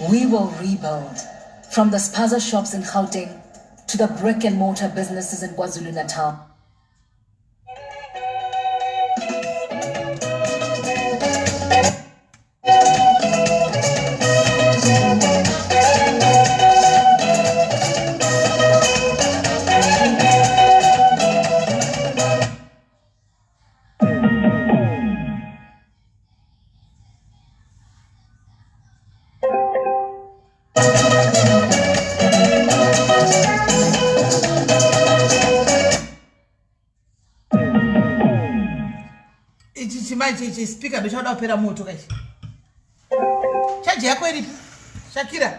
We will rebuild. From the spaza shops in Gauteng to the brick and mortar businesses in KwaZulu-Natal. Ichi chimanje ichi speaker ndochauda kupera moto kaichi. Chaji yako iripi Shakira?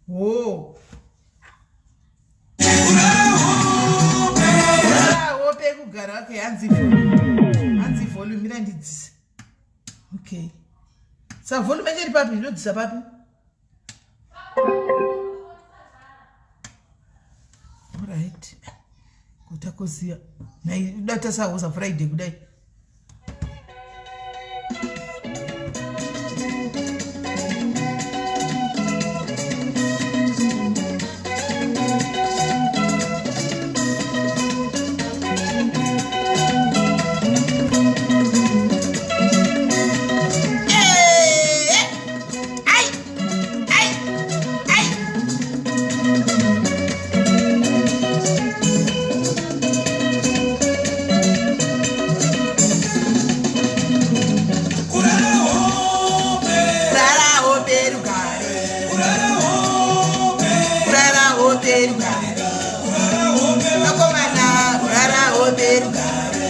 Wo hope kugara. Okay, hanzi volume, hanzi volume, mira ndidzise. Okay, sa volume yacho iri papi? Ndinodzisa papi? Alright, kutakuziva nai datasahoza Friday kudai. Kurara hope rugare, kurara hope rugare, vakomana, kurara hope rugare,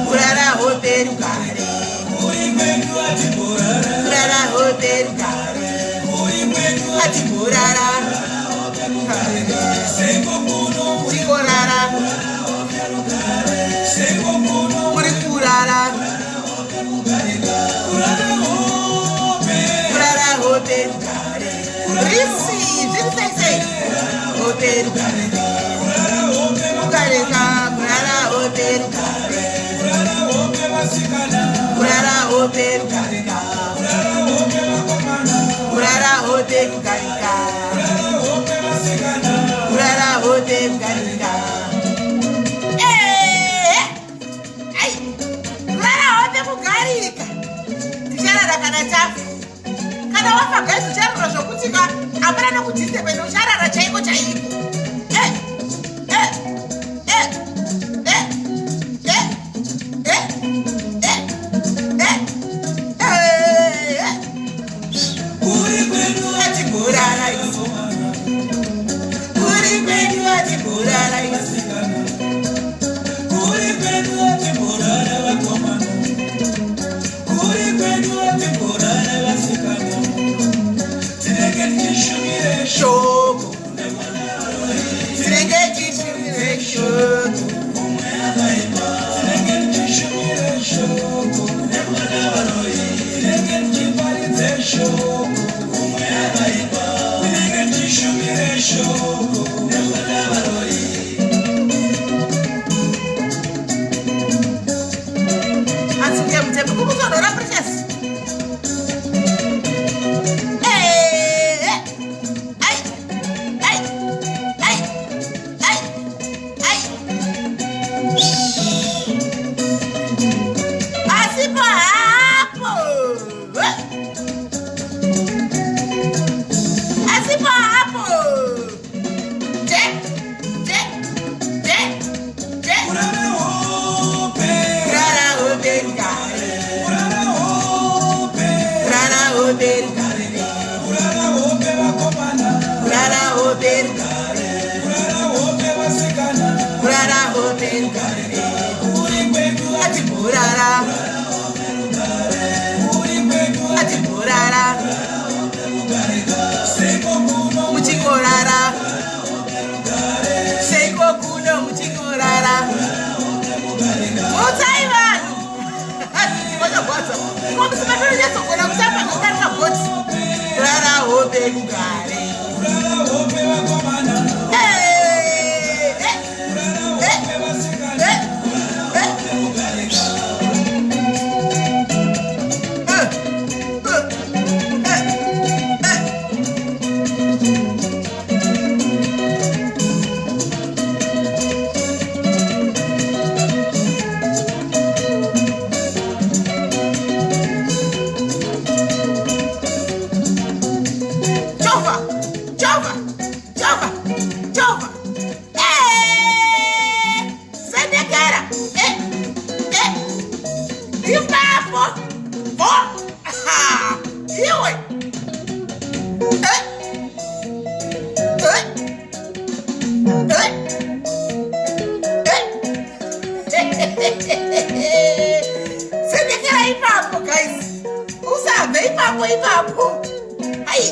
kurara hope rugare, kurara hope rugare, atimborara tikorara, muri kurara, kurara hope rugare. Risi zviri sei sei? Hope rugare, kugareka, kurara hope rugare, kurara hope rugareka, kurara hope kugarika, kurara hope kugarika. Eh, ai, kurara hope kugarika. Ticharara kana tafa. Kana wafa guys, ucharara zvokuti ka hapana nokudisturba, ucharara chaiko chaiko. Eh, eh, eh, eh, eh, eh, eh, eh, eh, eh. Atimborara isu, kuri kwedu atimborara isu. Kuri kwedu atimborara vakomana, kuri kwedu atimborara vasikana, tinenge tichishumire shoko, tinenge tichishumire shoko. Tinenge tichishumire shoko nemwana varoi, tinenge tichiparidze shoko umwe akaimba, tinenge tichishumire shoko nemwana varoi. Atsuke mutembe kukuzodora Precious. Eh, ai, ai, ai, ai, ai. Asipo hapo, asipo hapo. Je, je, je, je. Kurara hope. Kurara hope rugare. Kurara hope. Kurara hope rugare. Kurara hope vakomana. Kurara hope rugare. Kurara hope vasikana. Kurara hope rugare. Kuri kwedu. Atimborara. Kuri kwedu. Atimborara. Seiko kuno. Muchingorara, seiko kuno muchingorara? Mutsai vanhu, vachagwadza komusimatonyatsogona kutamba zvekudarika bhoti. Kurara hope rugare. Kurara hope vakomana. Eh, eh, Kurara eh, hope vasikana. Eh, eh. Ipapo ipapo. Ai.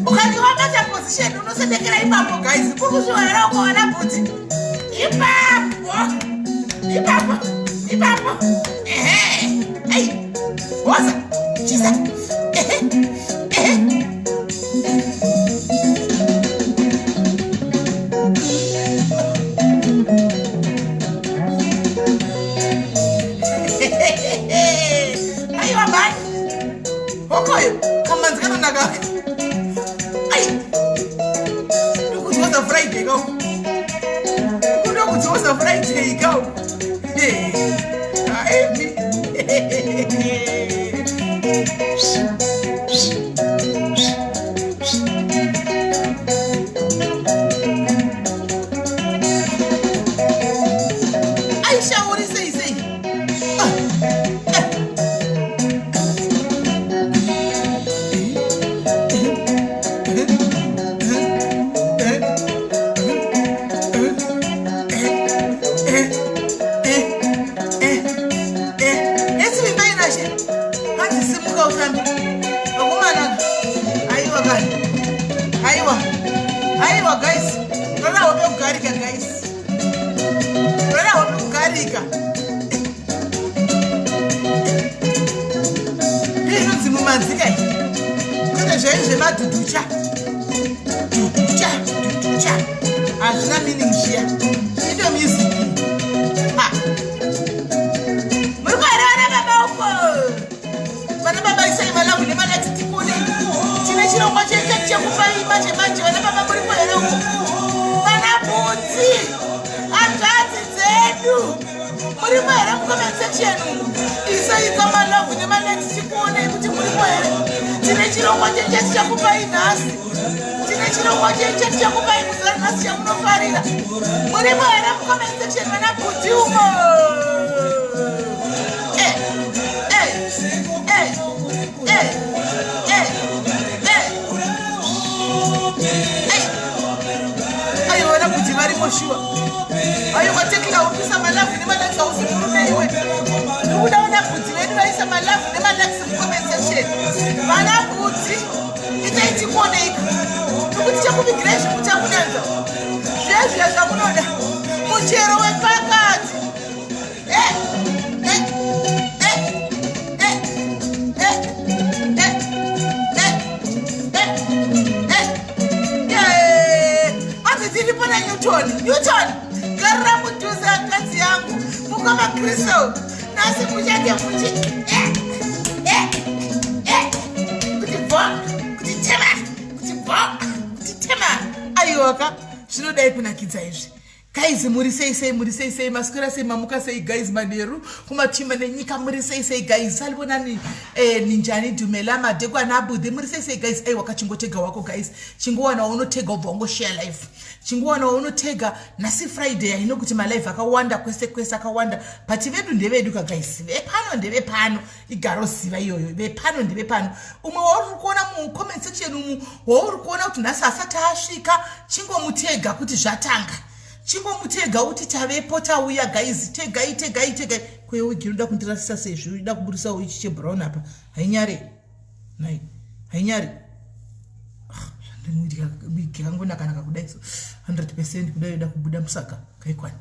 Ukange wabata position unosendekera ipapo guys. Kuri kuzviona ukaona bvudzi. Ipapo. Ipapo. Ipapo. Ehe. Ai. Woza. Chisa. Ehe. Ehe. Aiwa mhani. Hokoyo. Kamanzi kanonaka aka. Ai. Ndokudzoza Friday kako. Ndokudzoza Friday kako. Aemi. Aisha uri sei sei? Ah. Eh. Esi vimbai nashe hanzi simuka utambe vakomana. Aiwa kani, aiwa, aiwa guys, rora hope kugarika guys, rora hope kugarika. Inonzi mumanzi kai, kwete zvaini zvemadhudhucha dhudhucha dhudhucha, hazvina meaning zviya. Indo music ha muri kuhere vana baba uko? Vana baba, isai malove nemalikes tikone. Tine chirongwa chechechi chekupai manje manje. Vana baba, muri kuhere uko? Vana bhudzi, hanzvadzi dzedu, murimo here mucomment section umu? Isai kamalove nemalikes tikuonei kuti murimo here. Tine chirongwa chechechi chekupai nhasi. Tine chirongwa chechechi chekupai muzuva nhasi chamunofarira. Murimo here mucomment section, vana bhudzi umo? Eh, eh, eh, eh, eh, eh. Ai. Aiwa, vana bhudzi varimo shuwa. Aiwa, Tekla, upisa malove nemalikes. Hausi murume iwe. Ndikuda vana bhudzi vedu vaisa malove nemalikes mucomment section. Vana bhudzi, itai tikuoneika nokuti chakuvigirai zvimuchakunanza zviya zviya zvamunoda, muchero wepakati. Eh, eh, eh, eh, eh, eh, eh, eh, eh. Yeah. Hanzi tiripo naNewton. Newton, garira mudhuze, hanzvadzi yangu. Mukoma Kristo, nhasi muchake muchi eh, eh, eh, kuti bho, kuti tema, kuti bho, kuti tema. Aiwaka, zvinodai kunakidza izvi guys. Muri sei sei? Muri sei sei? Maswera sei? Mamuka sei guys? Manheru kumatima nenyika. Muri sei sei guys? Salibonani, ninjani? Dumela, madekwana abudhi. Muri sei sei guys? Aiwa, kachingotega wako guys, chingowana waunotega, ubva wangoshare live. Chingowana waunotega. Nhasi Friday, haino kuti malive akawanda kwese kwese akawanda, but vedu ndevedu ka guys. Vepano ndevepano, igaroziva iyoyo. Vepano ndevepano. Umwe wauri kuona mucomment section umu, wauri kuona kuti nhasi asati asvika, chingomutega kuti zvatanga. Chingomutega kuti tavepo, tauya guys. Tegai, tegai, tegai. Kwewigi inoda kundirasisa sezvo ida kuburisa ichi chebrown apa. Hainyare nai, hainyare. Wigi kangonakanaka kudai so 100% kudai ida kubuda musaga kaikwani.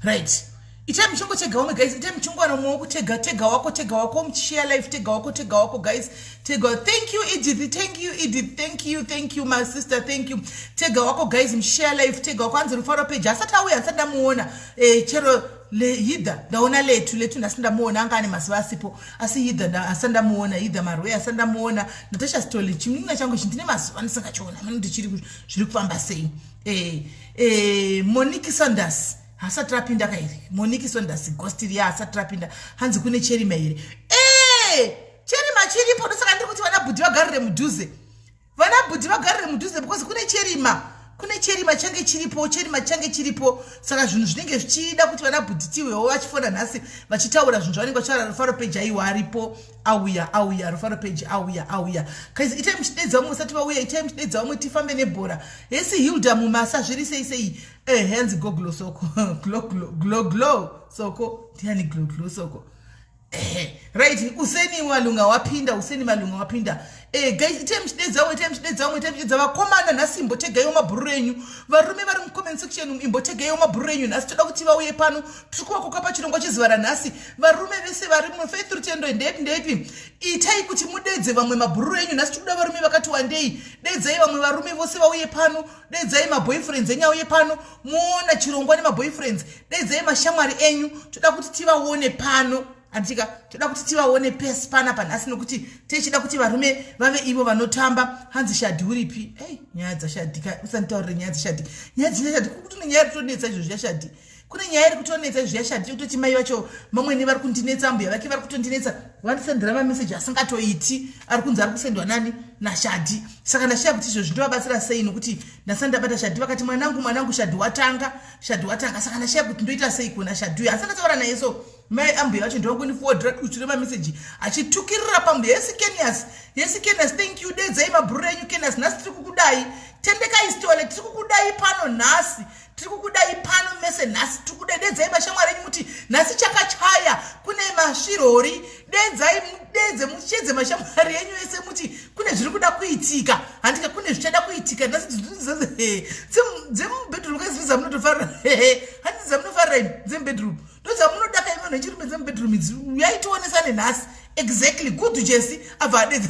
Right, itai muchingotega umwe guys. Itai muchingowana umwe wokutega. Tega wako, tega wako, muchishare live. Tega wako, tega wako guys, tega. Thank you Edith, thank you Edith, thank you, thank you my sister, thank you. Tega wako guys, muchishare live. Tega wako. Anzi Rufaro page asati auya, asati ndamuona. Chero hidha ndaona letu letu, ndasi ndamuona. Anga ane mazuva asipo, asi hidha asati ndamuona. Hidha Marwe asati ndamuona. Natasha Stoli, chimunina changu ichi, ndine mazuva ndisingachiona. Mano ndichiri zviri kufamba sei? Monique Sanders hasati rapinda kairi. Monique Sanders, ghost riya hasati rapinda. Hanzi kune cherima here? E, cherima chiripo. Ndosaka ndiri kuti vana bhudhi vagarire mudhuze, vana bhudhi vagarire mudhuze, because kune cherima. Kune cherima change chiripo, cherima change chiripo. Saka zvinhu zvinenge zvichida kuti vana bhudhitiwewo vachifona nhasi vachitaura zvinhu zvavanenge vachitaura. Rufaro Peji aiwa aripo, auya, auya. Rufaro Peji auya, auya. Guys, itai muchidedza vamwe vasati vauya, itai muchidedza vamwe, tifambe nebhora. Hesi Hilda Mumasa, zviri sei sei? Hanzi goglo soko, glo glo glo glo soko. Ndiani glo glo soko? Right, Useni Malunga wapinda, Useni Malunga wapinda. Guys, itai muchidedza vamwe, itai muchidedza vamwe, itai muchidedza vakomana. Nhasi imbotegaiwo mabhururu enyu, varume vari mucomment section, imbotegaiwo mabhururu enyu. Nhasi toda kuti vauye pano, tiri kuvakoka pachirongwa chezuva ranhasi. Varume vese vari muFaith Rutendo, ndepi ndepi, itai kuti mudedze vamwe mabhururu enyu. Nhasi tiri kuda varume vakati wandei. Dedzai vamwe varume vose vauye pano, dedzai maboyfriends enyu auye pano, muona chirongwa nemaboyfriends, dedzai mashamwari enyu. Toda kuti tivaone pano, handitika? Toda kuti tivaone pesi panapa nhasi, nokuti tichida kuti varume vave ivo vanotamba. Hanzi Shadhi uripi? Ei, nyaya dzaShadhi, usanditaurire nyaya dzaShadhi, nyaya dzashadhi. Kuti kune nyaya iri kutonetsa izvozvo yaShadhi, kune nyaya iri kutonetsa izvo yaShadhi, kutoti mai vacho mamweni vari kundinetsa, ambuya vake vari kutondinetsa, vandisendera mameseji asingatoiti, ari kunzi ari kusendwa nani? NaShadhi. Saka ndashaya kuti izvozvi ndovabatsira sei, nokuti ndasati ndabata Shadhi, vakati mwanangu, mwanangu, Shadhi watanga, Shadhi watanga. Saka ndashaya kuti ndoita sei kuna Shadhi uyo, asati ataura naye. So mai ambuya vacho ndovakuniforwardira dutu remameseji achitukirira pambuya. Yesi Kenias, yesi Kenias, thank you. Dedzai mabhururu enyu. Kenias, nhasi tiri kukudai. Tendekai Stole, tiri kukudai pano nhasi, tiri kukudai pano mese nhasi, tiri kudai. Dedzai mashamwari enyu muti nhasi chakachaya, kune masvirori. Dedzai, mudedze, muchedze mashamwari enyu ese, muti kune zviri kuda kuitika, handika? Kune zvichada kuitika nhasi. Dzemubedroom kazivi dzamunotofarira, handi dzamunofarira imi dzemubedroom, ndodzamunodaka imi vanhu vechirume, dzemubedroom idzi. Yaitionesane nhasi exactly. Good, Jesi abva adedza,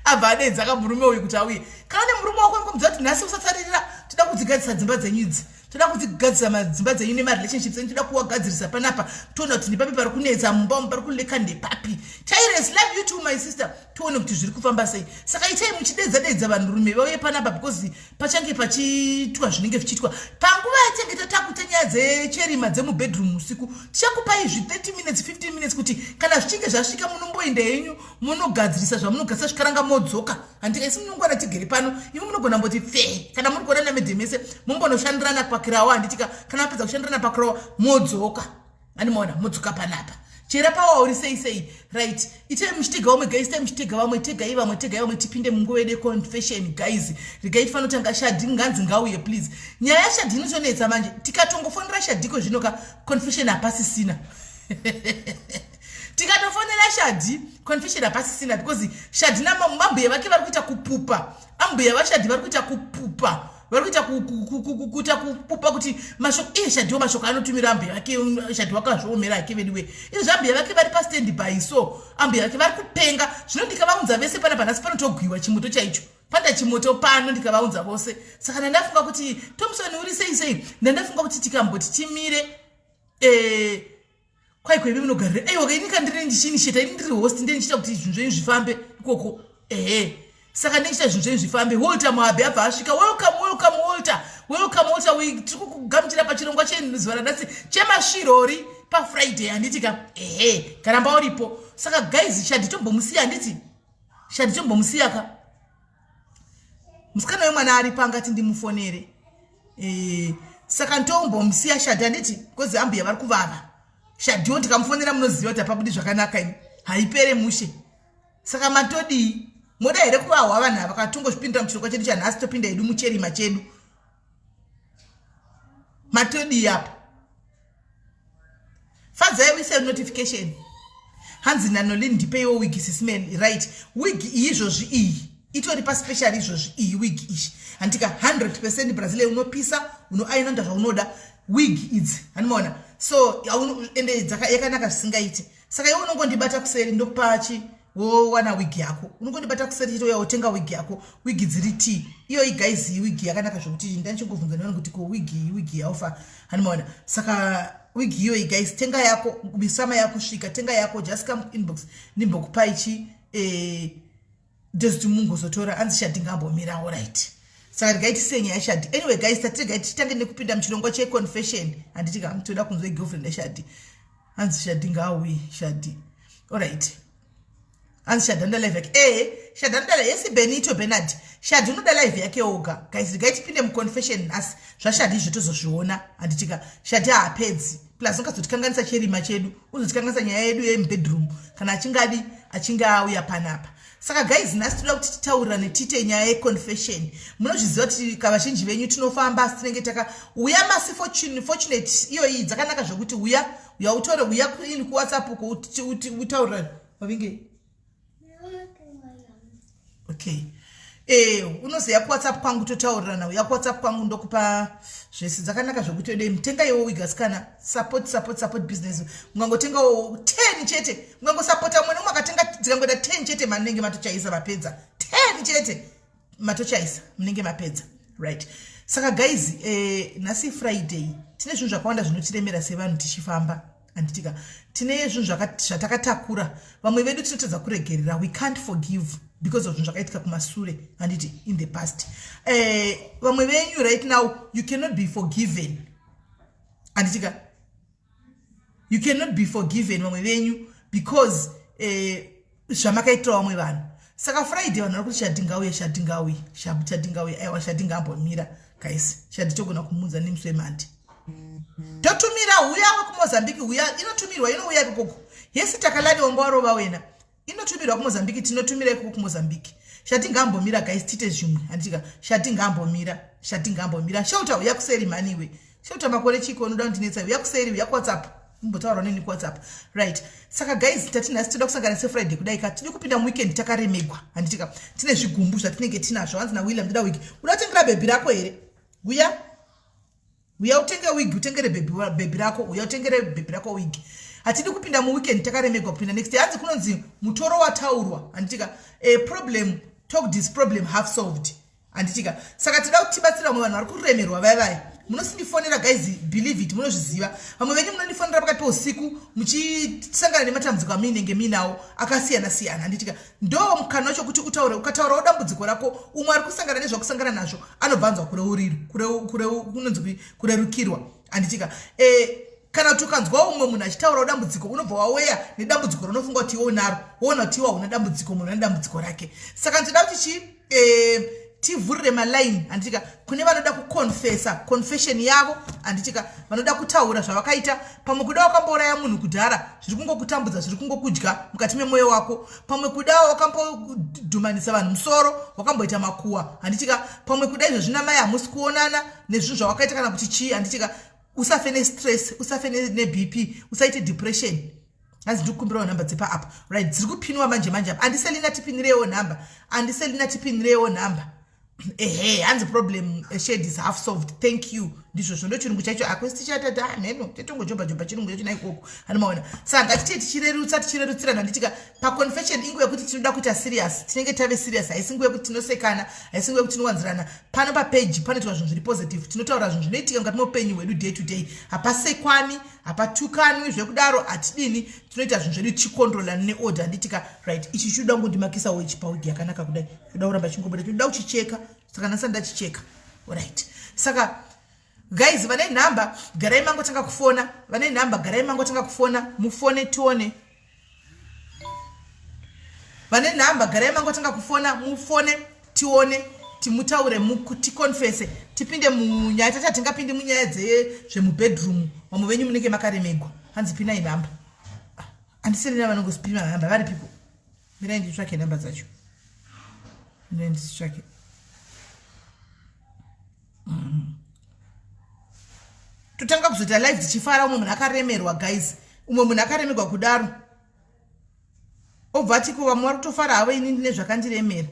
abva adedza kamurume uyu kuti auye. Kana nemurume wako ngomudza kuti nhasi usatsaririra, toda kudzigadzisa dzimba dzenyu idzi, toda kudzigadzisa madzimba dzenyu nemarelationships enyu, toda kuwagadzirisa panapa, toona kuti ndepapi pari kunetsa mumba umu, pari kuleka ndepapi. Tires, love you too, my sister. Tione kuti zviri kufamba sei. Saka itai muchidedza dedza vanhurume vauye panapa, because pachange pachiitwa zvinenge zvichiitwa panguva yachange tatakuita nyaya dzecherima dzemubedroom usiku. Tichakupai zvi 30 minutes, 15 minutes, kuti kana zvichinge zvasvika munomboenda henyu munogadzirisa zvamunogadzirisa, zvikaranga modzoka, handika? Isi munongwana tigere pano, imi munogona mboti pfe, kana muri kuona namedhemese mumbonoshandirana pakirawo, handitika? Kana mapedza kushandirana pakirawo modzoka, andimaona modzoka panapa. Chera pawa uri sei sei? Right, itai muchitega vamwe guys, itai muchitega vamwe, tegai vamwe, tegai vamwe, tipinde munguva yedu yeconfession. Guys, regai tifanotanga. Shadhi nganzi ngauye please. Nyaya yaShadhi inotonetsa manje, tikatongofonera Shadhiko zvino ka, confession hapasisina. Tikatofonera Shadhi, confession hapasisina, because Shadhi namambuya vake vari kuita kupupa, ambuya vaShadhi vari kuita kupupa, vari kuita kupupa kuti mashoko iye Shadhiwo, mashoko anotumira ambuya vake. Shadhi wakazviomera ake veduwe. Izvi ambuya vake vari pastand by, so ambuya vake vari kupenga. Zvino ndikavaunza vese pana panhasi panotogwiwa chimoto chaicho, panda chimoto pano ndikavaunza vose. Saka ndandafunga kuti, Thomson uri sei sei, ndandafunga kuti tikamboti timire kwaiko imi munogarira. Aiwa, ini kandiri ndichinisheta, ini ndiri host, ndee ndichiita kuti zvinhu zvenyu zvifambe ikoko. Ehe, saka ndichiita zvinhu zvenyu zvifambe. Walter Moabe abva asvika. Welcome, welcome Walter, welcome Walter. Tiri kukugamuchira pachirongwa chezuva ranhasi chemasvirori paFriday, handiti ka? Ehe, karamba uripo. Saka guys, Shadhi tombomusiya, handiti? Shadhi tombomusiya ka, musikana wemwana aripo angati ndimufonere. Saka ntombomusiya Shadhi, handiti? Because ambuya vari kuvava. Shadhiwo ndikamufonera munoziva kuti hapabudi zvakanaka imi, haipere mushe. Saka matodii? Moda here kuvahwa vanhu ava katongozvipindira muchirongwa chedu chanhasi? Topinda hedu mucherima chedu. Matodii apa? Fadzai uise notification. Hanzi naNolin, ndipeiwo wig sismel. Right, wig iyi izvozvi iyi itori paspecial izvozvi iyi wig iyi, handika? 100% Brazilian, unopisa, unoainonda zvaunoda. Wig idzi, handimaona? So ende yakanaka zvisingaiti. Saka iwe unongondibata kuseri, ndokupa chi, wowana wig yako. Unongondibata kuseri chete, uya wotenga wig yako. Wig dziri t iyoyi guys, wig yakanaka zvokuti ndanchingobvunza nevanhu kuti ko wig iyi, wig yaufa, handimaona? Saka wig iyoyi guys, tenga yako, misama yakusvika, tenga yako. Just come inbox, ndimbokupai chi just mungozotora. Hanzi Shadhi ngambomira. Alright, saka ndingaiti nyaya yaShadhi. Anyway guys, tatiregai tichitange nekupinda muchirongwa checonfession, handiti ka? Toda kunzwa girlfriend yaShadhi. Hanzi Shadhi ngauyi. Shadhi, alright. Hanzi Shadhi anoda live yake. Ehe, Shadhi anoda yesi. Benito Bernard, Shadhi unoda live yake oga. Guys, regai tipinde muconfession nhasi. ZvaShadhi izvo tozozviona, handitika? Shadhi haapedzi, plus ungazotikanganisa cherima chedu, uzotikanganisa nyaya yedu yemubedroom kana achingadi achinge auya panapa. Saka guys, nhasi toda kuti titaurirane, tiite nyaya yeconfession. Munozviziva kuti kavazhinji venyu tinofamba, asi tinenge taka uya masi fortunate iyoyi dzakanaka zvokuti uya, uya utore, uya ini kuWhatsApp uko utaurirane. Wavinge okay. Unoziva kuWhatsApp kwangu totaurirana. Uya kuWhatsApp kwangu, ndokupa zvese. Dzakanaka zvokuti odei mutenga iwo wig asikana. Support, support, support business. Ungangotengawo 10 chete, ungangosapota umwe neumwe akatenga, dzikangoita 10 chete, manenge matochaisa, mapedza. 10 chete, matochaisa, munenge mapedza, right? Saka guys, nhasi Friday, tine zvinhu zvakawanda zvinotiremera sevanhu tichifamba, handitika? Tine zvinhu zvatakatakura. Vamwe vedu tinotadza kuregerera, we can't forgive because of zvinhu zvakaitika kumasure, handiti, in the past. Vamwe venyu right now you cannot be forgiven, handitika? You cannot be forgiven, vamwe venyu, because zvamakaitira vamwe vanhu. Saka Friday vanhu vari kuti Shadhi ngauye, Shadhi ngauye, Shadhi ngauye. Aiwa, Shadhi ngaambomira guys. Shadhi togona kumuudza nemusi wemandi. Totumira huya wekuMozambique, huya, inotumirwa, inouya ikokoko. Yesi, takalani wanga warova wena. Inotumirwa kuMozambique, tinotumira ikoko kuMozambique. Shadhi ngaambomira guys, tiite zvimwe, handitika? Shadhi ngaambomira, Shadhi ngaambomira. Shauta, uya kuseri mhaniwe. Shauta, makore chiko unoda kundinetsa? Uya kuseri, uya kuWhatsApp, imbotaurwa neni kuWhatsApp, right? Saka guys, tati nhasi toda kusangana seFriday kudai ka, tidi kupinda muweekend takaremegwa, handitika? Tine zvigumbu zvatinenge tinazvo. Hanzi naWilliam, ndoda wig. Uda kutengera bhebhi rako here? Uya, uya utenge wig, utengere bhebhi rako. Uya utengere bhebhi rako wig. Hatidi kupinda muweekend takaremegwa, kupinda next. Hanzi kunonzi mutoro wataurwa, handitika? A problem talk, this problem half solved, handitika? Saka tida kuti tibatsira vamwe vanhu vari kuremerwa vaya vaya. Munosindifonera guys, believe it, munozviziva. Vamwe venyu munondifonera pakati peusiku muchisangana nematambudziko amuinenge muinawo akasiyana siyana, handitika? Ndo mukana wacho kuti utaure. Ukataurawo dambudziko rako, umwe ari kusangana nezvakusangana nazvo anobva anzwa kunonzi kurerukirwa, handitika? Kana kuti ukanzwa umwe munhu achitaurawo dambudziko, unobva waweya nedambudziko raunofunga kuti iwe unaro, woona kuti iwe hauna dambudziko, munhu ane dambudziko rake. Saka ndinoda kuti chi tivhurire maline, handitika, kune vanoda kuconfessa confession yavo, handitika, vanoda kutaura zvavakaita. Pamwe kuda wakambouraya munhu kudhara, zviri kungokutambudza, zviri kungokudya mukati memwoyo wako. Pamwe kuda wakambodhumanisa vanhu musoro, wakamboita makuwa, handitika? Pamwe kuda izvo zvina mai hamusi kuonana nezvinhu zvawakaita kana kuti chii, handitika? Usafe nestress, usafe neBP, usaite depression. Hanzi ndikukumbirawo nhamba dzepaapa. Right, dziri kupinwa manje manje apa. Andiselina, tipinirewo nhamba. Andiselina, tipinirewo nhamba. Ehe, hanzi problem shared is half solved, thank you. Ndizvozvo, ndo chirungu chacho. Akwesi tichatata mheno, tetongojoba jobha chirungu chacho naikoko, anomaona. Saka ngatitee tichirerutsa, tichirerutsirana, handitika? Paconfession inguva yekuti tinoda kuita serious, tinenge tave serious. Haisi nguva yekuti tinosekana, haisi nguva yekuti tinowanzirana. Pano papeji panoitwa zvinhu zviri positive, tinotaura zvinhu zvinoitika mukati meupenyu hwedu day to day. Hapasekwani, hapatukanwi zvekudaro, hatidini. Tinoita zvinhu zvedu tichikontrolana neorder, handitika? Right, ichi chinoda kungondimakisawo ichi pawigi yakanaka kudai, choda kuramba chingobuda, chinoda kuchicheka. Saka nhasi ndachicheka, right? Saka guys, vane nhamba garai mangotanga kufona. Vane nhamba garai mangotanga kufona, mufone tione. Vane nhamba garai mangotanga kufona, mufone tione, timutaure, ticonfese, tipinde munyaya. Tati hatingapindi munyaya dzezvemubedroom, vamwe venyu munenge makaremegwa. Hanzi pinai nhamba. Andiserina vanongosipima nhamba varipiko? Mirai nditsvake nhamba dzacho, mirai nditsvake. Totanga kuzoita live tichifara, umwe munhu akaremerwa guys, umwe munhu akaremerwa kudaro, obva atiko vamwe vari kutofara havo, ini ndine zvakandiremera,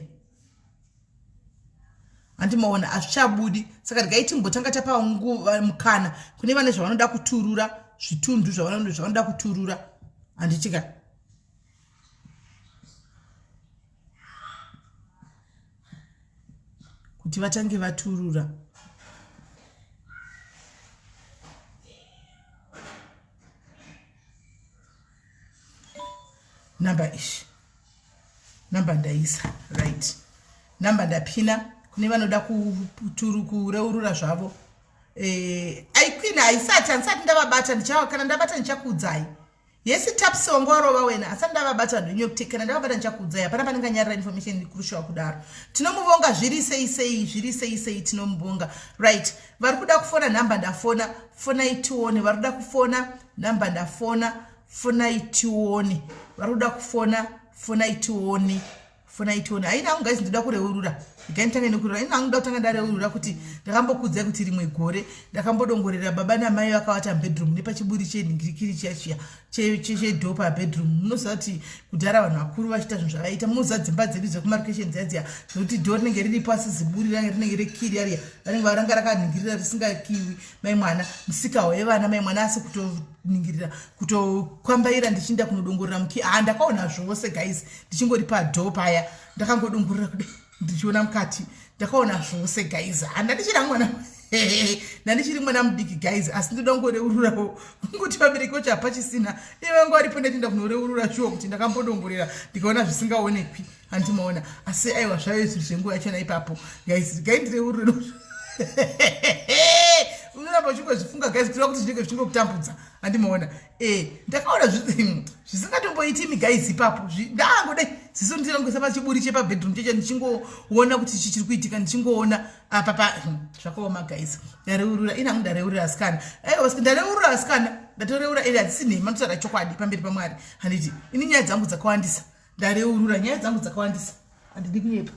handimaona, hazvichabudi. Saka regai timbotanga tapa nguva, mukana kune vane zvavanoda kuturura, zvitundu zvavanoda kuturura, handitika? Kuti vatange vaturura. Namba ishi, namba ndaisa, right, namba ndapina kune vanoda kureurura zvavo. Aiqueen haisati, handisati ndavabata. Ndichava, kana ndabata ndichakuudzai. Yesi Taps wanga warova wena asi ndavabata vanhu venyu vekuti kana ndavabata ndichakuudzai hapana pandinganyarira information ikurushawa kudaro. Tinomuvonga zviri sei sei zviri sei sei tinomuvonga. Right vari kuda kufona nhamba ndafona fonai tione vari kuda kufona nhamba ndafona fonai tione vari kuda kufona fonai tione fonai tione haina hangu guys ndoda kureurura regai nditange nekureura ina hangu ndoda kutanga ndareurura kuti ndakambokuudzai kuti rimwe gore ndakambodongorera baba namai vakavata mubedroom nepachiburi chenhingirikiri chiya chiya chedho pabedroom munoziva kuti kudhara vanhu vakuru vachiita zvinhu zvavaita munoziva dzimba dzedu dzekumarokesheni dziya dziya zvekuti dho rinenge riripo asi ziburi range rinenge rekiri yariya vanenge varanga rakanhingirira risingakiwi mai mwana musika wevana mai mwana asi kutoningirira kutokwambaira ndichiinda kunodongorera muki ha ndakaona zvose guys ndichingori padho paya ndakangodongorera kude ndichiona mukati ndakaona zvose guys handa ndichiri mwana ndandichiri mwana mudiki guys asi ndoda kungoreururawo kungoti vabereki vacho hapachisina iye vanga varipo ndachienda kunoreurura shuwa kuti ndakambodongorera ndikaona zvisingaonekwi handimaona asi aiwa zvaive zvinhu zvenguva yachona ipapo guys gai ndireurure unoramba uchingozvifunga guys kureva kuti zvinenge zvichingokutambudza handimaona e ndakaona zvisingatomboiti imi guys ipapo ndangodai ziso ndirangoisa pachiburi chepabedroom cheche ndichingoona kuti chi chiri kuitika ndichingoona apa pa zvakaoma guys ndareurura ini hangu ndareurura asikana aiwa ndareurura asikana ndatoreura ende hadzisi nhema ndotaura chokwadi pamberi pamwari handiti ini nyaya dzangu dzakawandisa ndareurura nyaya dzangu dzakawandisa handidi kunyepa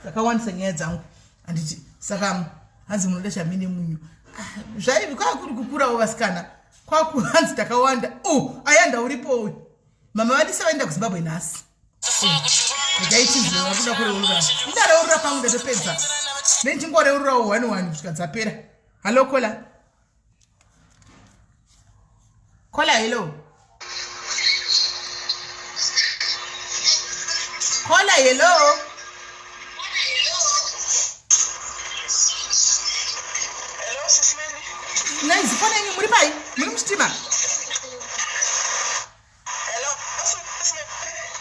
dzakawandisa nyaya dzangu handiti saka hanzi munoda chamine munyu ah, zvaivi kwakuri kukurawo vasikana kwaku hanzi takawanda o oh, ayanda uripo uyu mama vadisa vaenda kuzimbabwe nhasi regai tizive vakuda kureurura indareurura pangu ndatopedza nendingoreururawo one one kusvika dzapera hallo kola kola hello kola hello Nice, fona yenyu muri pai? Muri muchitima?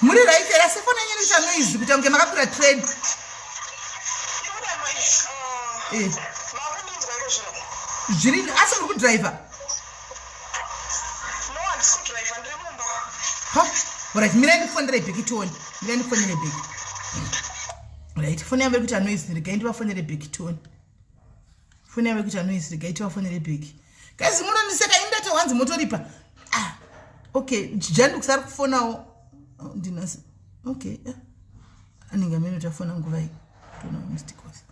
Muri right here? Asi fona yenyu inoita noise kuita kunge makakwira train. Eh. Zviri asi muri kudriver? Ha? Right, mirai ndikufonere bheki tione. Mirai ndikufonere bheki. Right, foni yangu iri kuita noise, regai ndivafonere bheki tione. Foni yave kuita noise regai tivafonere back. Guys munondiseka ini ndati hanzi motoripa. Ah. Okay, Jandux ari kufonawo. Oh, ndinasi. Okay. Yeah. Anenge amene tafona nguva iyi. Tona missed calls.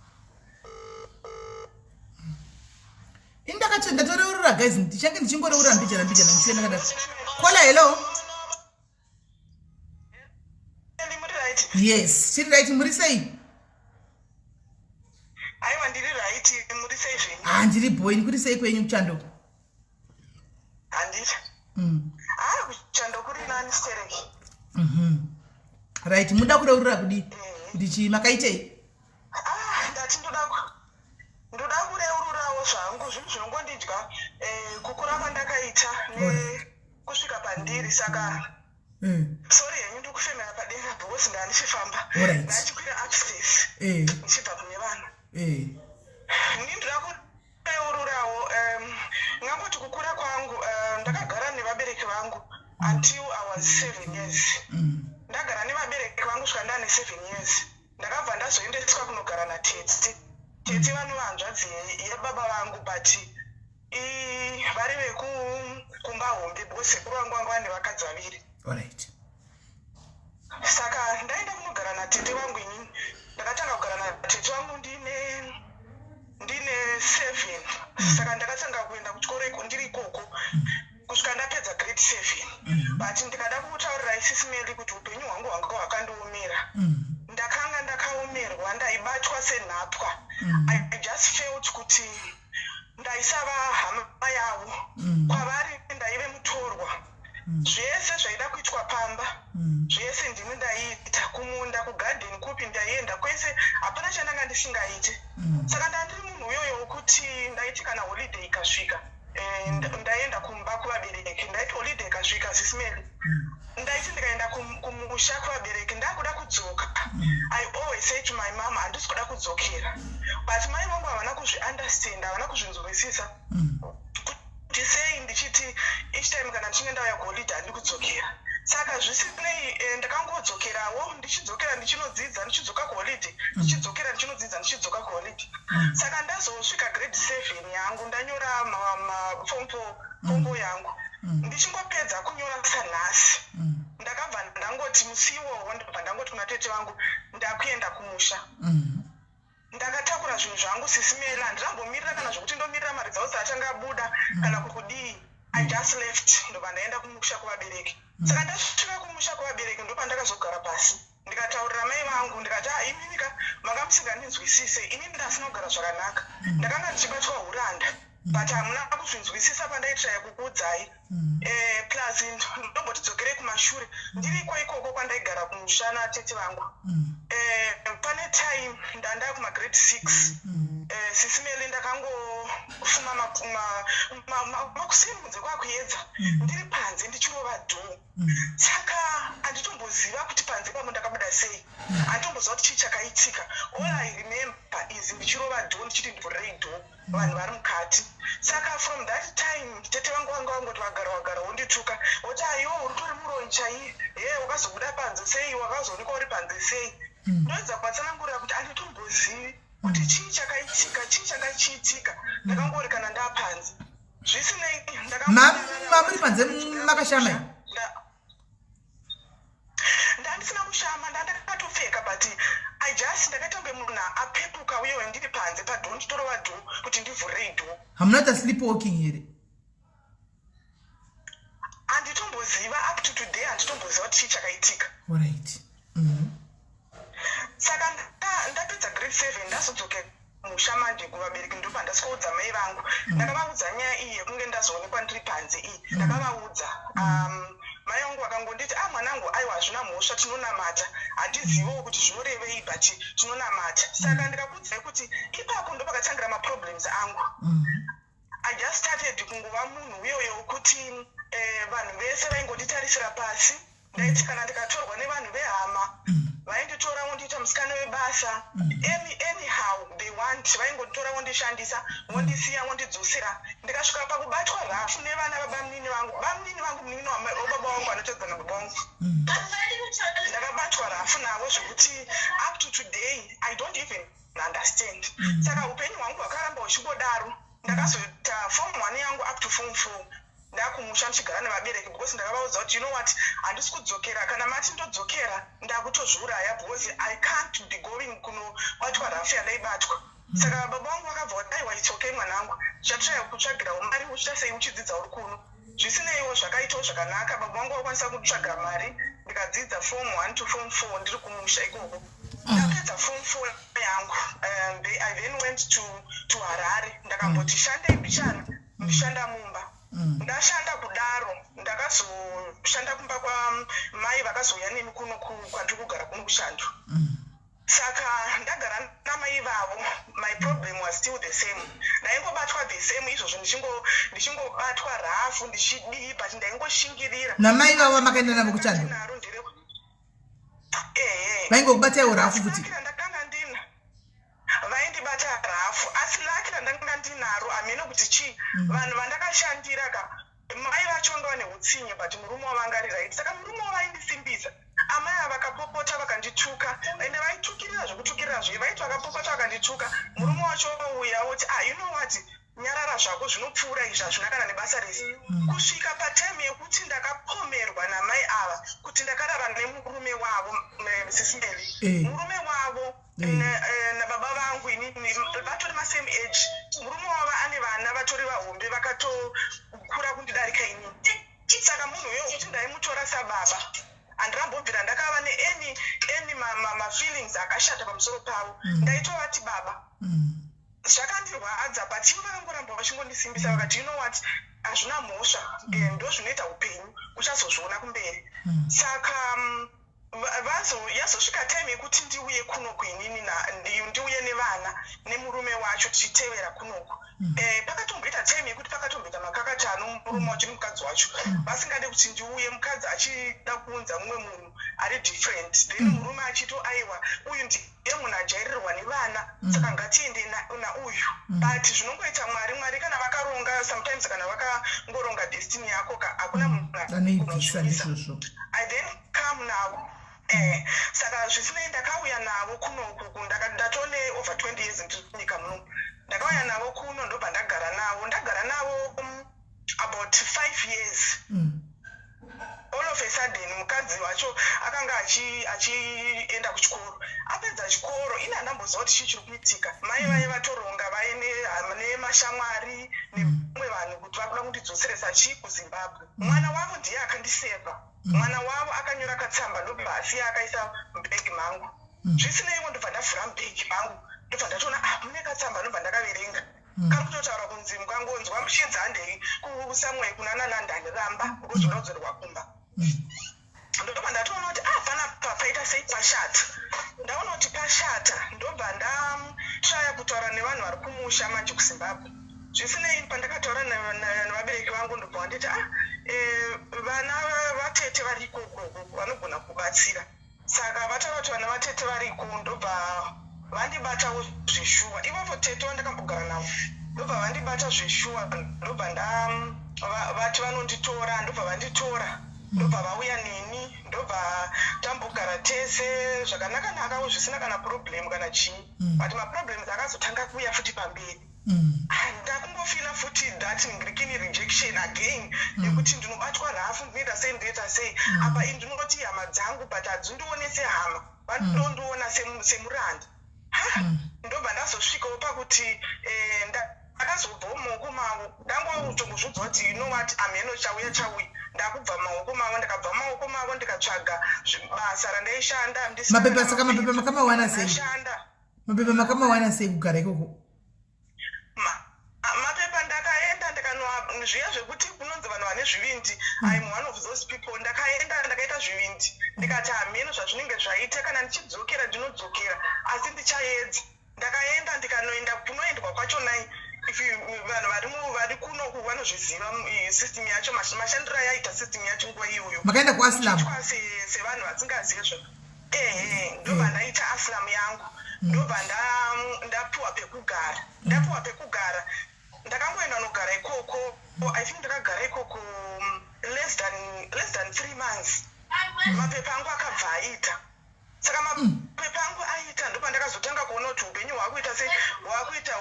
Ini ndakati ndatoreurura guys ndichange ndichingoreurura mbijana mbijana ndichienda ndakadaro. Kola hello. Yes, chiri right muri sei? Aiwa ndiri right, muri sei zvenyu? Ah, ndiri boy, ndikuri sei kwenyu kuchando? Handiti. Ah, kuchando kuri nani stereki. Right, muda kureurura kudii? Kuti chii makaitei? Ah, ndati ndoda ndoda kureururawo zvangu zvinhu zvinongondidya eh, kukura kwandakaita ne kusvika pandiri saka Sorry henyu ndikufemera padenga because ndandichifamba ndachikwira upstairs eh. ndichibva kune vanhu eh. Ini ndoda kureururawo ngangoti kukura kwangu ndakagara nevabereki vangu until I was 7 years. Ndagara nevabereki vangu kusvika ndane 7 years ndakabva ndazoendeswa kunogara natete. Tete vanova hanzvadzi yebaba vangu but vari vekumba hombe because sekuru vangu vanga vane vakadzi vaviri. Alright. Saka ndaenda kunogara natete vangu inini. Ndakatanga kugara natete vangu ndine 7. Saka ndakatanga kuenda kuchikoro ndiri ikoko kusvika ndapedza grade 7. But ndikada kutaurira isisi Mary kuti upenyu hwangu hwanga hwakandiomera. Ndakanga ndakaomerwa ndaibatwa senhapwa. I just felt kuti ndaisava hama yavo. Kwavari ndaive mutorwa. Zvese zvaida kuitwa pamba zvese ndini ndaiita. Kumunda, kugarden kupi ndaienda kwese hapana chandanga ndisingaite. Saka ndandiri munhu uyoyo wekuti ndaiti kana holiday ikasvika ndaienda kumba kuvabereki. Ndaiti holiday ikasvika sisi Melly ndaiti ndikaenda kumusha kuvabereki ndakuda kudzoka. I always say to my mom handisi kuda kudzokera. But mai vangu havana kuzviunderstand, havana kuzvinzwisisa. Kuti sei Ndichiti each time kana ndichinge ndauya kuholiday handi kudzokera. Saka zvisinei, ndakangodzokerawo, ndichidzokera ndichinodzidza, ndichidzoka kuholiday, ndichidzokera ndichinodzidza, ndichidzoka kuholiday. Saka ndazosvika grade 7 yangu, ndanyora form 4, form 4 yangu. Ndichingopedza kunyora sanhasi, ndakabva ndangoti musi iwowo, ndobva ndangoti kuna tete vangu, "Ndakuenda kumusha." Ndakatakura zvinhu zvangu, Sisi Meli. Handinambomirira kana zvokuti ndomirira maresults achange abuda kana kudii. I just left, ndobva ndaenda kumusha kuvabereki. Saka ndasvika kumusha kuvabereki, ndopandakazogara pasi, ndikataurira mai vangu, ndikati, "A, imini ka manga musingandinzwisise. Inini ndasina kugara zvakanaka, ndakanga ndichibatwa uranda, but hamuna kuzvinzwisisa pandaitraya kukuudzai." Plus ndomboti dzokerei kumashure. Ndiriko ikoko kwandaigara kumusha natete vangu, pane time ndanda kumagrade 6, Sisi Meli, ndakangofuma makuseni kunze kwakuedza, ndiri panze ndichirova door. Saka handitomboziva kuti panze pamo ndakabuda sei, handitomboziva kuti chii chakaitika. All I remember is ndichirova door, ndichiti, "Ndivhurei door, vanhu vari mukati." Saka from that time tete vangu vanga vangoti vagara vagara wondituka, woti, "Aiwo, uri tori muroyi chaiye. He, wakazobuda panze sei? Wakazoonekwa uri panze sei?" Ndoedza kuvatsanangurira kuti handitombozivi kuti chii chakaitika, chii chakachiitika. Ndakangori kana ndapanze. Zvisinei, Mamuri panze makashama? Ndandisina kushama, ndandakatopfeka, but I just ndakaita kunge munhu apepuka uyewe ndiri panze padoor, nditorova door kuti ndivhurei door. Hamuna kuita sleep walking here? Handitomboziva. Up to today handitomboziva kuti chii chakaitika. Alright. Saka ndapedza grade 7, ndazodzokera musha manje kuvabereki. Ndobva ndasvikoudza mai vangu. Ndakavaudza nyaya iyi yekunge ndazoonekwa ndiri panze iyi. Ndakavaudza, mai vangu vakangonditi, "A, mwanangu, aiwa, hazvina mhosva, tinonamata. Handiziviwo kuti zvinorevei, but tinonamata." Saka ndikakuudzai kuti ipapo ndo pakatangira maproblems angu. I just started kungova munhu uyoyo wekuti vanhu vese vaingonditarisira pasi. Ndaiti kana ndikatorwa nevanhu vehama, vainditora vondiita musikana webasa. Anyhow they want, vaingonditora vondishandisa, vondisiya, vondidzosera. Ndikasvika pakubatwa rough nevana vabamunini vangu. Bamunini vangu, munin'ina wababa vangu anotedzana nababa vangu. Ndakabatwa rough navo zvekuti up to today I don't even understand. Saka upenyu hwangu hwakaramba huchingodaro. Ndakazoita form 1 yangu up to form 4 ndakumusha ndichigara nevabereki, because ndakavaudza kuti, "You know what, handisi kudzokera. Kana mati ndodzokera, ndakutozviuraya, because I can't be going kunobatwa rough yandaibatwa." Saka baba vangu vakabva kuti, "Aiwa, it's okay mwanangu, tichatraya kutsvagirawo mari, uchiita sei, uchidzidza uri kuno." Zvisineiwo, zvakaitawo zvakanaka. Baba vangu vakwanisa kutsvaga mari, ndikadzidza form 1 to form 4 ndiri kumusha ikoko. Ndapedza form 4 yangu, I then went to Harare. Ndakamboti shandei mbichana, ndishanda mumba. Ndashanda kudaro, ndakazoshanda kumba kwamai vakazouya neni kuno kwandiri kugara kuno kushando. Saka ndagara namai vavo, my problem was still the same. Ndaingobatwa the same izvozvo, ndichingobatwa rough, ndichidii, but ndaingoshingirira. Namai vavo vamakaenda navo kuchando? Naro ndere, ehe. Vaingokubataiwo rough futi? Lucky randakanga ndina, vaindibata rough, asi lucky randanga ndinaro, hamene kuti chii, vanhu vandakashandira ka, mai vacho vanga vane utsinye, but murume wavo anga ari right. Saka murume wavo aindisimbisa. Amai ava vakapopota, vakandituka, ende vaitukirira zvekutukirira zve. Vaiti vakapopota, vakandituka, murume wacho wauya woti, "Ah, you know what, nyarara zvako, zvinopfuura izvi, hazvina kana nebasa rese." Kusvika patime yekuti ndakapomerwa namai ava kuti ndakarara nemurume wavo, Sisi Meli. Murume wavo nababa vangu inini vatori masame age. Murume wavo ane vana vatori vahombe, vakatokura kundidarika inini. Saka munhu uyo wekuti ndaimutora sababa, handirambobvira ndakava neany any mafeelings akashata pamusoro pavo. Ndaitovati baba. Zvakandirwadza, but ivo vakangoramba vachingondisimbisa, vakati, "You know what, hazvina mhosva, ndo zvinoita upenyu, uchazozviona kumberi." Saka Yazosvika time yekuti ndiuye kunoku inini, ndiuye nevana nemurume wacho tichitevera kunoku. Pakatomboita time yekuti pakatomboita makakatano, murume wacho nemukadzi wacho vasingade kuti ndiuye, mukadzi achida kuunza mumwe munhu ari different, then murume achito, "Aiwa, uyu ndiye munhu ajairirwa nevana, saka ngatiende nauyu." But zvinongoita Mwari, Mwari kana vakaronga, sometimes kana vakangoronga destiny yako ka, hakuna munhu anoibvisa. anozvimisa. Ndizvozvo. I then come navo. Saka zvisinei, ndakauya navo kunoku, ndatone over 20 years ndiri munyika munomu. Ndakauya navo kuno, ndobva ndagara navo, ndagara navo about 5 years. All of a sudden mukadzi wacho akanga achienda kuchikoro. Apedza chikoro, ini handamboziva kuti chii chiri kuitika. Mai vaye vatoronga vaine nemashamwari nevamwe vanhu kuti vakuda kundidzoseresa chii kuZimbabwe. Mwana wavo ndiye akandisevha. Mwana wavo akanyora katsamba, ndobva asiya akaisa mubhegi mangu. Zvisineiwo, ndobva ndavhura mubhegi mangu, ndobva ndatoona, ah, mune katsamba. Ndobva ndakaverenga, kari kutotaura kunzi mukangonzwa muchinzi handei kusamwe kunana London, ramba, because uda kudzorerwa kumba. Ndobva ndatoona kuti, ah, panapa paita sei, pashata. Ndaona kuti pashata, ndobva ndatraya kutaura nevanhu vari kumusha manje kuZimbabwe. Zvisinei, pandakataura nevabereki vangu, ndobva vanditi, ah, vana vatete vari ikoko vanogona kubatsira. Saka vataura kuti vana vatete variko, ndobva vandibatawo zveshuwa. Ivovo tete vandakambogara navo, ndobva vandibata zveshuwa, ndobva vati vanonditora, ndobva vanditora, ndobva vauya neni, ndobva tambogara tese zvakanaka nakawo, zvisina kana problem kana chii. But maproblems akazotanga kuuya futi pamberi. Ah, ndakungofila futi that ngirikini rejection again, yekuti ndinobatwa rafu, ndinoita sei, ndinoita sei. Apa ini ndinoti hama dzangu, but hadzindione sehama, vanondondiona semuranda. Ha, ndobva ndazosvikawo pakuti ndakazobvawo mumaoko mavo. Ndangotongozviudza kuti, you know what, amheno, chauya chauya, ndakubva mumaoko mavo. Ndakabva mumaoko mavo, ndikatsvaga basa randaishanda ndisina Mapepa, kana saka mapepa makamawana sei? Ndashanda. Mapepa makamawana sei kugara ikoko? Mapepa ndakaenda ndikanwa zviya zvekuti kunonzi vanhu vane zvivindi. I'm one of those people. Ndakaenda, ndakaita zvivindi, ndikati hameno zvazvinenge zvaita, kana ndichidzokera ndinodzokera, asi ndichaedza. Ndakaenda, ndikanoenda kunoendwa kwacho nai. If vanhu vari kunoku vanozviziva system yacho, mashandiro ayaita system yacho nguva iyoyo. Makaenda kuasylum? Kuchiitwa sevanhu vasingazive zvo, ehe. Ndobva ndaita asylum yangu, ndobva ndapiwa pekugara. Ndapiwa pekugara, ndakangoenda nogara ikoko. I think ndakagara ikoko less than 3 months, mapepa angu akabva aita. Saka mapepa angu aita, ndopa ndakazotanga kuona kuti upenyu hwakuita sei, hwakuita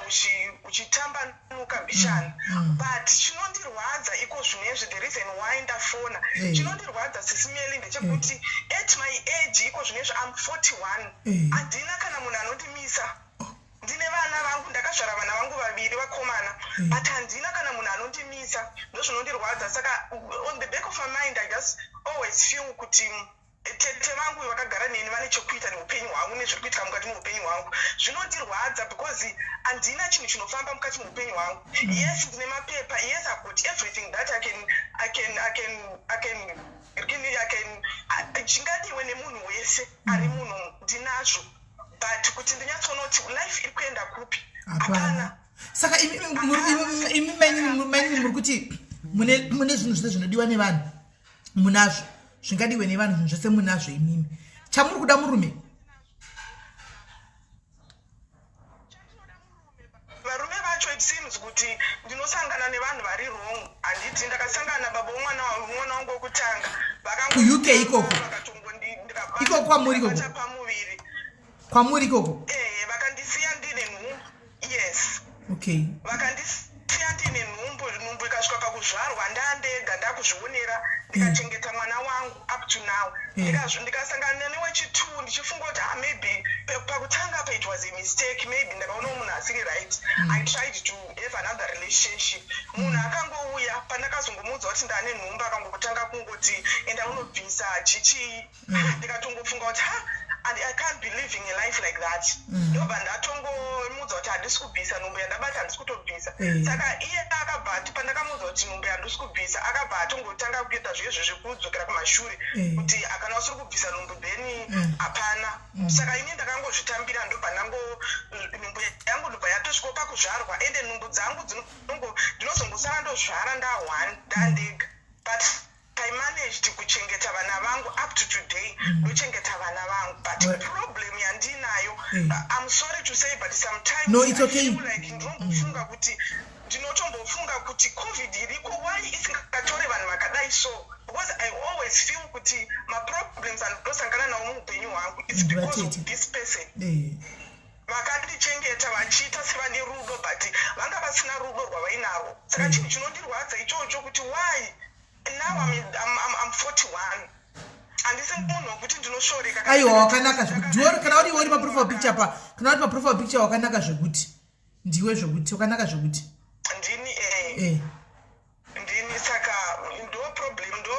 huchitambanuka mbichana. But chinondirwadza iko zvinezvi, the reason why ndafona, chinondirwadza, Sisi Melly, ndechekuti at my age iko zvinezvi, am 41, handina kana munhu anondimisa. Ndine vana vangu, ndakazvara vana vangu vaviri vakomana, but handina kana munhu anondimisa. Ndozvinondirwadza. Saka on the back of my mind, I just always feel kuti tete vangu vakagara neni vane chekuita neupenyu hwangu nezviri kuitika mukati meupenyu hwangu. Zvinondirwadza because handina chinhu chinofamba mukati meupenyu hwangu. Yes, ndine mapepa. Yes, I've got everything that I can chingadiwe nemunhu wese ari munhu, ndinazvo, but kuti ndinyatsoona kuti life iri kuenda kupi, hapana. Saka imi mainini muri kuti mune zvinhu zvese zvinodiwa nevanhu, munazvo zvingadiwe nevanhu, zvinhu zvese munazvo imimi. Chamuri kuda murume? Varume vacho, it seems kuti ndinosangana nevanhu vari wrong, handiti? Ndakasangana nababa womwana mwana wangu wekutanga. KuUK ikoko? Ikoko kwamuri ikoko? Pamuviri. Kwamuri ikoko? Ehe, vakandisiya ndine nhumbu, yes. Vakandisiya ndine nhumbu. Nhumbu ikasvika pakuzvarwa, ndandega, ndakuzvionera, ndikachengeta mwana wangu up to now. Ndikasangana newechi2, ndichifunga kuti, ah, maybe pakutanga apa it was a mistake, maybe ndakaonawo munhu asiri right. I tried to have another relationship. Munhu akangouya, pandakazongomuudza kuti ndane nhumbu, akangotanga kungoti, "Enda unobvisa," chichii. Ndikatongofunga kuti, ha, And I can't be living a life like that. Ndobva ndatongomuudza kuti handisi kubvisa nhumbu yandabata, handisi kutobvisa. Saka iye akabva ati, pandakamuudza kuti nhumbu handisi kubvisa, akabva atongotanga kuita zvezvo zvekudzokera kumashure, kuti akana usiri kubvisa nhumbu, then hapana. Saka ini ndakangozvitambira, ndobva ndango nhumbu yangu ndobva yatosvikawo pakuzvarwa. Ende nhumbu dzangu ndinozongosara ndozvara nda1 ndandega, but I managed kuchengeta vana vangu up to today. Ndochengeta vana vangu, but problem yandinayo, I'm sorry to say, but sometimes No, it's I okay. feel like ndinombofunga kuti, ndinotombofunga kuti COVID iriko, why isingatore vanhu vakadai so? Because I always feel kuti maproblems andosangana nawo muupenyu hwangu, it's because of Ndivatete. this person. Vakandichengeta vachiita sevane rudo, but vanga vasina rudo rwavainarwo. Saka chinhu chinondirwadza ichocho kuti why now I'm 41, handisi munhu wekuti ndinoshoreka. Aiwa, wakanaka zvekuti. Ndiwe, kana uri uri paprofile picture pa, kana uri paprofile picture, wakanaka zvekuti. Ndiwe zvekuti, wakanaka zvekuti. Ndini, eh. Ndini. Saka ndo problem, ndo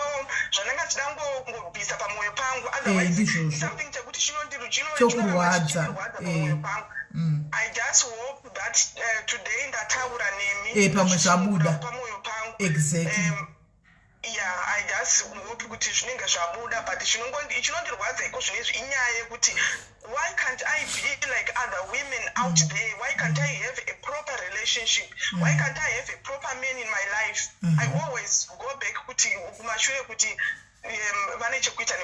zvandanga ndichida ngobvisa pamwoyo pangu. Otherwise, Ndizvozvo. something chekuti Chokurwadza, chinorwadza pamwoyo pangu. I just hope that today ndataura nemi, Eh, pamwe zvabuda. pamwoyo pangu. Yeah, I just hope kuti zvinenge zvabuda, but chinondirwadza iko zvinezvi inyaya yekuti why can't I be like other women out there? Why can't I have a proper relationship? Why can't I have a proper man in my life? I always go back kuti kumashure kuti vane chekuita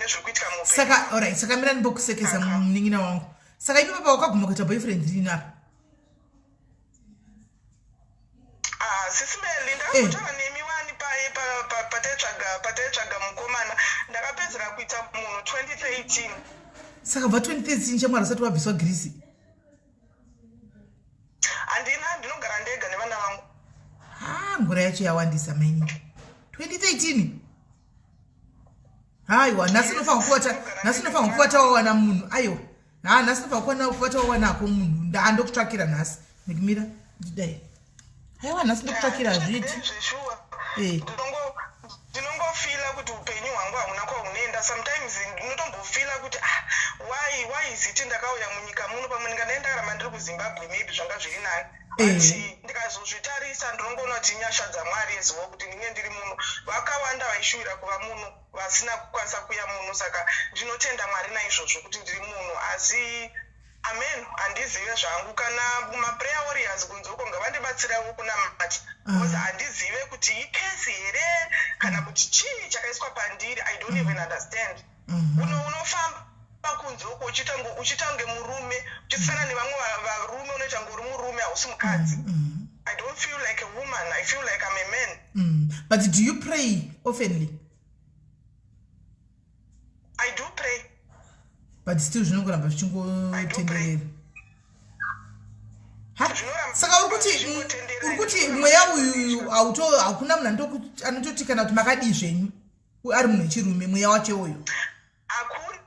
nezviri kuitika muupenyu. Saka alright, saka mira ndimbokusekesa, munin'ina wangu. Saka ipi papa wakaguma kuita boyfriend rini apa? Ah, Sisi Meli, ndakazotaura nemi wani paye pataitsvaga mukomana. Ndakapedzera kuita munhu 2013. Saka bva 2013, shamwari, usati wabviswa girisi? Handina, ndinogara ndega nevana vangu. Ha, ngura yacho yawandisa mainini. 2013, haiwa, nhasi unofanira kuvata wawana munhu. Aiwa, ha, nhasi unofanira kuvata wawanako munhu. Ndandokutsvakira nhasi, nekumira ndidai. Aiwa, nhasi ndokutsvakira, hazviiti. Zveshuwa. Ndinongofila kuti upenyu hwangu hauna kwahunoenda. Sometimes ndinotombofila kuti, ah, why is it ndakauya munyika muno? Pamwe ndingadai ndakaramba ndiri kuZimbabwe, maybe zvanga zviri nani. But ndikazozvitarisa, ndinongoona kuti inyasha dzaMwari ezivo kuti ndinge ndiri muno. Vakawanda vaishuvira kuva muno vasina kukwanisa kuuya muno, saka ndinotenda Mwari naizvozvo kuti ndiri muno. Asi amen, handizive zvangu. Kana maprayer warriors kunze uko, ngavandibatsirawo kunamata, because handizive kuti icurse here kana kuti chii chakaiswa pandiri. I don't even understand. Unofamba kunze uko uchiita kunge murume, uchisiyana nevamwe varume, unoita kunge uri murume, hausi mukadzi. I don't feel like a woman, I feel like I'm a man. But do you pray oftenly? I do pray. But still zvinongoramba zvichingotenderera. Ha, Zvinoramba saka uri kuti zvichingotenderera. Uri kuti mweya uyu hakuna munhu anototi kana kuti makadii zvenyu, ari munhu wechirume, mweya wacho uyu? Hakuna,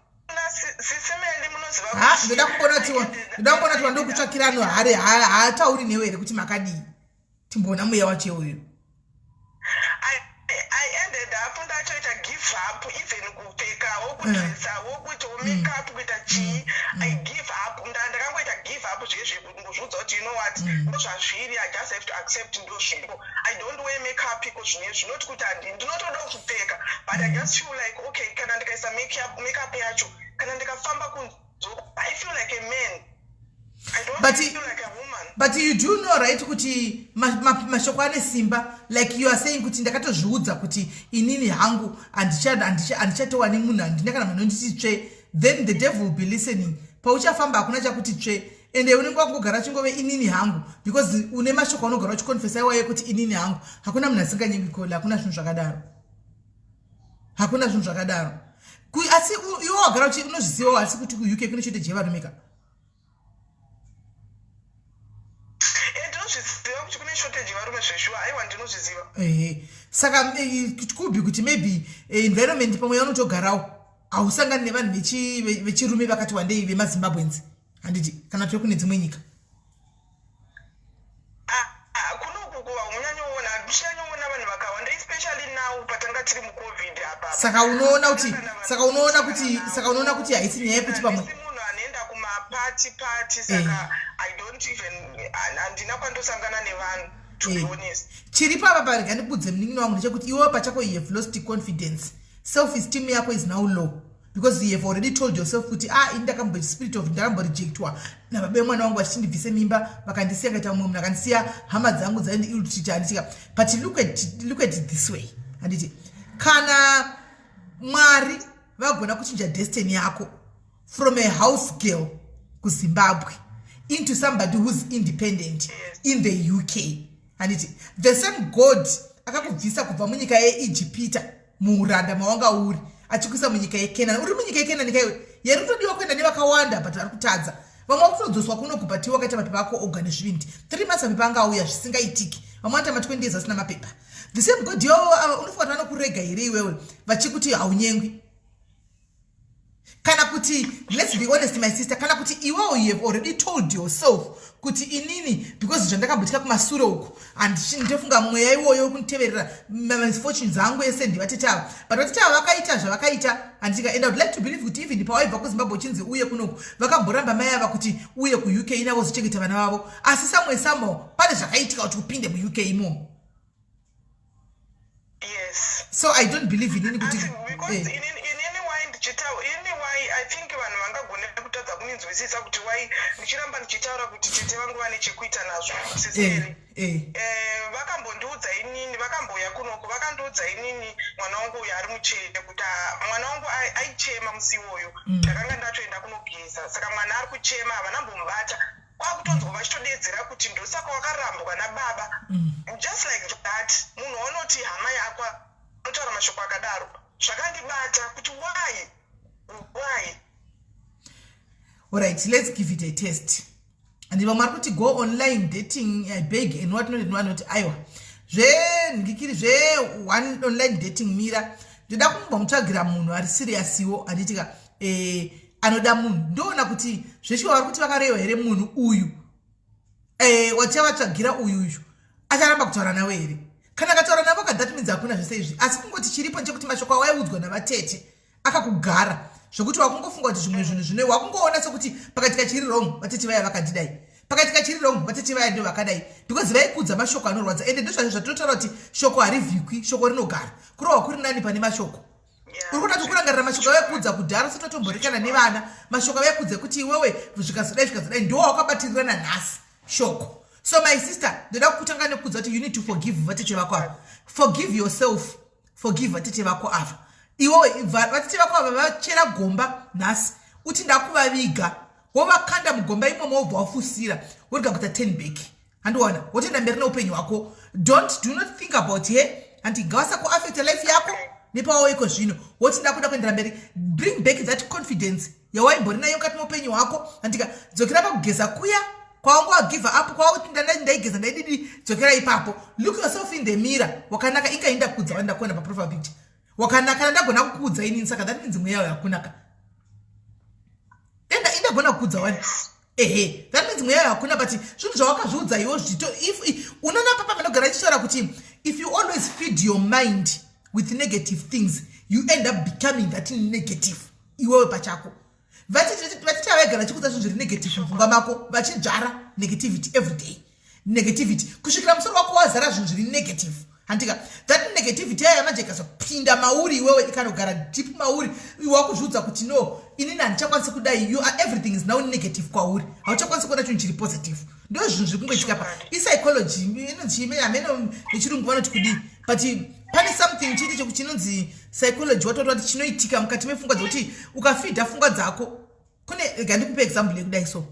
Sisi Meli, munoziva Ha, ndoda kumboona kuti wandokutsvakira ano hari haatauri newe here kuti makadii. Timboona mweya wacho uyu. I ended up ndachoita give up, even kupfekawo, kudresawo, kuitawo makeup, kuita chii. I give up. Ndakangoita give up zvezve, kungozviudza kuti, you know what, ndo zvazviri, I just have to accept, ndo zviripo. I don't wear makeup iko zvinezvi, not kuti handi, ndinotoda kupfeka, but I just feel like, okay, kana ndikaisa makeup yacho, kana ndikafamba kunze, I feel like a man. I don't feel like a woman. But you do know, right, kuti mashoko ane simba? Like you are saying kuti ndakatozviudza kuti inini hangu handichatowani munhu, handina kana munhu nditi tsve. Then the devil will be listening. Pauchafamba hakuna chakuti tsve, ende unenge wakungogara chingove inini hangu, because une mashoko aunogara uchikonfesa iwayo kuti inini hangu. Hakuna munhu asinganyengwi koli, hakuna zvinhu zvakadaro, hakuna zvinhu zvakadaro. Asi iwe wagara unozvizivawo, asi kuti kuUK kune choite jevarume ka? Ndinozviziva kuti kune shortage yevarume zveshuwa. Aiwa, ndinozviziva. Ehe, saka it could be kuti maybe environment pamwe yaunotogarawo hausangani nevanhu vechirume vakati wandei vemaZimbabweans, handiti, kana tiri kune dzimwe nyika? Ah, ah, kunoku kuva unyanyoona, ndichinyanyoona vanhu vakawanda. Especially now patanga tiri muCovid apa. Saka unoona kuti haisi nyaya yekuti pamwe Handisi munhu anoenda kumapati pati, saka I don't even, handina kwandosangana nevanhu, to be honest. Chiri papa parega ndikudze, munin'ina wangu, ndechekuti iwewe pachako you have lost confidence. Self esteem yako is now low because you have already told yourself kuti, ah, ini ndakambo spirit of ndakamborejectwa nababa vemwana wangu vachiti ndibvise mimba, vakandisiya, kaita mumwe munhu akandisiya, hama dzangu dzaindi ill-treat, handitika? But look at it this way, handiti? Kana Mwari vagona kuchinja destiny yako from a house girl kuZimbabwe into somebody who's independent in the UK, handiti? The same God akakubvisa kubva munyika yeIjipita, muuranda mawanga uri, achikuisa munyika yeKenani, uri munyika yeKenani kaiwe, yeri kutodiwa kuenda nevakawanda, but vari kutadza. Vamwe vakutodzoswa kuno, but iwe wakaita mapepa ako oga nezvivindi. 3 months mapepa anga auya, zvisingaitiki. Vamwe vanoita ma20 years vasina mapepa. The same God iwewe unofunga kuti vanokurega here iwewe vachikuti haunyengwi? Kana kuti, let's be honest, my sister, kana kuti iwewo you have already told yourself kuti inini, because zvandakamboitika kumasure uku, handindofunga mweya iwoyo wekunditeverera, misfortunes angu ese ndivatete ava. But vatete ava vakaita zvavakaita, handitika? And I would like to believe kuti even pawaibva kuZimbabwe uchinzi uye kunoku, vakamboramba mai ava kuti uye kuUK inavo zochengeta vana vavo. Asi samwe somehow pane zvakaitika kuti upinde muUK imomo. Yes. So I don't believe inini kuti Asi because inini why ndichitaura, inini why I think vanhu vangagone kutadza kuninzwisisa kuti why ndichiramba ndichitaura kuti tete vangu vane chekuita nazvo, siseri. Vakambondiudza inini, vakambouya kunoko, vakandiudza inini mwana wangu uyu ari muchene kuti, ah, mwana wangu aichema musi iwoyo. Ndakanga ndatoenda kunogeza, saka mwana ari kuchema, havana mbomubata, kwakutonzwa vachitodedzera kuti, "Ndosaka wakarambwa nababa." Just like that, munhu waunoti hama yako anotaura mashoko akadaro, zvakandibata kuti why? Alright, let's give it a test. And vamwe vari kuti go online dating, I beg, and what not and what not. Aiwa, zvenhikikiri zve one online dating, mira, ndoda kumbomutsvagira munhu ari seriousiwo, handitika? Anoda munhu. Ndoona kuti zveshuwa vari kuti vakarewa here munhu uyu, wachavatsvagira uyuyu acharamba kutaura nawe here? Kana akataura navo ka, that means hakuna zvese izvi. Asi kungoti chiripo nchekuti mashoko awaiudzwa navatete akakugara zvokuti wakungofunga kuti zvimwe zvinhu zvino wakungoona sekuti pakaitika chiri wrong, vatete vaya vakandidai, pakaitika chiri wrong, vatete vaya ndo vakadai, because vaikudza mashoko anorwadza. Ende ndozvazvo zvatinotaura kuti shoko harivhikwi, shoko rinogara. Kurohwa kuri nani pane mashoko. Uri kuda kurangarira mashoko avaikudza kudhara usati watomborekana nevana, mashoko avaikudza ekuti iwewe zvikazodai, zvikazodai, ndo wakabatirirana nhasi shoko. So my sister, ndoda kutanga nekudza kuti you need to forgive vatete vako ava. Forgive yourself, forgive vatete vako ava. Iwewe vatete vako ava vachera gomba nhasi, uti ndakuvaviga, wovakanda mugomba imomo, wobva wafusira, worega kuita turn back, handiwana? Wotoenda mberi neupenyu hwako. Don't, do not think about her, handi? Ngavasakuaffecta life yako nepawaiko zvino. Woti ndakuda kuendera mberi. Bring back that confidence yawaimbori nayo mukati meupenyu hwako, handika? Dzokera pakugeza kuya kwawanga wagive up, kwauti ndaigeza, ndaididi, dzokera ipapo. Look yourself in the mirror. Wakanaka. Inga indakudza wandakuona paprofile picture, wakanaka. Kana ndagona kukuudza inini, saka that means mweya yakunaka. Enda, indagona kukuudza wani, ehe, that means mweya hakuna. But zvinhu zvawakazviudza iwo zvito, if unoona papa vanogara ichitaura kuti if you always feed your mind with negative things, you end up becoming that negative iwewe pachako. Vatiti avaigara chikudza zvinhu zviri negative mupfungwa mako, vachidzvara negativity every day, negativity, kusvikira musoro wako wazara zvinhu zviri negative, handika? That negativity yaya manje ikazopinda mauri iwewe, ikanogara deep mauri, wakuzviudza kuti, "No, inini handichakwanisi kudai." You are, everything is now negative kwauri, hauchakwanisi kuona chinhu chiri positive. Ndo zvinhu zviri kungoitika pa ipsychology inonzi hameno nechirungu vanoti kudii, but pane something chiti chekuti chinonzi psychology, watoti chinoitika mukati mepfungwa dzekuti ukafidha pfungwa dzako kune. Rega ndikupe example yekudai. So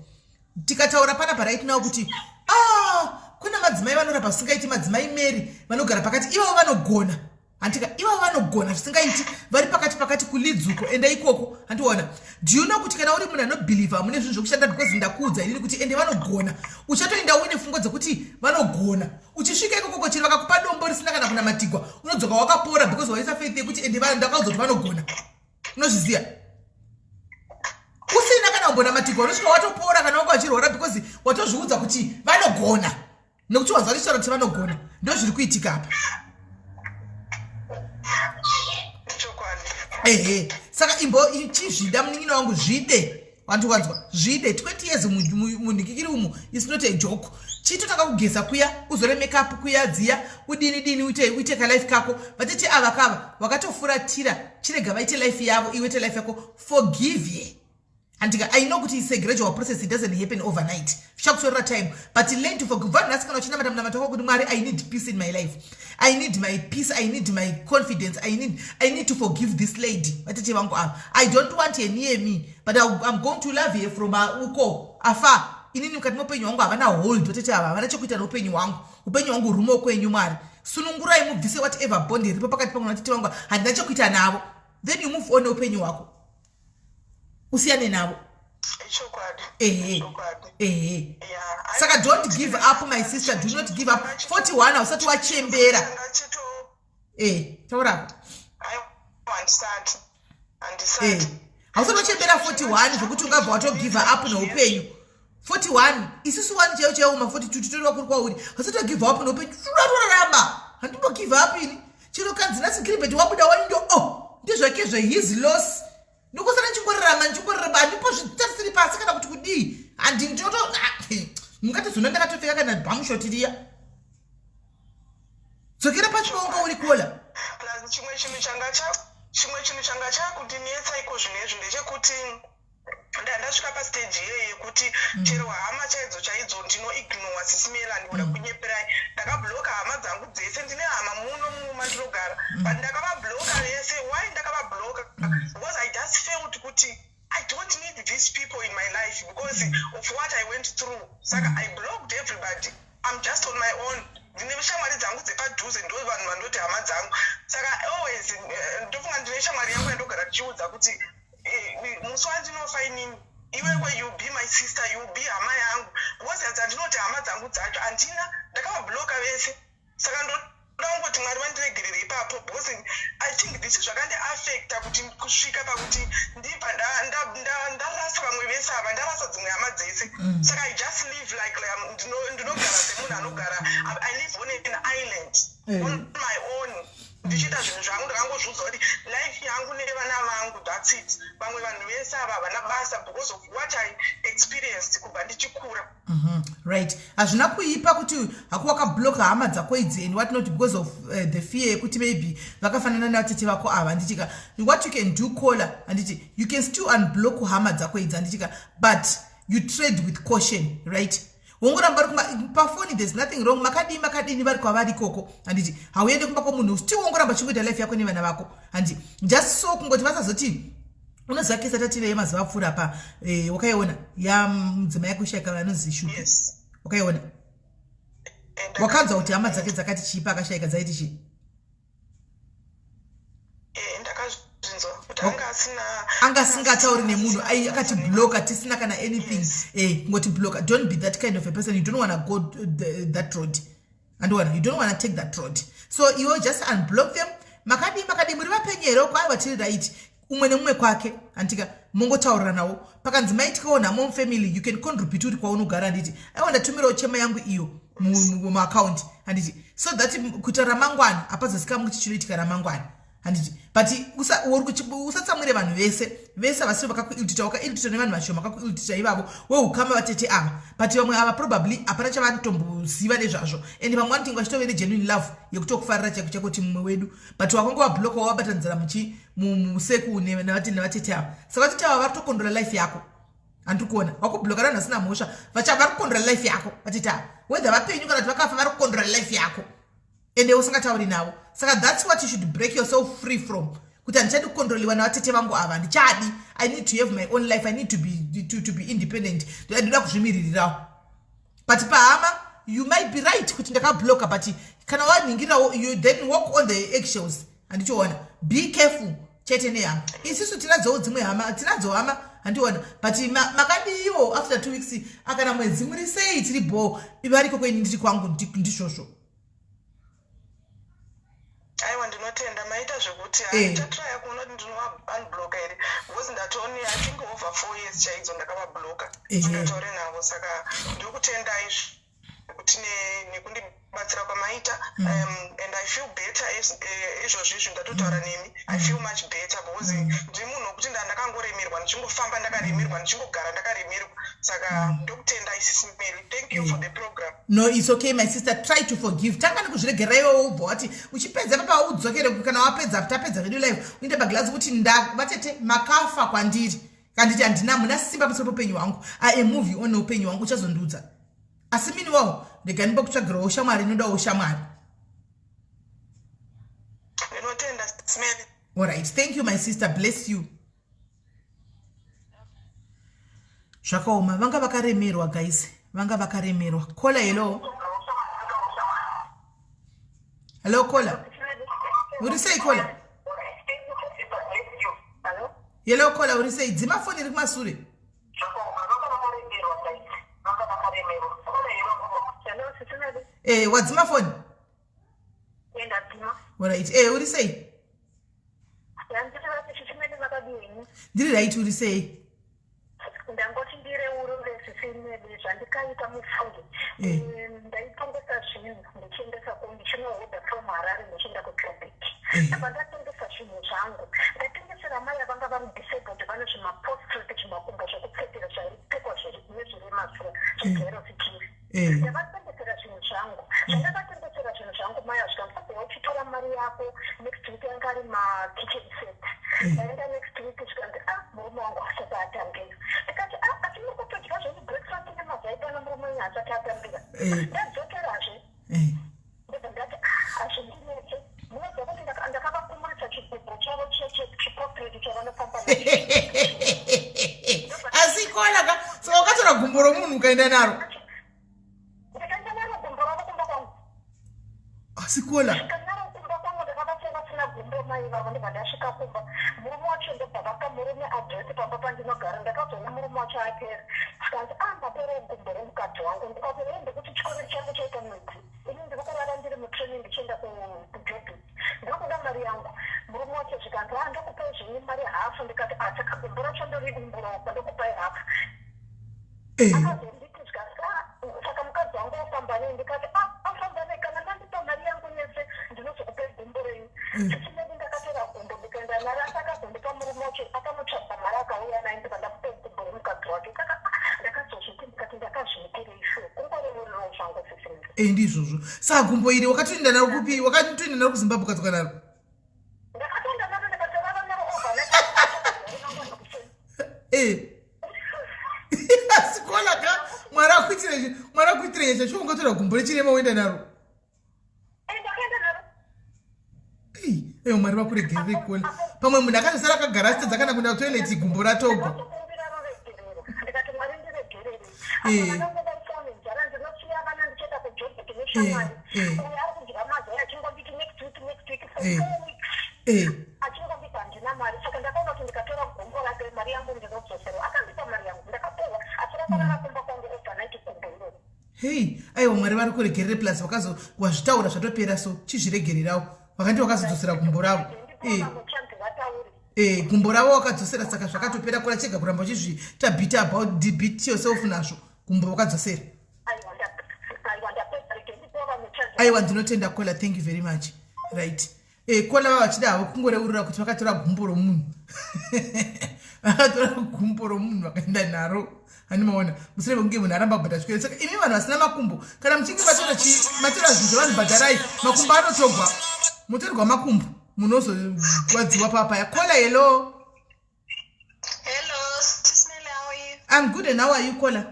tikataura panapa right now kuti, ah, kuna madzimai vanorapa zvisingaiti, madzimai Mary vanogara pakati ivavo vanogona, handika? Ivavo vanogona zvisingaiti, vari pakati pakati kulidzuko, enda ikoko, handiona? Do you know kuti kana uri munhu anobhilivha mune zvinhu zvokushanda, because ndakuudza inini kuti ende vanogona, uchatoenda uine pfungwa dzekuti vanogona. Uchisvika ikokoko, chero vakakupa dombo risina kana kunamatigwa, unodzoka wakapora because waisa faith yekuti ende ndakaudzwa kuti vanogona. Unozviziva, usina kana kumbonamatigwa, unosvika watopora kana wanga uchirwara because watozviudza kuti vanogona, nekuti wanzwa richitaura kuti vanogona. Ndo zviri kuitika apa. Chokwadi. Ehe, saka imbo chizvida, munin'ina wangu, zvide. Wandiwanzwa? Zvide. 20 years munhikikiri umu is not a joke. Chitotanga kugeza kuya, uzore makeup kuya, dziya, udini dini, uite kalife kako. Vatete ava kava wakatofuratira, chirega vaite life yavo, iwe ite life yako. Forgive ye, handika? I know kuti it's a gradual process, it doesn't happen overnight, zvichakutorera time, but learn to forgive. Vanhu nhasi kana uchinamata munamato wako kuti, "Mwari, I need peace in my life, I need my peace, I need my confidence, I need to forgive this lady, vatete vangu ava. I don't want her near me, but I'm going to love her from uko afar. Inini mukati meupenyu hwangu havana hold. Vatete ava havana chekuita neupenyu hwangu. Upenyu hwangu huri kwenyu, Mwari. Sunungurai mubvise whatever bond iripo pakati pangu navatete vangu. Handina chekuita navo." Then you move on neupenyu hwako, usiyane navo. Chokwadi. Ehe. Chokwadi. Ehe. Yeah. Saka don't give up, my sister, do not give up. 41, hausati wachembera. Chito. Taurako. Aiwa, handisati. Handisati. Hausati wachembera 41 zvokuti ungabva watogive up neupenyu. 41, isusu wani chaiwo chaiwo ma42 titoriwa kuri kwauri. Hausati wagive up neupenyu, turatorarama. Handimbogive up ini. Chero kanzi nhasi Gilbert wabuda waindo, oh, ndezvake zvehis loss. Ndokosara ndichingorarama, ndichingorarama, handipo zvitarisiri pasi kana kuti kudii. Handi ndinoto mungatizona ndakatopfeka kana bhamshoti riya. Dzokera pachivaunga uri kola. Plus chimwe chinhu changa chakundinetsa iko zvinezvi ndechekuti ndasvika pastage iyeye yekuti chero hama chaidzo chaidzo ndinoignore. Sisi Melani, kuda kunyeperai, ndakabloka hama dzangu dzese. Ndine hama muno mumandinogara, but ndakavabloka vese. Why ndakavabloka? Because I just felt kuti I don't need these people in my life because of what I went through. Saka I blocked everybody. I'm just on my own. Ndine shamwari dzangu dzepadhuze, ndo vanhu vandoti hama dzangu. Saka always ndofunga ndine shamwari yangu yandogara ndichiudza kuti musi wandinofa inini, iwewe you be my sister, you be hama yangu, because dzandinoti hama dzangu dzacho handina, ndakavabloka vese. Saka ndoda kungoti Mwari vandiregerere ipapo, because I think this zvakandiafecta kuti kusvika pakuti ndibva ndarasa vamwe vese ava, ndarasa dzimwe hama dzese. Saka I just live like ndinogara semunhu anogara, I live on an island on my own, ndichiita zvinhu zvangu. Ndakangozviudza kuti life yangu nevana vangu, that's it. Vamwe vanhu vese ava havana basa because of what I experienced kubva ndichikura. Right, hazvina kuipa kuti haku wakabloka hama dzako idzi and what not because of the fear yekuti maybe vakafanana navatete vako ava, handitika? What you can do, caller, handiti, you can still unblock hama dzako idzi, handitika? But you trade with caution, right? Wongoramba uri pafoni, there's nothing wrong, makadii makadini, vari kwavari ikoko, handiti? Hauende kumba kwomunhu, still wongoramba chingoita life yako nevana vako, handiti? Just so kungoti vasazoti, unoziva kesi atative mazuva apfuura pa wakaiona yamudzimai yakushaika vanonzi Shupi? Yes. Wakaiona? Wakanzwa kuti hama dzake dzakati chii paakashaika? Dzaiti chii? Ndakazvinzwa kuti anga asina Anga asingatauri nemunhu, ai akati bloka, tisina kana anything. Kungoti bloka. Don't be that kind of a person. You don't wanna go that road, andiwana? You don't wanna take that road. So iwe just unblock them. Makadii makadii, muri vapenyu here uko? Aiwa, tiri right. Umwe nemumwe kwake, handika? Mongotaurira nawo. Pakanzi maitikawo nhamo mufamily, you can contribute uri kwaunogara, handiti? Aiwa, ndatumirawo chema yangu iyo mumaakaunti, handiti? So that kuita ramangwana hapazosikamu kuti chinoitika ramangwana, handiti? But usatsamwire vanhu vese vese vasiri vakakuiltita. Wakailtita nevanhu vashoma vakakuiltita ivavo weukama, vatete ava, but vamwe ava probably hapana chavanotomboziva nezvazvo, and vamwe vanotinge vachitove negenuine love yekutokufarira chaiko chako kuti mumwe wedu, but wakangowabloka, wavabatanidzira muchi museku nevatete ava. Saka vatete ava vari kutokontrola life yako, handiri kuona? Wakubloka vanhu vasina mhosva, vari kukontrola life yako vatete ava, whether vapenyu kana kuti vakafa, vari kukontrola life yako ende usingatauri navo. Saka that's what you should break yourself free from, kuti handichadi kukontroliwa navatete vangu ava, handichadi. I need to have my own life. I need to be independent. Ndoda kuzvimiririrawo. But pahama you might be right kuti ndakabloka, but kana wanhingirirawo, you then walk on the eggshells, handichiona? Be careful chete nehama. Isusu tinadzowo dzimwe hama, tinadzo hama, handiona? But makadiiwo after 2 weeks akana mwedzi, muri sei? Tiri bo. Variko kweni, ndiri kwangu, ndizvozvo. Aiwa, ndinotenda, maita zvekuti handichatraya kuona kuti ndinovaunblocka here, because ndatoni, I think, over 4 years chaidzo ndakavabloka, ndingataure navo. Saka ndokutendai. nekuti nekundibatsira kwamaita. And I feel better izvozvi izvi ndatotaura nemi. I feel much better because ndiri munhu wekuti ndakangoremerwa, ndichingofamba ndakaremerwa, ndichingogara ndakaremerwa. Saka ndokutendai, Sisi Mary. Thank you for the program. No, it's okay, my sister. Try to forgive. Tanga nekuzviregerera iwewe, ubva wati uchipedza papa udzokere. Kana wapedza, tapedza vedu live, uinde paglazi kuti vatete makafa kwandiri, kanditi handina muna simba pamusoro peupenyu hwangu. I am moving on neupenyu hwangu. Uchazondiudza. Asi mini wawo, rega ndimbokutsvagirawo shamwari inodawo shamwari. Ndinotenda, Sisi Mary. Alright, thank you, my sister. Bless you. Zvakaoma, vanga vakaremerwa, guys, vanga vakaremerwa. Caller, hello, hello, caller, uri sei, caller? Hello, caller, uri sei? Dzima foni iri kumasure. Wadzima foni? Alright, uri sei? Ndiri right, uri sei? Ndangoti ndireurure, Sisi Mary, zvandikaita mufungi. Ndaitengesa zvinhu ndichiendesa ndichinohodha from Harare ndichienda kuJoburg. Apa ndatengesa zvinhu zvangu, ndatengesera mai avanga vari disabled, vane zvimaprosthetic, zvimakumbo zvekupfekera zvaipfekwa nezvirema zviya zvejerosikiri. Ndavatengesera zvinhu zvangu. Zvandakatengesera zvinhu zvangu, mai azvikanzi, "Uchitora mari yako next week." Yanga ari makitchen set. Ndaenda next week, zvikanzi, "A, murume wangu asati atambira." Ndikati, "A, asi muri kutodya zvenyu breakfast nemazai pano, murume wenyu asati atambira." Ndadzokerazve, ndobva ndati, "Hazvindinetse." Munoziva kuti ndakavakumurisa chigubhu chavo chiprosthetic chavanofamba nacho. Asi caller ka, saka wakatora gumbo romunhu ukaenda naro? Ndikaenda naro gumbo ravo kumba kwangu. Asi caller. Ndikanaro kumba kwangu, ndakavasiya vasina gumbo mai vavo. Ndobva ndasvika kumba, murume wacho ndobva vapa murume address pamba pandinogara. Ndakazoona murume wacho apera, tikanzi, "A, mapera gumbo remukadzi wangu." Ndikati, "E, ndekuti chikoro changu chaita mwedzi, ini ndiri kurara ndiri mutraining ndichienda kuJoburg, ndiri kuda mari yangu." Murume wacho zvikanzi, "A, ndokupai zvenyu mari hafu." Ndikati, "A, saka gumbo racho ndoridimburaoko, ndokupai hafu." Akazonditi zvikati, "Ah, saka mukadzi wangu ofamba nei?" Ndikati, "Ah, afamba nei? Kana mandipa mari yangu yese, ndinozokupai gumbo renyu." Sisi Mary, ndakatora gumbo ndikaenda naro, asi akazondipa murume wacho akamutsvaga mari, akauya naye, ndibva ndamupa gumbo remukadzi wake. Saka ndakazozviti, ndikati, ndakazviitirei sure? Kungoreurirawo zvangu, Sisi Mary. Ndizvozvo. Saka gumbo iri wakatoenda naro kupi? Wakatoenda naro kuZimbabwe, ukadzoka naro? Ndakatoenda naro, ndikatorara naro overnight. Asi caller ka, Mwari akuitire, Mwari akuitire nyasha. Sho ungatora gumbo rechirema woenda naro? Ndakaenda naro. Eyo, Mwari vakuregerere, caller. Pamwe munhu akazosara akagara achitadza kana kuenda kutoilet, gumbo ratogwa. Ndatokumbira ruregerero, ndikati, "Mwari, ndiregerere." Apanangovaiswa nenzara, ndinosiya vana ndichienda kuJoburg neshamwari. Uyo ari kudya mazai achingonditi next week, next week for 4 weeks, achingonditi handina mari. Saka ndakaona kuti ndikatora gumbo rake, mari yangu ndinodzoserwa. Akandipa mari yangu, ndakapuhwa, asi rakarara kumba kwangu overnight gumbo iroro. Hei, aiwa, Mwari vari kuregerere. Plus wakazo wazvitaura, zvatopera, so chizviregererawo. Vakandi wakazodzosera gumbo ravo. Ndipochanzi vatauri. Gumbo ravo wakadzosera, saka zvakatopera. Kora chega kuramba uchizviita beat about beat yourself nazvo. Gumbo wakadzosera. Aiwa, ndapedza, rege ndipiwa vamwe chanzi. Aiwa, ndinotenda, caller. Thank you very much. Right, caller vava vachida havo kungoreurura kuti vakatora gumbo romunhu, vakatora gumbo romunhu vakaenda naro. Hani maona, mushure mekunge munhu aramba kubhadhara chikwereti. Saka imi vanhu vasina makumbo, kana muchinge matora matora zvinhu zvevanhu, bhadharai. Makumbo anotogwa, mutorwa makumbo, munozorwadziwa papaya. Caller, hello. Hello, Sis Melly, how are you? I'm good, and how are you, caller?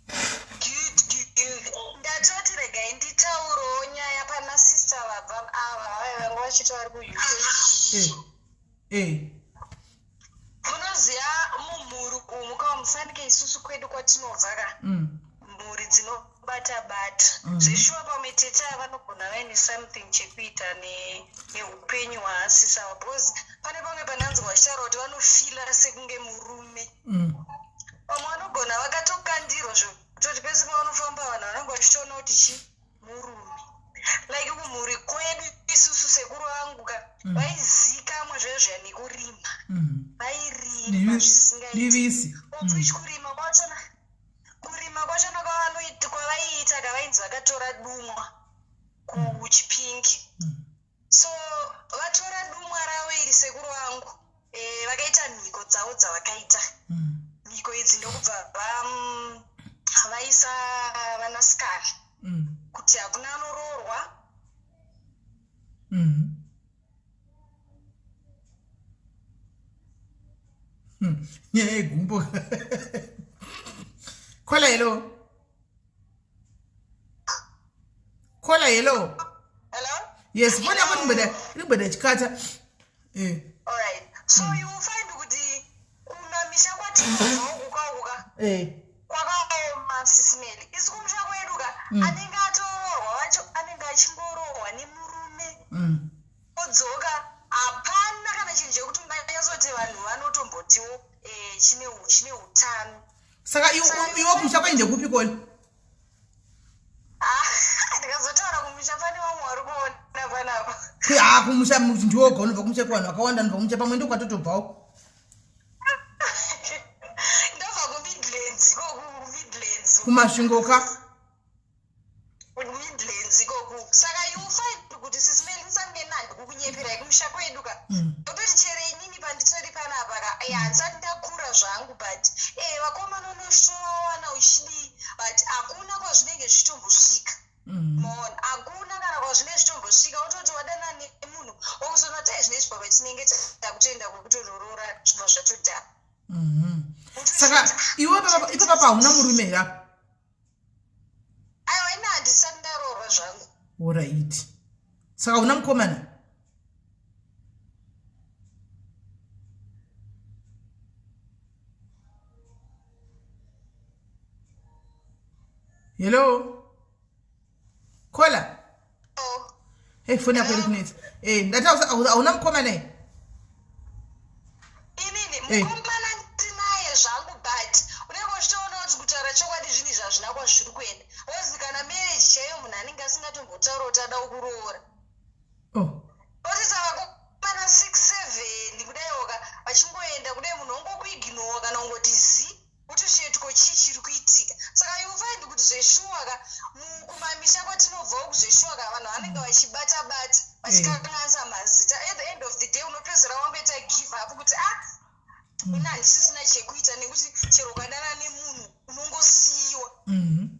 Good, good. Ndatoti regai nditaurewo nyaya pana sister vabva ava, vanga vachiti vari kuUK. Munoziva, mumhuri umu kamusanike isusu kwedu kwatinobva ka, mhuri dzinobata bata zveshuwa. Pamwe tete ava vanogona vaine something chekuita neupenyu hwaasisi ava, because pane pamwe pandanzwa vachitaura kuti vanofeela sekunge murume. Vamwe vanogona vakatokandirwa zvekutoti pese pavanofamba vanhu vanenge vachitoona kuti chi murume. Like kumhuri kwedu isusu, sekuru vangu ka vaizikamwa zvezviya nekurima. Vairima zvisingaiti. Divisi. Of which kurima kwachona, kurima kwachona kwavaiita kavainzi vakatora dumwa kuchipingi. So vatora dumwa ravo iri sekuru vangu e, vakaita mhiko dzavo dzavakaita. Mhiko idzi ndokubva vaisa vanasikana kuti hakuna anoroorwa. Nyaya yegumbo. Kola, hello. Kola, hello. Hello? Yes, foni yako iri chikata. Eh. Alright. So you will find kuti kumamisha kwatinobva uku kwakaoma sisimeli. Isi kumusha kwedu ka anenge atoroorwa wacho anenge achingoroorwa nemurume odzoka, hapana kana chinhu chekuti unganyatsoti vanhu vanotombotiwo chine utano. Saka iwe kumusha kwainde kupi, Kola? Ah, ndikazotaura kumusha pane vamwe vari kuona panapa. Ha, kumusha ndiwoga unobva kumusha kuvanhu vakawanda unobva kumusha, pamwe ndokwatotobvawo. Ndobva kuMidlands ikoku, kuMidlands. Kumasvingo ka? Midlands ikoku. Saka you find kuti sisimelisangena ndikukunyeperai, kumusha kwedu ka ndototi chere inini panditori panapa ka, handisati ndakura zvangu, but vakomana unoshowana uchidii, but hakuna kwazvinenge zvichitombosvika. Maona, hakuna kana kwazvinenge zvichitombosvika. Wototi wadana nemunhu, wakuzoona tai zvinezvi pamwe tinenge takutoenda kwekutororoora, zvibva zvatodhara. Saka iwe ipapa hauna murume here apa? Aiwa, ina handisati ndaroorwa zvangu. Alright, saka una mukomana? Hello, Kola. Oh. Hey, foni yako iri kunetsa. Ndati hauna mukomana here? Inini mukomana ndinaye zvangu, but unenge uchitoona kuti kutaura chokwadi zvinhu izvi hazvina kwazviri kuenda, because kana marriage chaiyo munhu anenge asingatombotaura kuti ada kuroora. Otita vakomana 6 7 kudaiwoka vachingoenda kudai, munhu ongokuignowa kana ungoti zi utoshetiko, chii chiri kuitika? Saka you find kuti zveshuwa ka kumamisha kwatinobvawo kuzveshuwa ka vanhu vanenge vachibata bata vachikanganisa mazita. At the end of the day unopedzisira wangoita give up kuti ah, ina handisisina chekuita, nekuti chero ukadana nemunhu unongosiyiwa.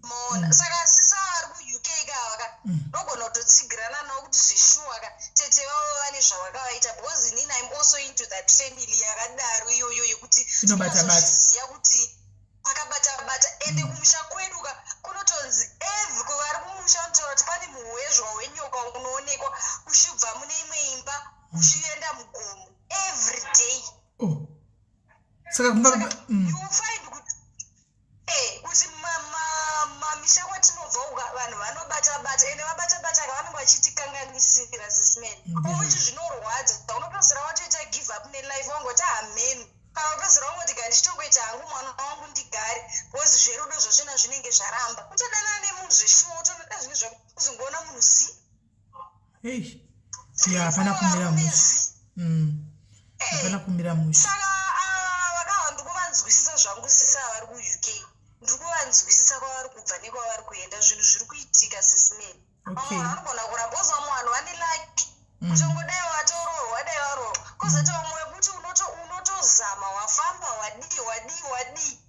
Maona, saka sisa vari kuUK kava ka ndogona kutotsigirana navo kuti zveshuwa ka tete vavo vane zvavakavaita, because inini I'm also into that family yakadaro iyoyo yekuti Inobata bata. tinozozviziva kuti pakabata bata. Ende kumusha kwedu ka kunotonzi every vari kumusha vanotaura kuti pane muhwezvwa wenyoka unoonekwa uchibva mune imwe imba uchienda mugomo every day. Oh, saka kumba You will find kuti kuti mamisha kwatinobva uka vanhu vanobata bata, ende vabata bata ka vanenge vachitikanganisira sisimeni. Omuti zvinorwadza, unopedzisira watoita give up nelife, wangoti hameno, kana upedzisira wangoti ga ndichitongoita hangu mwana wangu ndigare, because zverudo zvazvona zvinenge zvaramba. Utodanana nemunhu zveshuwa, utonoda zvinhu zvako, uzongoona munhu zi. Hey, ya, hapana kumira mushe. Hapana kumira mushe. Saka vakava ndikuvanzwisisa zvangu sisa vari kuUK, ndiri kuvanzwisisa kwavari kubva nekwavari kuenda, zvinhu zviri kuitika sisimeni. Vamwe vanhu vanogona kuramba ozi vamwe vanhu vane lucky kutongodai watoroorwa, dai varoorwa, kozoti vamwe wekuti unotozama, wafamba, wadii wadii wadii.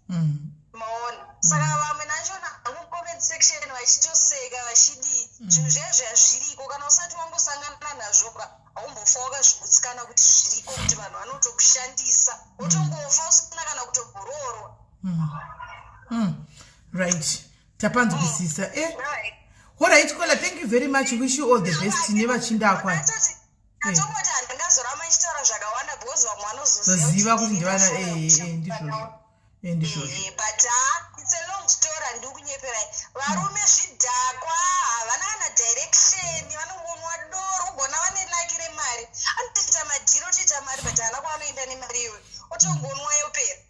Maona, saka vamwe nachona hangu comment section vachitoseka vachidii, zvinhu zviya zviya zviriko. Kana usati wambosangana nazvo ka haumbofa wakazvigutsikana kuti zviriko, kuti vanhu vanotokushandisa, wotongofa usina kana kutomboroorwa. Right, tapanzwisisa. Alright Kola, thank you very much, wish you all the best nevachindakwa. Atongoti handingazoramba ndichitaura zvakawanda because vamwe vanozoziva kuti ndivana. Ndizvozvo, ndizvozvo. But ha, it's a long story, handiri kunyeperai. Varume zvidhakwa, havana kana direction, vanongonwa doro. Ugona vane lucky remari, anotoita madhiri, otoita mari, but haana kwaanoenda nemari iyoyo, otongonwa yopera.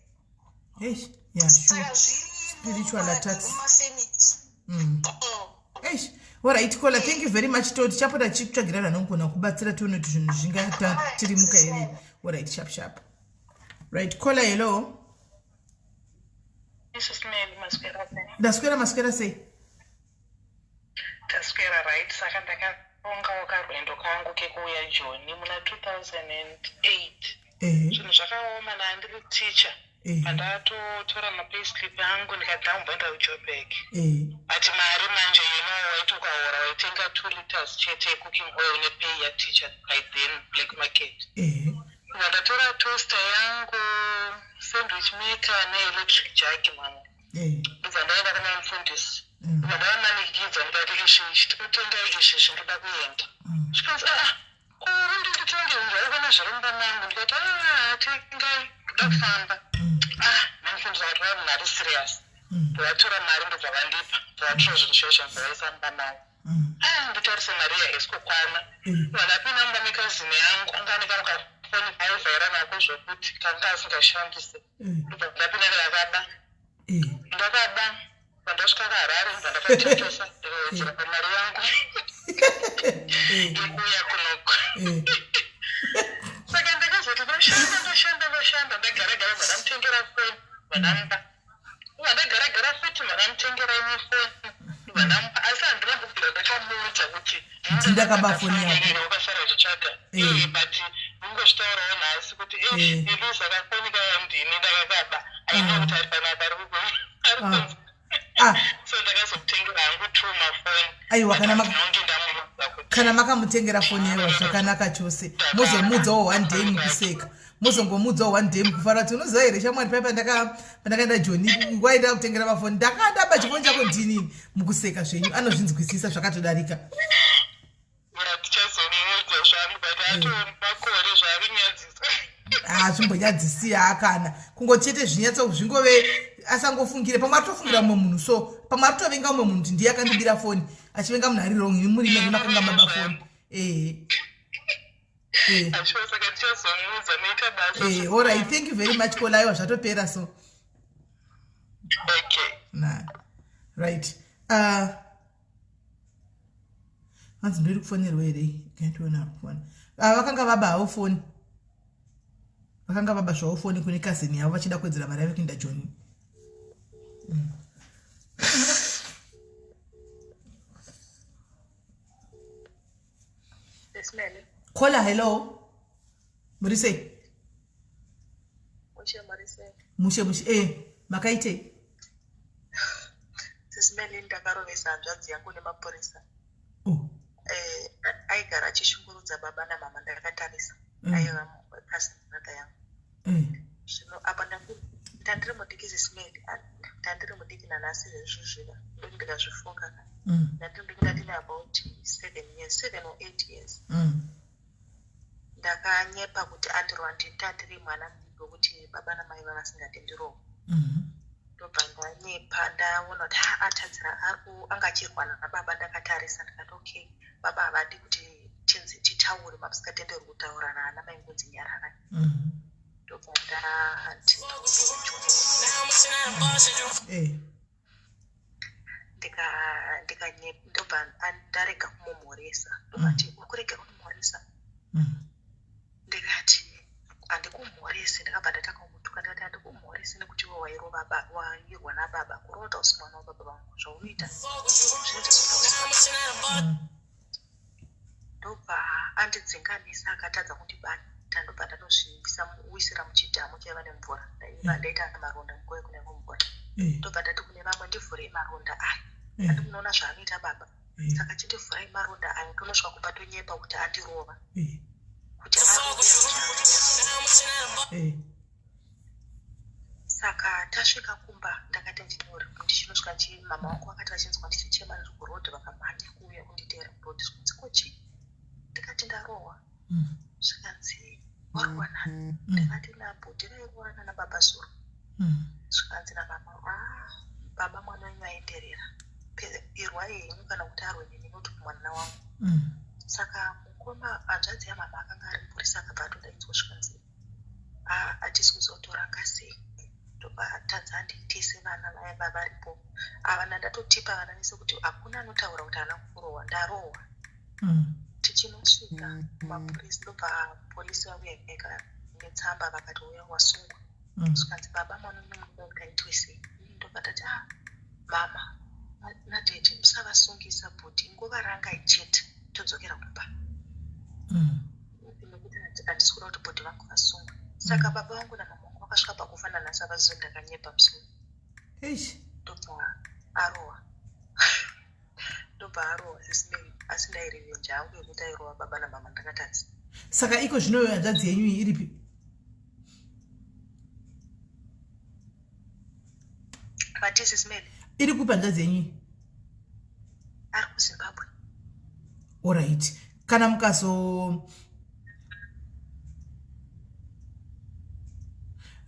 Eish, yeah, sure. Saka Spiritual attacks. zvirimo. Eish, alright Kola, thank you very much. To tichapota tichikutsvagira vanogona kubatsira, tione kuti zvinhu zvingatirimuka here. Alright, sharp sharp. Right, Kola, hello. Ndaswera, maswera sei? Taswera right. Saka ndakarongawo karwendo kangu kekuuya Joni muna 2008. Zvinhu zvakaoma, ndandiri ticha. Pandatotora mapayslip angu, ndikati ndamboenda kuJoburg, but mari manje, waiti ukaora waitenga 2 liters chete cooking oil nepay yateacher by then, black market. Ndobva ndatora toaster yangu, sandwich maker neelectric jug mamwe. Ndobva ndaenda kuna mufundisi. Ndobva ndavamanikidza, ndikati, "Izvi ichi tikutengai, izvi izvi ndoda kuenda." Zvikanzi, "Aa, kuri ndikutenge zvaukona zviri mumba mangu." Ndikati, "Aa, tengai, ndoda kufamba." Ah, namufundisi akati, "Va munhu ari serious." Ndobvatora mari, ndobva vandipa, ndobvatora zvinhu zvacho, ndobva mumba mangu. Ah, nditarise mari iya haisi kukwana. Vandapinda mumba mecousin yangu, anga ane kamwe kafoni kaivhaira nako zvokuti kanga asingashandise. Ndobva ndapinda, ndakaba. Ndakaba, vandasvika kuHarare, ndobva ndakatengesa, ndikawedzera pamari yangu yekuuya kunoko. Saka ndakazoti ndashanda, ndashanda, ndashanda, ndagaragara, vandamutengera foni, vandamupa. Vandagaragara futi, vandamutengera imwe foni, vandamupa. Asi handina kubvira ndakamuudza kuti Ndakaba foni yako. Wakasara uchitsvaga. But ndingozvitaurawo nhasi kuti Elisa, kafoni kaya ndini ndakakaba. Aina kuti ari panapa, ari kunzi. So ndakazomutengera hangu two mafoni. Aiwa, kana Ndinonge ndamuudza kuti kana makamutengera foni, aiwa, zvakanaka chose. Muzomuudzawo one day mukuseka, muzongomuudzawo one day mukufara kuti, "Unoziva here shamwari, pai pandakaenda Joni, waida kutengera mafoni, ndakandaba chifoni chako ndinini." Mukuseka zvenyu, anozvinzwisisa, zvakatodarika. Tichazomuudza zvangu, but atoo makore, zvaarinyadzisa. Hazvimbonyadzisiya kana kungoti chete zvinyatso zvingove asangofungire. Pamwe aritofungira mumwe munhu, so pamwe aritovenga mumwe munhu kuti ndiye akandibira foni, achivenga munhu ari wrong. Imi muri menyu makanga maba foni, ehe. Achiwa, saka tichazomuudza. Noita basa. Alright, thank you very much, caller. Aiwa, zvatopera so. Okay. Na right, hanzi ndiri kufonerwa here? Kaitiona kufona. Vakanga vaba havo foni, vakanga vaba zvavo foni kune cousin yavo, vachida kuwedzera mari yavo kuenda Joni. Esimele. Caller, hello, muri sei? Mushe, muri sei? Mushe mushe. Makaitei? Sisimele, ndakarovesa hanzvadzi yangu nemapurisa. Oh. Aigara achishungurudza baba namama ndakatarisa. Aiva cousin brother yangu. Zvino apa ndandiri mudiki, Sisimeli, ndandiri mudiki nanhasi zvezvizviva ndoti ndikazvifunga. Ndandiri mudiki, ndandine about 7 years, 7 or 8 years. Ndakanyepa kuti andirwa. Ndandiri mwana mudiki wekuti baba namai vavasingatendirowo. Ndobva ndanyepa, ndaona kuti ha, atadzira, anga achirwana nababa ndakatarisa. Ndikati, "Okay, baba havadi kuti tinzi titaure, mamusingatenderwi kutaura naana mai, ngunzi nyararai." Ndobva ndati ndobva ndarega kumumhoresa. Ndobva ti, "Uri kurega kumumhoresa?" Ndikati, "Handikumhoresi." Ndakabva ndatanga kumutuka. Ndikati, "Handikumhoresi nekuti iwe wairova wairwa nababa. Kurota usi mwana wababa vangu, zvaunoita zvinoita sekuda usi." Ndobva andidzinganisa, akatadza kundibata. Ndobva ndatozviwisira muchidhamu chaiva nemvura. Ndaiva ndaita maronda nguva yekunaya kwemvura. Ndobva ndati kune vamwe, "Ndivhurei maronda aya." Andi munoona zvaanoita baba. Saka chindivhurai maronda aya, tonosvika kumba tonyepa kuti andirova, kuti arove. Saka tasvika kumba, ndakati ndinori ndichinosvika mama wangu vakati vachinzwa ndichichema ndiri kurodhi, vakamhanya kuuya kunditeera kurodhi. Zvikanzi, "Ko chii?" Ndikati, "Ndarohwa." Zvikanzi, "Warohwa nani?" Ndikati, "Nabhudhi vairohwa nababa zuro." Zvikanzi namama, "A, baba mwana wenyu aenderera. Irwai henyu kana kuti arwe neni, noti kumwana wangu." Saka mukoma, hanzvadzi yamama, akanga ari mupurisa, akabva atodaidzwa. Zvikanzi, "Hatisi kuzotoranga sei?" Ndobva tanzi handiitese vana vaya varipo avana. Ndatotipa vana vese kuti hakuna anotaura kuti haana kurohwa, ndarohwa. Tichinosvika mapurisa, ndobva polisi vauya eka netsamba, vakati, "Uya, wasungwa." Zvikanzi, "Baba, mwana uno munoda kuti aitwe sei?" Ini ndobva Ndobva ndati ah mama nadaddy musavasungisa bhuti ingovarangai chete todzokera kumba. Nekuti handisi kuda kuti bhuti vangu vasungwe. Saka baba vangu namama vangu vakasvika pakufa nanhasi havazivi ndakanyepa musi uyu. Ndobva arohwa. Ndobva arohwa sis Mary asi ndairevenge hangu yekuti airova baba namama ndakatadza. Saka iko zvino hanzvadzi yenyu iyi iripi? Vati sis Mary. Iri kupi hanzvadzi yenyu iyi? Ari kuZimbabwe. Alright. Kana mukazo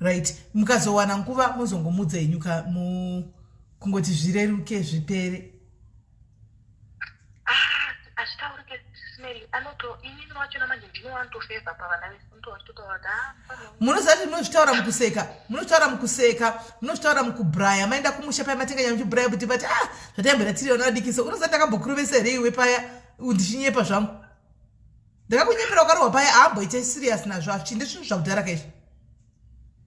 right mukazowana nguva mozongomudza henyu ka mu kungoti zvireruke zvipere. Ah, hazvitaurike Mary anoto inini wachona manje ndini wanotofevha pavana vese unotovaitotaura kuti ah, munoziva kuti munozvitaura mukuseka munozvitaura mukuseka munozvitaura mukubraya maenda kumusha paya matenga nyama muchibraya kuti vati ah zvataimbera tiri vana vadiki so unoziva ndakambokurovesa here iwe paya ndichinyepa zvangu ndakakunyepera wakarohwa paya aamboite serious nazvo azvichinde zvinhu zvakudhara kaizvi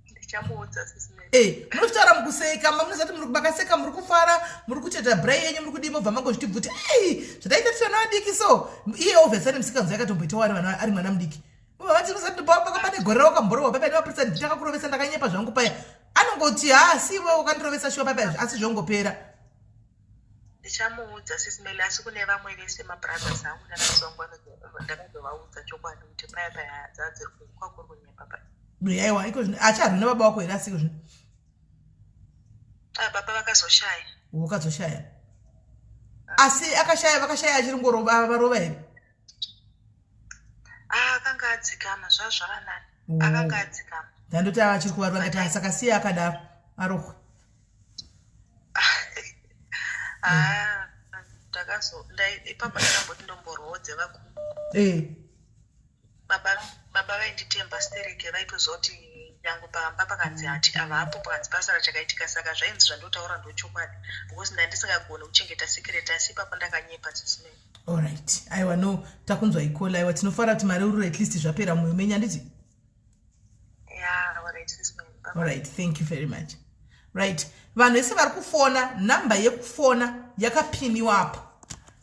ndichamuudza sis Mary. Eh, munozvitaura mukuseka munoziva kuti makaseka muri kufara muri kucheta brai yenyu muri kudii mobva mangozviti bvuti ei zvataita tiri vana vadiki so iye obviously ane musikanzwa yakatomboitawo ari vana ari mwana mudiki mobva vati unoziva kuti pane gore rawakamborohwa paipa nemapurisa nditakakurovesa ndakanyepa zvangu paya anongoti ha si iwe wakandirovesa shuwa paipa asi zvongopera Ndichamuudza sis Melly asi kune vamwe vese mabrothers angu nanasisi vangu ndakazovaudza chokwadi kuti paya paya dzadziri kwakuri kunyepa paya. Aiwa iko zvino acharwi nababa wako here asi iko zvino? Ah, baba vakazoshaya. Wakazoshaya. Asi akashaya vakashaya achiri ngorova varova here? Ah, akanga adzikama zvazvava nani. Oh. Akanga adzikama. Ndandoti achiri kuvarova ndati ah, saka siya akadaro arohwe. Ah, ndakazo ipapa ndakamboti ndomborwodze vakuru. Eh. Baba baba vainditemba stereke vaitoziva kuti nyange pamba pakanzi hati havapo pakanzi pasara chakaitika saka zvainzi zvandotaura ndochokwadi because ndandisingagoni kuchengeta secret asi ipapo ndakanyepa sisimei. Alright. Aiwa no takunzwa ikola aiwa tinofara kuti mareurura at least zvapera mwoyo menyu handiti? Yeah, alright sis Mary. Bye bye. Alright, thank you very much. Right. Vanhu vese vari kufona namba yekufona yakapiniwa apo.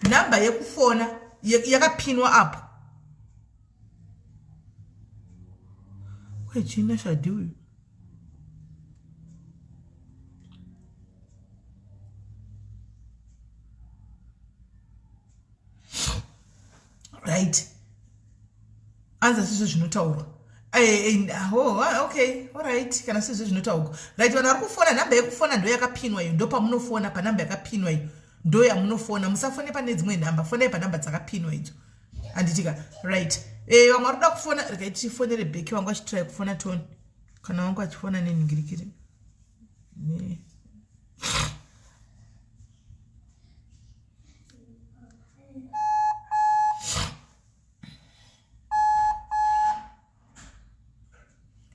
Namba yekufona yakapinwa apo. Wechina shadi uyu. Right. Anza sizvo zvinotaurwa. Eh, eh, oh, ah, okay alright kana sizvo zvinotaurwa. Right vanhu vari kufona nhamba yekufona ndo yakapinwa iyo ndopamunofona panhamba yakapinwa iyo ndo yamunofona musafone pane dzimwe nhamba fonai panhamba dzakapinwa idzo handitika right eh, vamwe vari kuda kufona regai tifonere bheki vangu vachitry kufona toni kana vangu vachifona nenhingirikiri ne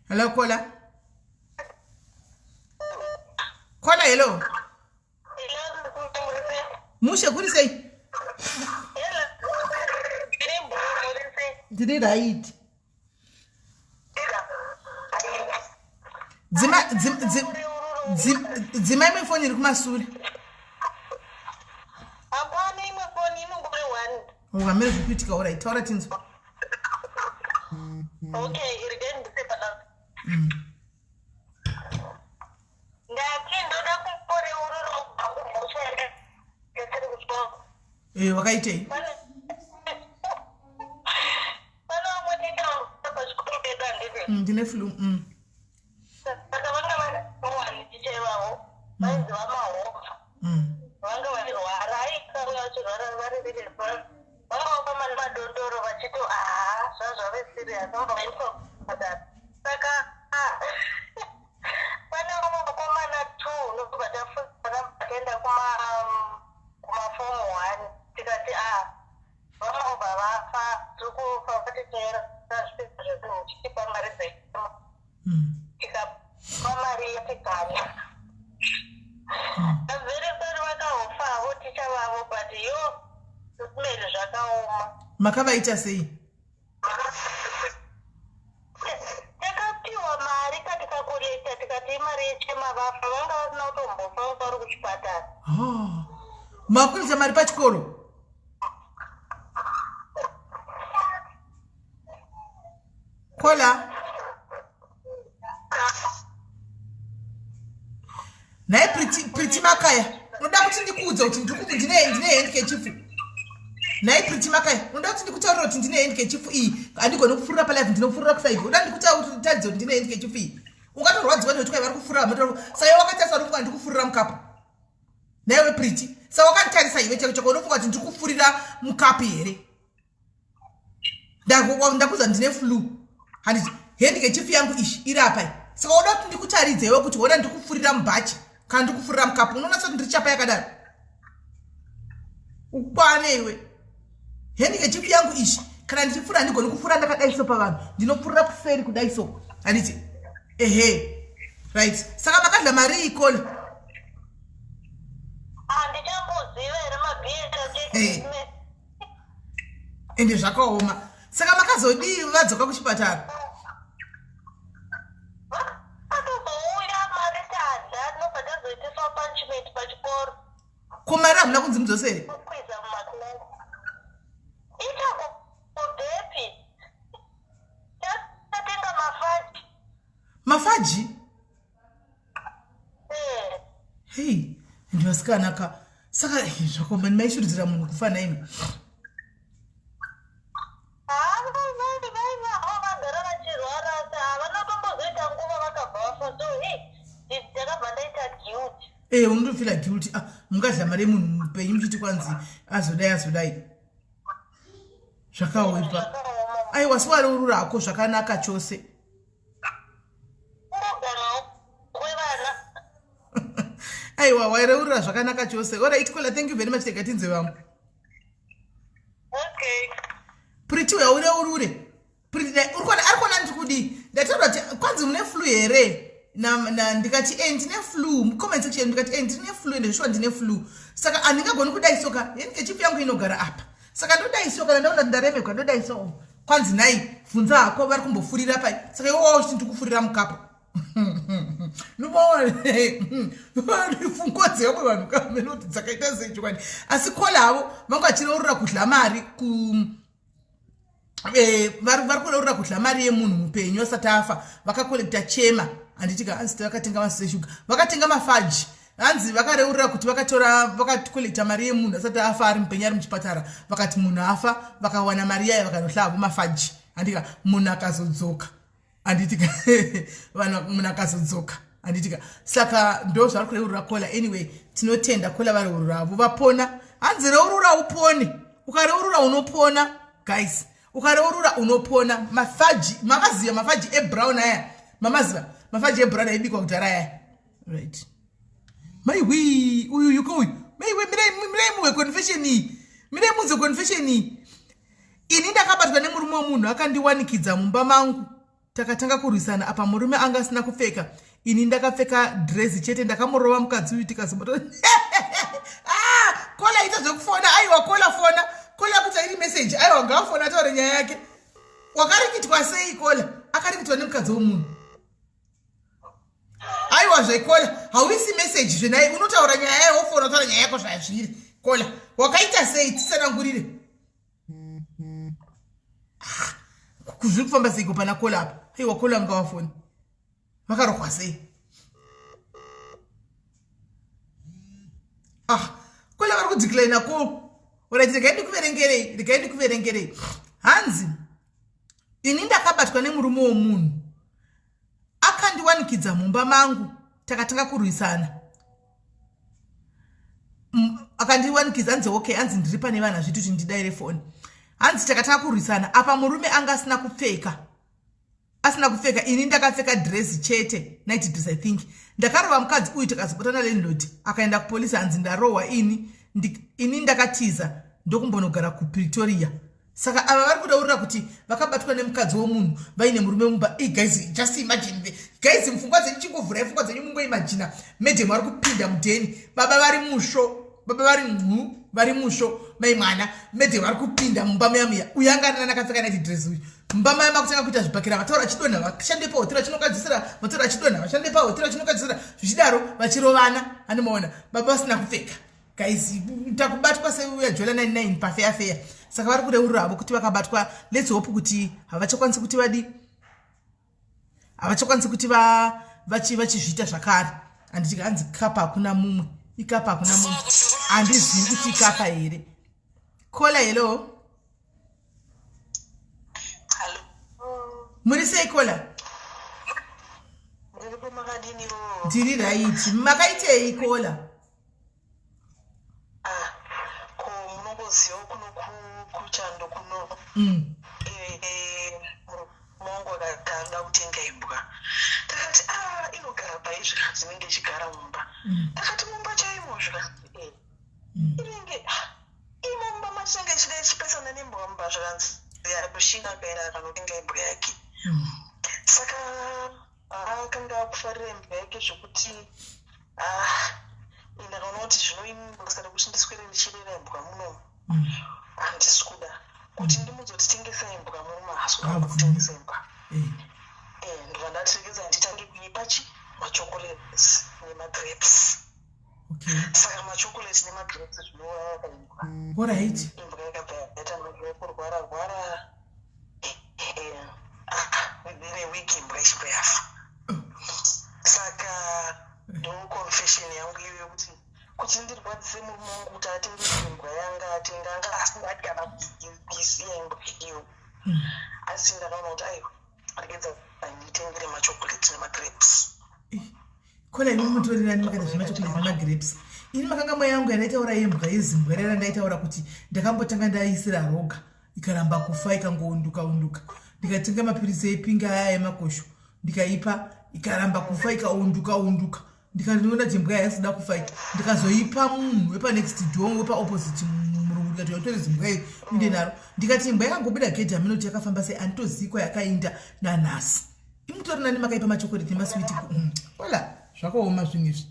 Hello, caller. Caller, hello. Mushe, kuri sei? Ndiri right. Dzima dzima dzima imwe foni iri kumasure. Hapana imwe foni inongori one. Ukamira zviri kuitika orai taura tinzwa. Okay, regai ndise pana. Ndati ndoda kureurura kubva kumhosva yandiri kuchikoro. Eh, wakaitei? Pane vamwe ticha pachikoro pedu handiti? Ndine flu. Saka vanga vari ticha ivavo vainzi vaMahomva. Vanga vachirwara, aisauya vachirwara vari viri vanga vafamba nemadondoro vachiti haa zvazvave serious vanga vaiswa kuchipatara. Saka pane vamwe vakomana two ndobva tafunga takaenda kumafomu one tikati a vamwe vafa tiri kufa vatinyora zvipepa zvekunhu tichipa mari dzaitema tikapa mari yetiganya. I'm very sorry vakahofa havo ticha vavo but yo Mary zvakaoma. Makavaita sei? Takapiwa mari katikakolekta tikati imari yechema vafa vanga vasina kutombofa. kuchipatara. Ah. Makuita mari pachikoro? Kola. Nhai Pretty, Pretty Makaya, unoda kuti ndikuudze kuti ndine ndine handkerchief? Nhai Pretty Makaya, unoda kuti ndikutaurire kuti ndine handkerchief iyi? Handigoni kupfurira palive, ndinopfurira kuside. Unoda ndikutaurire kuti nditaridze kuti ndine handkerchief iyi? Ungatorwadziwa nekuti kwai vari kufurira moto. Saka iwe wakatarisa unofunga ndikufurira mukapu. Nhaiwe Pretty, saka wakanditarisa iwe chako chako unofunga kuti ndikufurira mukapu here? Ndakuza ndine flu, handiti? Handkerchief yangu ishi iri apa. Saka unoda kuti ndikutaridze iwe kuti hona ndikufurira mubhachi kana ndikufurira mukapu? Unoona sekuti ndiri chapa yakadaro? Ukwane iwe. Handkerchief yangu ishi, kana ndichifura handigoni kufura ndakadai so pavanhu, ndinopfurira kuseri kudai so, handiti? Ehe, right. Saka makadla mari ikola? Handichamboziva here mabhiya. Ende zvakaoma. Saka makazodii vadzoka kuchipatara? Vakatozouya mari tadya, tinobva tazoitiswa punishment pachikoro. Ko mari hamuna kunzi mudzosere? Kukwiza mumaklasi ichakubepi, tatenga mafaji. Mafaji? Eh. Hei, ndivasikana ka. Saka eh, zvakaoma, maishuridzira munhu kufa naimi. Vagara vachirwara, asi havana kumbozoita nguva vakabva vafa, so hei, ndakabva ndaita guilt. E, unotofila guilty. Ah, mungadla mari yemunhu mupenyu muchiti kwanzi azodai azodai. Zvakaoipa. Zvakaoma. Aiwa, siwareurura hako, zvakanaka chose. Kungogarawo kwevana. Aiwa, waireurura zvakanaka chose. Alright Kola, thank you very much. Tega tinze vamwe. Okay. Pretty, uya ureurure. Pretty, uri kuona, ari kuona ndiri kudii? Ndataura kuti kwanzi mune flu here, na ndikati e ndine flu, mucomment section ndikati e ndine flu, ende zveshuwa ndine flu. Saka handingagoni kudai soka, handkerchief yangu inogara apa, saka ndodai so kana ndaona kuti ndaremekwa, ndodai so. Kwanzi nai bvunza hako, vari kumbofurira pai? Saka iwe wauchiti ndikufurira mukapo. Numaona pfungwa dzevamwe vanhu kamenoti dzakaita sei chokwadi. Asi kola havo vanga vachireurura kudla mari ku vari kureurura kudla mari yemunhu mupenyu asati afa. Vakakolekta chema, handiti ka? Hanzi vakatenga maseshuga, vakatenga mafaji. Hanzi vakareurura kuti vakatora, vakakolekta mari yemunhu asati afa, ari mupenyu, ari muchipatara. Vakati munhu afa, vakawana mari yayo, vakanohla havo mafaji, handika? Munhu akazodzoka, handitika? Vanhu, munhu akazodzoka, handitika? Saka ndo zvari kureurura Kola. Anyway, tinotenda Kola, vareururavo vapona. Hanzi reurura upone, ukareurura unopona. Guys, ukareurura unopona. Mafaji mamaziva, mafaji ebrown aya mamaziva, mafaji ebrown aibikwa kudhara aya, right? Maiwi, uyu yuko uyu, maiwe, mirai, mirai muwe confession iyi, mirai munze confession iyi. Ini ndakabatwa nemurume wemunhu, akandiwanikidza mumba mangu, takatanga kurwisana. Apa murume anga asina kupfeka, ini ndakapfeka dhirezi chete. Ndakamurova mukadzi uyu, tikazobata. Ah, Kola ita zvekufona. Aiwa Kola, fona Kola, kuita iri meseji. Aiwa, ngaafona ataure nyaya yake. Wakarikitwa sei Kola? Akarikitwa nemukadzi womunhu. Aiwa zvekola, hauisi meseji zvenai, unotaura nyaya yayo, wofona, utaura nyaya yako zvazviri. Kola, wakaita sei? Tisanangurire. Ah, zviri kufamba seiko pana Kola apa? Aiwa Kola, nga wafoni, vakarohwa sei? Ah, Kola vari kudeclina ko. Alright, regai ndikuverengerei, regai ndikuverengerei. Hanzi ini ndakabatwa nemurume womunhu, akandiwanikidza mumba mangu, takatanga kurwisana. Akandiwanikidza, hanzi okay, hanzi ndiri pane vanhu, hazviti kuti ndidaire foni. Hanzi takatanga kurwisana, apa murume anga asina kupfeka, asina kupfeka, ini ndakapfeka dhirezi chete, night dress I think. Ndakarova mukadzi uyu, tikazopotana, landlord akaenda kupolisi, hanzi ndarohwa ini. Ini ndakatiza ndokumbonogara kuPretoria. Saka ava vari kudaurira kuti vakabatwa nemukadzi womunhu vaine murume mumba. Hey guys, just imagine guys, mupfungwa dzenyu, chingovhurai pfungwa dzenyu mungoimagina madam vari kupinda mudheni, baba vari musvo. Baba vari nhu, vari musvo, mai mwana mede vari kupinda mumba muya muya. Uyu anga ari nani akapfeka night dress uyu. Mumba maya makutanga kuita zvibhakera, vataura achidonha, vashande pahotera chinokadzisira, vataura achidonha, vashande pahotera chinokadzisira, zvichidaro vachirovana. Anomaona baba vasina kupfeka. Guys, takubatwa seuya Jola 99 pafeya feya. Saka vari kureurura havo kuti vakabatwa. Let's hope kuti havachakwanisi kuti vadi, havachakwanisi kuti vachizviita zvakare. Handiti hanzi kapa hakuna mumwe, ikapa hakuna mumwe. Handizivi kuti ikapa here. Kola, hello. Muri sei, Kola? Ndiri right. Makaitei, Kola? Ah, ko munongoziva kuno kuchando kuno. Mongo akatanga kutenga imbwa. Takati, "Ah, inogara paizvi?" Zinenge ichigara mumba. Takati, "Mumba chaimo?" Zvikanzi, "Eh." Inenge, ah, imo mumba matinenge ichida ichipesana nembwa mumba. Zvikanzi kushinga, akaenda akanotenga imbwa yake. Saka akanga akufarira imbwa yake zvokuti, ah, ndakaona kuti zvino basa rekuti ndiswere ndichirera imbwa munomu handisi kuda. Kuti ndimuzoti tengesa imbwa, murume haasi kuda kutengesa imbwa. Ndobva ndatiregedza nditange kuipa chi machocolates nemagrapes. Saka machocolate nemagrapes zvinouraya kaimbwa. Imbwa yakabva yatanga kurwara rwara. Within a week imbwa ichibva yafa. Saka ndo confession yangu iyoyo, kuti ndirwadzise murume wangu kuti atengese imbwa yanga atenga. Anga asingadi kana kuisiya imbwa iyo, asi ndakaona kuti aiwa, regedza nditengere machocolate nemagrapes. Kola, imi mutorirani makaita zvemachocolate nemagrapes? Ini makanga mweya yangu yandaitaura yembwa yezimbwa rera, ndaitaura kuti ndakambotanga ndaisira roga, ikaramba kufa, ikangounduka unduka. Ndikatenga mapirisi epinga aya emakosho, ndikaipa, ikaramba kufa, ikaunduka unduka. Ndikanoona kuti imbwa yaisida kufa iyi. Ndikazoipa munhu wepanext door, wepaopposite, murungu. Ndikati, "Watore zimbwa iyi inde naro." Ndikati imbwa yakangobuda gedhi, haminoti yakafamba sei, handitozivi kwayakainda nanhasi. Imutori nani makaipa machokoreti nemaswiti. Ola, zvakaoma zvinhu izvi.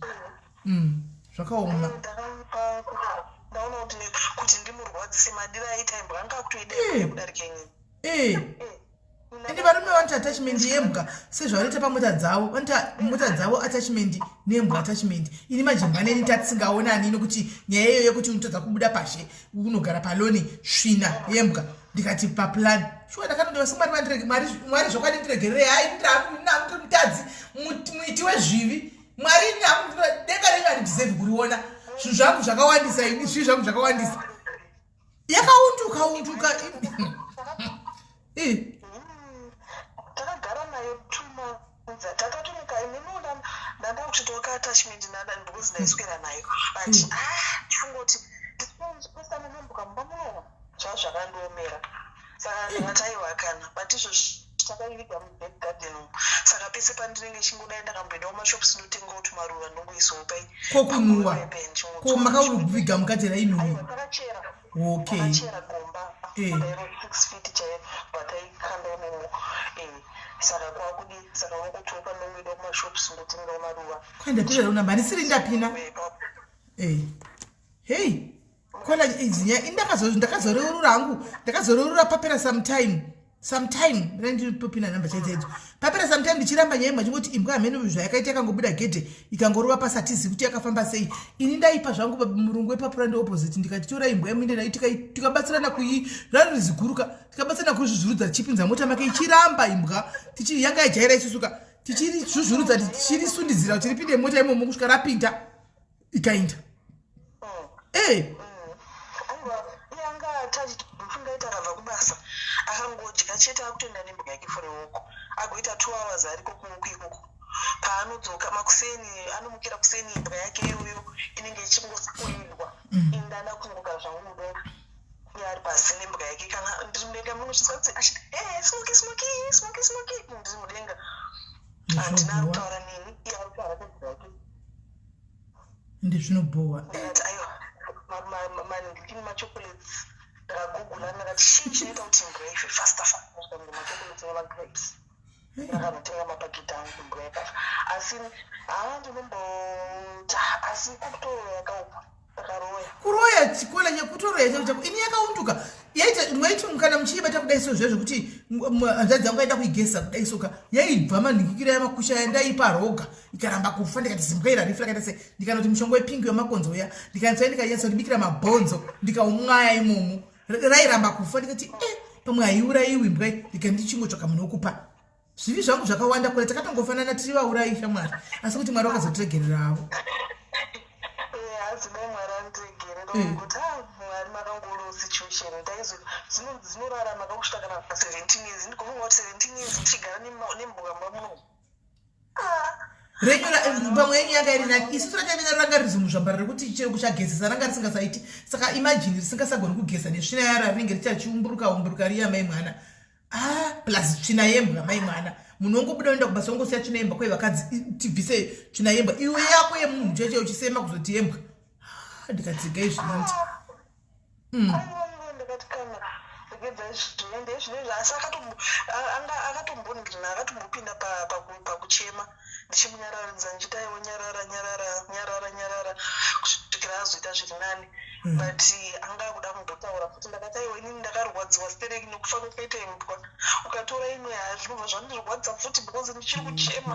Zvakaoma. Ndakaipa, ndaona kuti ndimurwadzise madiro aita imbwa, anga akutoida kudarika inini. Ende varume vanoita attachment yembwa sezvavanoita pamota dzavo. Vanoita mota dzavo attachment, nembwa attachment. Ini manje mbwa neni tatisingaonani, nokuti nyaya iyoyo yekuti unotadza kubuda pashe, unogara paloni, svina yembwa. Ndikati paplan shuwa, ndakanondeva semwari vandirege, Mwari zvokwadi ndiregerere. Hai, ndiri mutadzi, muiti wezvivi. Mwari, denga renyu handideserve kuriona. Zvinhu zvangu zvakawandisa ini, zvivi zvangu zvakawandisa. Yakaunduka unduka. Takagara nayo 2 months, takatomuka. Ininoona ndanda kuchitoka attachment nada because ndaiswera nayo, but ah, ndifungoti ndisipesana nembwa mumba munomu, zvava zvakandiomera. Saka ndakati aiwa kana, but izvozvi takaiviga muback garden umu. Saka pese pandinenge chingodai ndakamboendawo mashops, ndotengawo tumaruva, ndongoisawo pai. Kokunhuwa ko makauviga mukatera inhuwi? Takachera. Takachera gomba dairo 6 feet chaiyo, bataikanda imomo. Saka kwakudi, saka unongotiwo pandongoenda kumashops, ndotengawo maruva. Kwandapira rona handisiri ndapina. Hei, kola, idzi nyaya ini ndakazoreurura hangu, ndakazoreurura papera sometime, sometime ndipopina namba chaidzaidzo. Papera sometime ndichiramba nyaya imbwa, chingoti imbwa hamene zvayakaita, ikangobuda gedhe, ikangorova pasi, hatizivi kuti yakafamba sei. Ini ndaipa zvangu murungu wepapurandi opposite, ndikati, "Tora imbwa yemuinde nayo." Tikabatsirana kui rariri ziguruka, tikabatsirana kurizvuzvurudza, tichipinza mota make, ichiramba imbwa. Yanga yajaira isusuka, tichirizvuzvurudza, tichirisundidzira kuti ripinde mota imomo, kusvika rapinda, ikainda. Aiwa, yanga attached. Mfungaita akabva kubasa, akangodya chete, akutoenda nembwa yake for a walk, agoita 2 hours ariko kuwalk ikoko. Paanodzoka makuseni, anomukira kuseni, imbwa yake iyoyo inenge ichingospoilwa. Indada kungogara zvangu mudenga, iye ari pasi nembwa yake. Kana ndiri mudenga, munosvizwa kuti achiti, "E, Smoky, Smoky, Smoky, Smoky." Ndiri mudenga, handina ari kutaura neni, iye ari kutaura nembwa yake. Ende zvinobhowa. Ndakati aiwa, manhikini machocolates. Ndakagugula, ndakati chii chinoita kuti imbwa ife faster faster? Machocolate nemagrapes. Ndakanotenga mapaketi angu, imbwa yakafa. Asi haa, ndinombota, asi kutoyakaukwa. Kuroya chikola chekutoroya chako chako ini yakaunduka yaita mwaiti kana muchiibata kudai so zviya zvekuti hanzvadzi yangu aida kuigesa kudai soka yaibva manhikikira yamakusha yandaipa roga ikaramba kufa ndikati zimbwa iri harifi rakaita sei ndikanoti mushonga wepingi wemakonzo uya ndikanatsa ndikanyatsa ndibikira mabhonzo ndikaumwaya imomo rairamba kufa ndikati e eh, pamwe haiurayiwi mbwa ndikandichingotsvaka munhu wokupa zvivi zvangu zvakawanda kure takatongofanana tiri vaurayi shamwari asi kuti mwari vakazotiregerera havo eh, kuti ah, mwari makangoona situation ndaizo dzinorarama kakusvika kana 17 years ndikufunga kuti 17 years ndichigara nembuka mba muno ah. renyu pamwe yenyu yanga iri nani isusu rataive ranga riri zimuzvambara rekuti chero kuchagezesa ranga risingasaiti saka imagine risingasagoni kugeza nesvina yaro rinenge richachiumburuka umburuka riya mai mwana ah plus tsvina yembwa mai mwana munhu wongobuda uenda kubasa wongosiya tsvina yembwa kwai vakadzi tibvise tsvina yembwa iwe yako yemunhu chaicho uchisema kuzoti yembwa ah, ndikatsiga izvi noti mm. akatombopinda pakuchema ndichimunyararidza ndichiti aiwa nyarara nyarara nyarara nyarara kusvikira azoita zviri nani mm. but anga akuda kumbotaura futi ndakati aiwa inini ndakarwadziwa stereki nekufa kwakaita imbwa ukatora imwe haa zvinobva zvandirwadza futi because ndichiri kuchema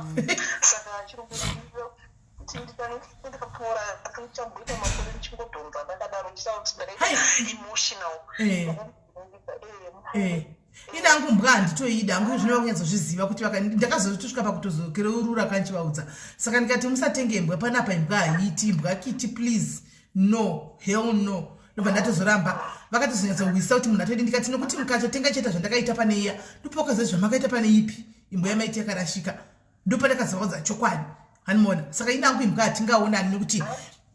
saka achiri kuti ndikapora asi ndichamboita makore ndichingodhonza ndakadaro ndichitaura kuti ndakaita emotional eh. Eh. Ini hangu mbwa handitoida hangu zvino vakunyatsozviziva kuti ndakazotosvika pakutozokereurura kanchivaudza saka ndikati musatenge imbwa panapa imbwa haiiti imbwa kiti please no hell no ndobva ndatozoramba vakatozonyatsowisa kuti munhu atoidi ndikati nokuti mukatotenga cheta zvandakaita pane iya ndopakaziva zvamakaita pane ipi imbwa yamaiti yakarashika ndopandakazovaudza chokwadi hanimona saka ini hangu imbwa hatingaonani nekuti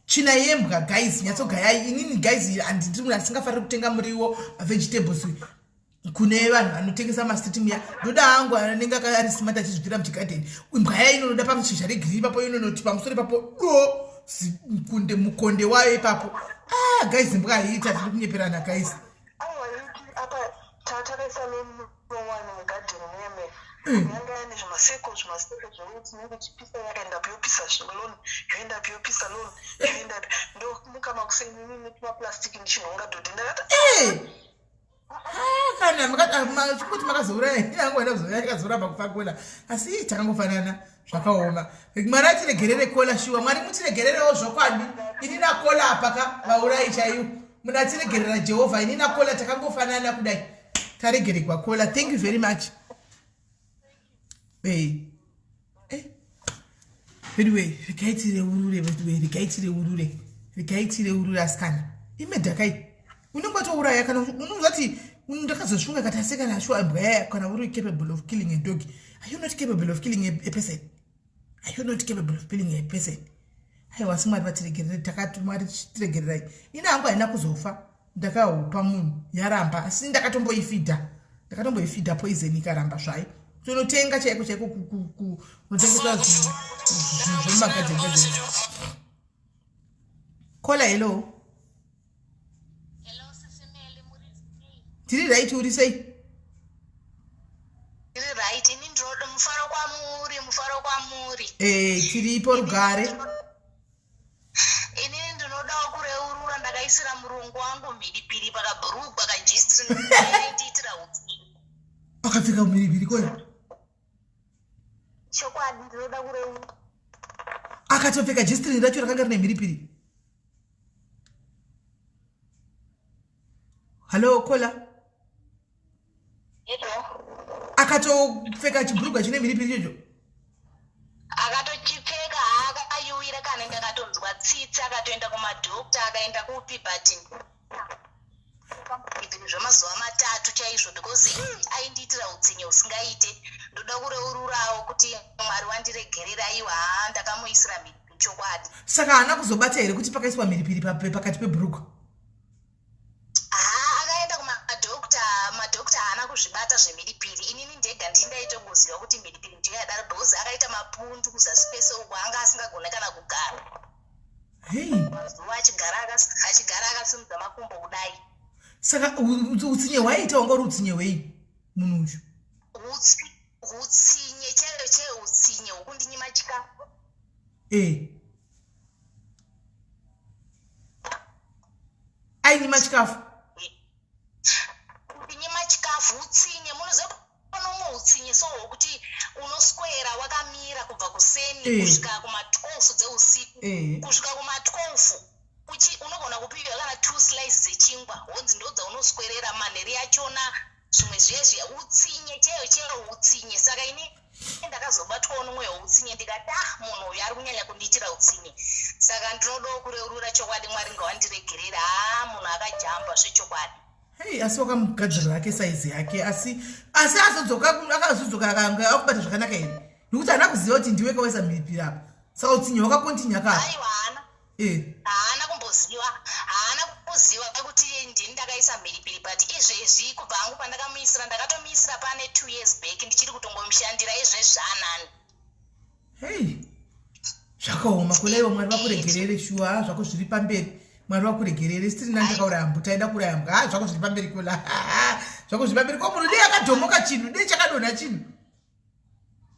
tsvina yembwa guys nyatsogayai inini guys handiti munhu asingafariri kutenga muriwo vegetables kune vanhu vanotengesa mastreet muya ndoda hangu anenge akari smart achizvipira muchigadheni imbwa yaya inonoda pamushizha regreen ipapo inonoti pamusoro ipapo do kunde mukonde wayo ipapo ah guys imbwa haiita tiri kunyeperana guys one mugarden meme mm. yanga yaine zvimaseko zvimaseko zvekuti inenge ichipisa yakaenda piyopisa lon yoenda piyopisa lon yoenda ndomuka makuseni inini tumaplastic ndichinhonga dhodhi ndakati eh! ah, kana chikuti makazouraya inangu aida kuzouraya ndikazoramba kufa kola asi takangofanana zvakaoma mwari atiregerere kola shuwa mwari mutiregererewo zvokwadi ini nakola apa ka vaurayi chaiwo munhu atiregerera jehovha ini nakola takangofanana kudai taregeregwa kola thank you very much hey. Eh. Anyway, regai tireurure veduwe regai tireurure regai tireurure asikana imedhakai unenge watouraya kana unozati ndakazozvifunga kati asekana shuwa imbwa yaya kana uri capable of killing a dog are you not capable of killing a, a person are you not capable of killing a person aiwa asi mwari vatiregerere takati mwari tiregererai ini hangu haina kuzofa ndakahupa munhu yaramba asi ndakatomboifidha ndakatomboifidha poison ikaramba zvayo tonotenga chaiko chaiko kunotengeswa zvinhu zvemumagadheni kola hello tiri right uri sei tiri right ini ndinoda mufaro kwamuri mufaro kwamuri eh tiripo rugare inini ndinodawo kureurura ndakaisira murungu wangu mhiripiri pakabhurugwa kajistrindiitira utsinye akapfeka mhiripiri kona chokwadi ndinoda kureurura akatopfeka jistrini racho rakanga rine mhiripiri hallo kola akatopfeka chibhurugwa chine mhiripiri ichocho akatochipfeka akayuwira kana ndakatonzwa tsitsi akatoenda kumadhokta akaenda kupi but zvemazuva matatu chaizvo because aindiitira utsinye usingaite ndoda kureururawo kuti mwari wandiregerera aiwa haa ndakamuisira mhiripiri chokwadi saka haana kuzobata here kuti pakaiswa mhiripiri pakati pebhurugwa haa akaenda kumadhokta madhokta haana kuzvibata zvemhiripiri inini ndega ndini ndaitogoziva kuti mhiripiri ndiyo yadaro because akaita mapundu kuzasi kwese uku anga asingagone kana kugara mazuva achigara achigara akasimudza makumbo kudai saka utsinye hwaiita wanga uri utsinye hwei munhu uyu utsinye chaiyo chaiyo utsinye hwekundinyima chikafu e eh. Ainyima chikafu. Kunyima chikafu, utsinye. Munoziva pane umwe utsinye so hwokuti unoswera wakamira kubva kuseni kusvika kuma12 dzeusiku, kusvika kuma12, unogona kupiwa kana two slice dzechingwa, honzi ndo dzaunoswerera manheru yachona. Zvimwe zviye zviya, utsinye chaiyo chaiyo, utsinye. Saka ini ndakazobatwawo nomwe weutsinye, ndikati, "Ah, munhu uyu ari kunyanya kundiitira utsinye." Saka ndinodawo kureurura chokwadi. Mwari ngawandiregerera. Haa, munhu akajamba zvechokwadi. Hei, asi wakamugadzirira hake saizi yake, asi azodzoka, akazodzoka akanga akubata zvakanaka here? Nekuti haana kuziva kuti ndiwe kawaisa mhiripiri apa, saka utsinye hwakakontinya ka. Aiwa, haana. Haana kumboziva, haana kuziva kuti ndini ndakaisa mhiripiri. But izvezvi, kubva hangu pandakamuisira, ndakatomuisira pane 2 years back, ndichiri kutongomushandira izvezvi zvaanani. Hei, zvakaoma kulaiwa. Mwari vakuregerere shuwa. Zvako zviri pamberi, Mwari vakuregerere. Sitiri nani takauraya mbu, taida kuuraya mbwa. Ha, zvako zviri pamberi kula, zvako zviri pamberi. Ko munhu dei akadhomoka chinhu, dei chakadonha chinhu?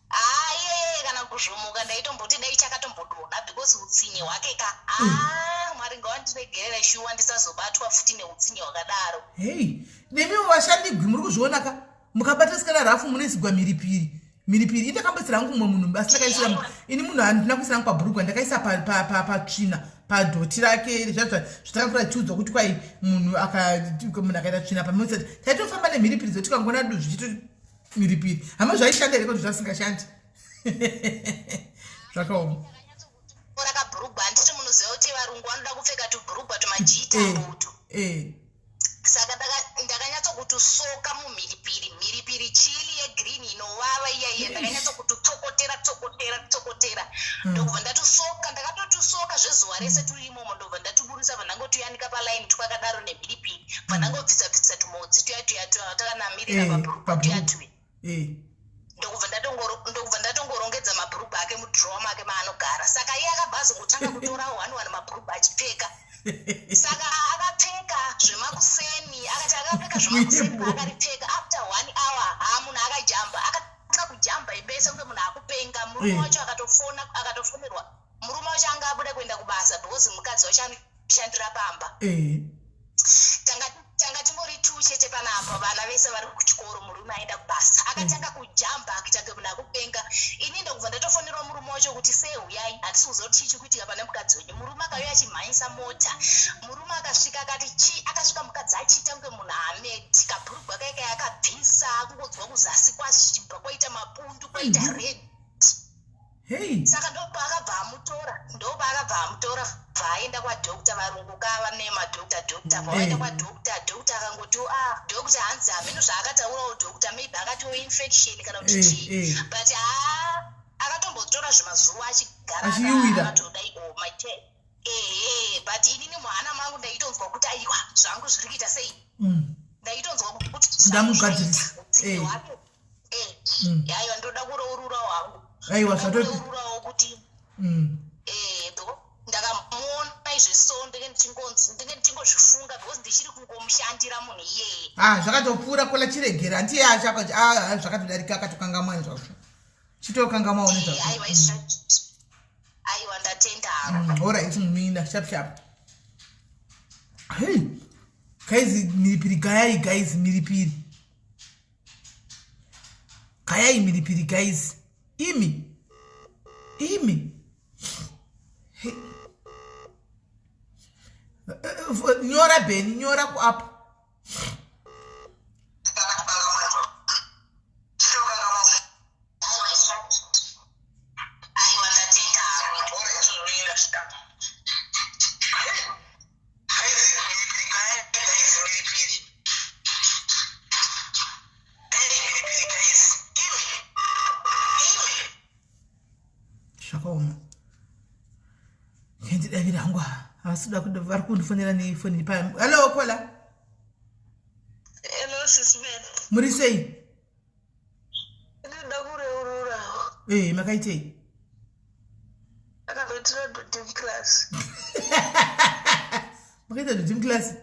Haa, iyeye kana kuzvomoka, ndaitomboti dai chakatombodonha, because utsinye hwake ka. Haa, Mwari ngawandiregerere shuwa, ndisazobatwa futi neutsinye hwakadaro. Hei, nemiwo vashandigwi muri kuzviona ka, mukabata sikana rafu munoisigwa mhiripiri, mhiripiri. Indakambosira hangu mumwe munhu, asi ndakaisira ini munhu, handina kuisira hangu pabhurugwa, ndakaisa patsvina, padhoti rake. Zvatakakura tichiudzwa kuti kwai munhu akaita tsvina pamwe, taitofamba nemhiripiri dzoti tikangona duzvi chito mhiripiri. Hama, zvaishanda here kuti zvasingashandi? Zvakaoma. Rakabhurugwa, handiti munoziva kuti varungu vanoda kupfeka tubhurugwa tumajita mbutu? Saka ndakanyatsokutusoka mumhiripiri, mhiripiri chili yegreen inovava iya iya. Ndakanyatsokututsokotera, tsokotera, tsokotera, ndokubva ndatusoka. Ndakatotusoka zvezuva rese turi imomo, ndobva ndatuburisa, bva ndangotuyanika palaini twakadaro nemhiripiri, bva ndangobvisa bvisa tumodzi tuya tuya takanamirira pabhurugwa tuya tuya. Ndokubva ndatongorongedza mabhurugwa ake mudhirowa make maanogara. Saka iye akabva azongotanga kutora one one mabhurugwa achipfeka. Saka akapfeka zvemakuseni, akati akapfeka zvemakuseni, paakaripfeka after one hour, haa, munhu akajamba, akatanga kujamba ibese kunge munhu akupenga. Murume wacho akatofona, akatofonerwa. Murume wacho anga abuda kuenda kubasa because mukadzi wacho anoshandira pamba. Tanga tingori two chete panapa, vana vese vari kuchikoro, murume aenda kubasa. Akatanga kujamba akuita kunge munhu akupenga. Ini ndokubva ndatofonerwa murume wacho kuti, "Sei, uyai, handisi kuziva kuti chii chiri kuitika pane mukadzi wenyu." Murume akauya achimhanyisa mota. Murume akasvika akati chi, akasvika mukadzi achiita kunge munhu ameti kabhurugwa kaikai, akabvisa, kungodzwa kuzasi kwazvibva, kwaita mapundu, kwaita red. Saka ndopaakabva amutora, ndopaakabva amutora, bvaaenda kwadhokta. Varungu kava nemadhokta, dhokta bvawaenda kwadhokta. Dhokta akangoti, "Ah, dhokta," hanzi hameno zvaakataurawo dhokta, maybe akatiwo infection kana kuti chii. But haa, akatombotora zvemazuva achigara Achiyuwira. Akatodai o mache, ehe. But inini muhana mangu ndaitonzwa kuti aiwa, zvangu zviri kuita sei. Ndaitonzwa kuti zvangu Ndamugadzirisa. zvaita, utsinye hwake. Aiwa, ndoda kureururawo hangu. Aiwa, Ndoda kureururawo kuti ndakamuona izvi, so ndenge ndichingonzi, ndenge ndichingozvifunga because ndichiri kungomushandira munhu iyeye. Ah, zvakatopfuura kola, chiregera. Handiye zvakatodarika, akatokangamwa nezvazvo, chitokangamwawo nezvazvo. Aiwa, izvi, aiwa, ndatenda hangu. Alright, mina sharp sharp. Hey guys, mhiripiri gayai guys, mhiripiri gayai, mhiripiri guys, imi imi. Hey. Nyora Bheni, nyora kuapo. Aiwa, ndatenda hangu. Zvakaoma, ndidavira hangu. Havasi kuda, vari kundifonera nefoni pa. Hallo caller. Hello, Sis Mel. Muri sei? Ndinoda kureurura. Makaitei? Akatoitira dhodhi class. Makaita dhodhi muclass?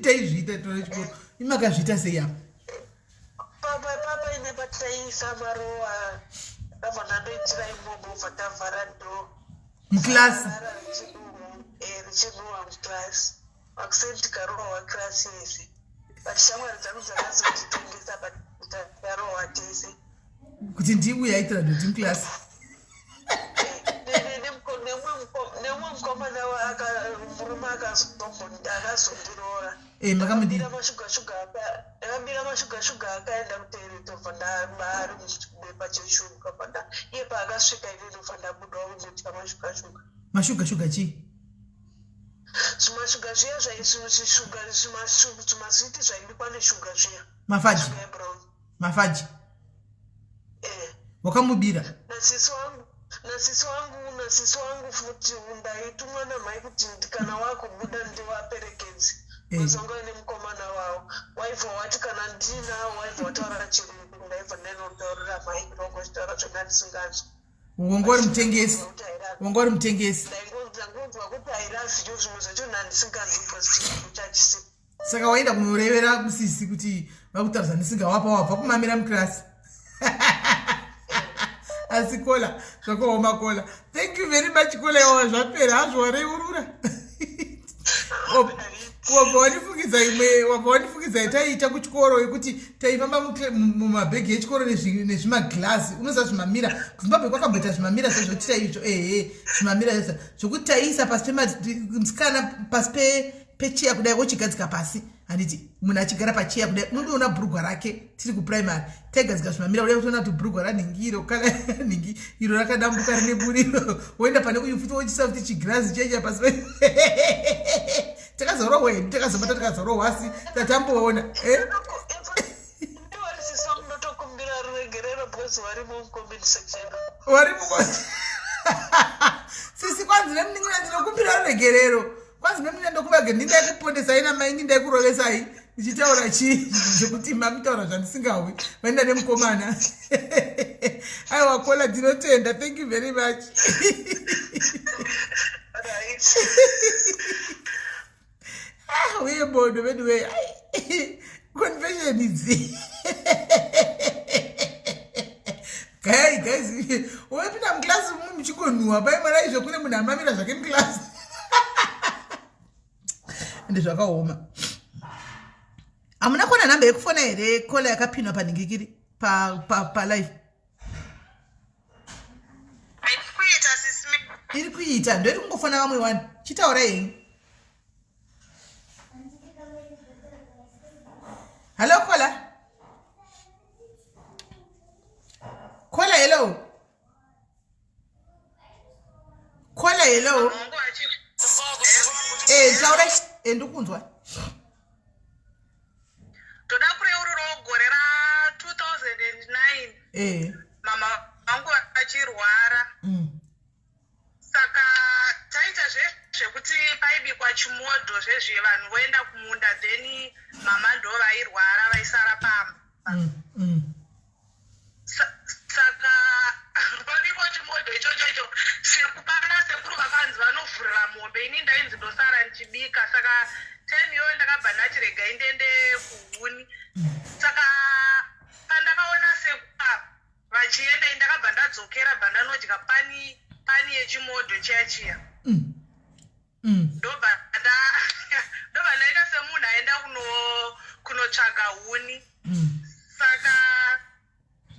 Taizviita tore chikoro. Imakazviita sei apa? Papa papa ine pataiisa maruva. Ndabva ndandoitira imomo, bva tavhara door. Muclass? Richinhuhwa muclass. Makuseni tikarohwa kirasi yese, but shamwari dzangu dzakazonditongesa, but takarohwa tese. Kuti ndiuye aitira doti muclass. Nemumwe mukomana, murume akazondiroora. Eh, makamudii? Mashuga shuga, ndakabira mashuga shuga, akaenda kutoilet, obva ndaari muchibepa cheshuga, bva iye paakasvika ini ndobva ndabudawo kundotya mashuga shuga. Mashuga shuga chii? Zvimashuga zviya, zvishuga, zvimaswiti zvaibikwa neshuga zviya. Mafaji. Shuga yebrown. Mafaji. Eh. Wakamubira? Nasisi wangu, nasisi wangu, nasisi wangu futi. Ndaitumwa namai kuti kana wakubuda ndivaperekedzi. Wazonga nemukomana wavo, waibva wati kana ndinawo waibva wataura chirungu, ndaibva ndainotaurira mai kuti wangochitaura zvendandisinganzwi. Wanga uri mutengesi, wanga uri mutengesi. Ndaingonzwa kuti "I love you", zvimwe zvacho ndandisinganzwi because chirungu chachisi. Saka waenda kunorevera kusisi kuti vakutaura zvandisingawapa, wabva kumamira mukirasi. Asi kola, zvakaoma kola. Thank you very much, kola. Yawa zvapera hazvo, wareurura. Wabva wandifungidza imwe, wabva wandifungidza yataiita kuchikoro, yekuti taifamba mumabhegi echikoro nezvimaglazi. Unoziva zvimamira, kuZimbabwe kwakamboita zvimamira sezvotita izvo. Ehe, zvimamira zvesa zvokuti taiisa pasi pemusikana, pasi pecheya kudai, wochigadzika pasi, handiti? Munhu achigara pacheya kudai, unondoona bhurugwa rake. Tiri kuprimary, taigadzika zvimamira kudai, kutoona kuti bhurugwa ranhingi iro, kana nhingi iro rakadambuka rine buriro. Woenda pane uyu futi, wochisa futi chigirazi checha pasi. Takazorohwa hedu, takazobata, tikazorohwa, asi tatamboona, eh? Ndivari sisi vangu, ndotokumbira ruregerero because varimo mucomment section. Vari muko sisi, kwanzi nemunin'ina ndinokumbira ruregerero, kwanzi nemunin'ina ndokumbira, ndindai kupondesai namai, ndindai kurovesai ndichitaura chii zvekuti mamitaura zvandisingahwi, vaenda nemukomana. Aiwa kola, ndinotenda, thank you very much. Right. Ah, uye bodo vedu we confession idzi. Gai guys, wepinda muklasi muchigonhuwa pai mwana izvo, kune munhu amamira zvake muklasi, ende zvakaoma. Hamuna kuona nhamba yekufona here, kola, yakapinwa panhingikiri palive? Haisi kuita, sisi. Iri kuita, ndoiri kungofona vamwe wani. Chitaura henyu. Hallo kola, kola, hello kola, hello. Wangu achi Taura, ndikunzwa. Toda kureururawo gore ra2009. Mama vangu vachirwara. Saka taita zvezvekuti paibikwa chimodho zvezve, vanhu voenda kumunda, then mama ndo vairwara, vaisara pamba. Saka pabikwa chimodho ichocho icho, sekupana sekuru vakanzi vanovhurira mombe, ini ndainzi ndosara ndichibika. Saka time iyoyo ndakabva ndati regai ndiende kuhuni. Saka pandakaona sekuru ava vachienda, ini ndakabva ndadzokera, bva ndanodya pani pani yechimodho chiya chiya. Ndobva ndaita semunhu aenda kunotsvaga huni. Saka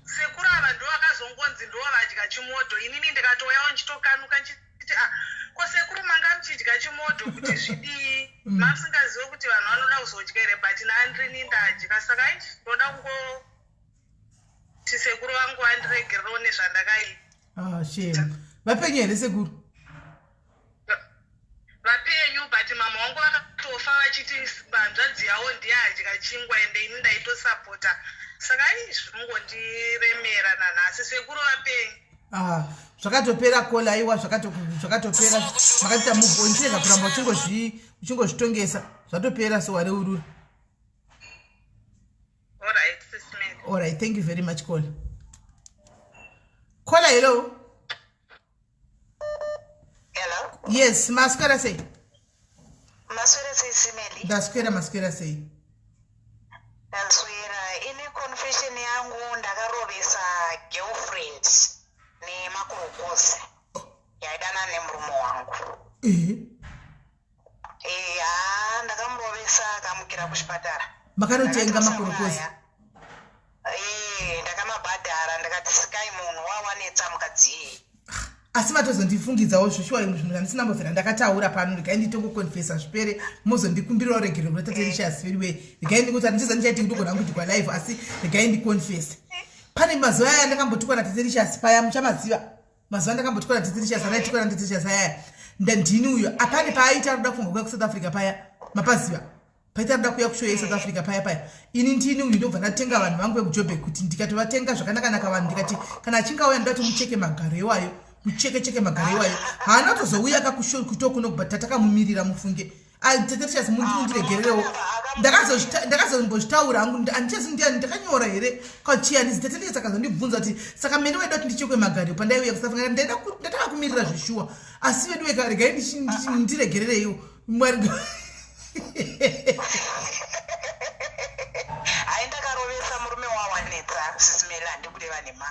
sekuru ava ndo vakazongonzi ndo vadya chimodho. Inini ndikatouyawo ndichitokanuka ndichiti, "Ah, ko sekuru, manga muchidya chimodho kuti zvidii? Mamusingazive kuti vanhu vanoda kuzodya here?" But nandrini ndadya. Saka ai, ndoda kungoti sekuru vangu vandiregererewo nezvandakaita. Ah, shame. Vapenyu here sekuru? Vapenyu, but mama vangu vakatofa vachiti hanzvadzi yavo ndiye adya chingwa, ende ini ndaitosapota. Saka ai, zvinongondiremera nanhasi. Sekuru vapenyu. Ah, zvakatopera kola. Aiwa, zvakatopera, makatoita move on. Chirega kuramba uchingozvitongesa, zvatopera, so wareurura. Alright, sis Mary. Alright, thank you very much, kola. Kola, hello. Hello. Yes, maswera sei? Maswera sei, Sis Meli? Ndaswera, maswera sei? Ndaswera. Ine confession yangu, ndakarovesa girlfriend nemakurukuzi yaidana nemurume wangu. Haa, ndakamurovesa akamukira kuchipatara. Makanotenga makorokoza? Ndakamabhadhara, ndikati sikai munhu wawanetsa mukadzi iyeye. Asi matozondifungidzawo zveshuwa imwe zvinhu zvandisina mbobvira ndakataura pano. Regai nditongokonfesa zvipere, mozondikumbirawo regero kuna Tatelicious. Veriwe, regai ndikuti handichiza ndichaiti ndogona kuti kwalive, asi regai ndikonfese. Pane mazuva aya ndakambotukwa naTatelicious paya, muchamaziva mazuva ndakambotukwa naTatelicious, andaitukwa naTatelicious ayaya. Ndini uyo apane paaita arikuda kufunga kuya kuSouth Africa paya, mapaziva paita rida kuuya kushow yeSouth Africa paya paya. Ini ndini uyu ndobva ndatenga vanhu vangu vekuJobek, kuti ndikatovatenga zvakanakanaka vanhu, ndikati kana achinge auya ndoda kuti mucheke magaro iwayo, mucheke cheke magaro iwayo. Haana kutozouya kakushow kuto kuno, but tatakamumirira mufunge. Teterchas, mundiregererewo, ndakazombozvitaura hangu, handichazi ndiani ndakanyora here kachiani. Teterchas akazondibvunza kuti saka mene waida kuti ndichekwe magaro pandaiuya kuSouth Africa. Ndataka kumirira zveshuwa, asi vedu weka, regai ndiregerereiwo Mwari. Hai, ndakarovesa murume wawanetsa, Sisimela, handikureva nhema.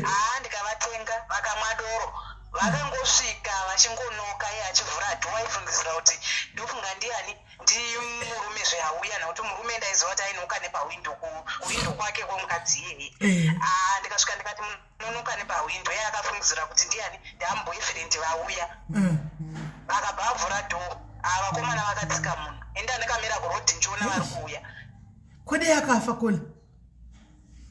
Haa, ndikavatenga vakamwa doro, vakangosvika vachingonoka, iye achivhura door, aifungidzira kuti ndofunga ndiani, ndi murume zveauya, nekuti murume ndaiziva kuti ainoka nepawindo, kuwindo kwake kwemukadzi iyeye. Aa, ndikasvika ndikati munonoka nepawindo, iye akafungidzira kuti ndiani, ndamuboyfriend vauya. Akabva avhura door, ava vakomana vakatsika munhu, enda ndakamira kurodhi ndichiona vari kuuya. Kode akafa kola?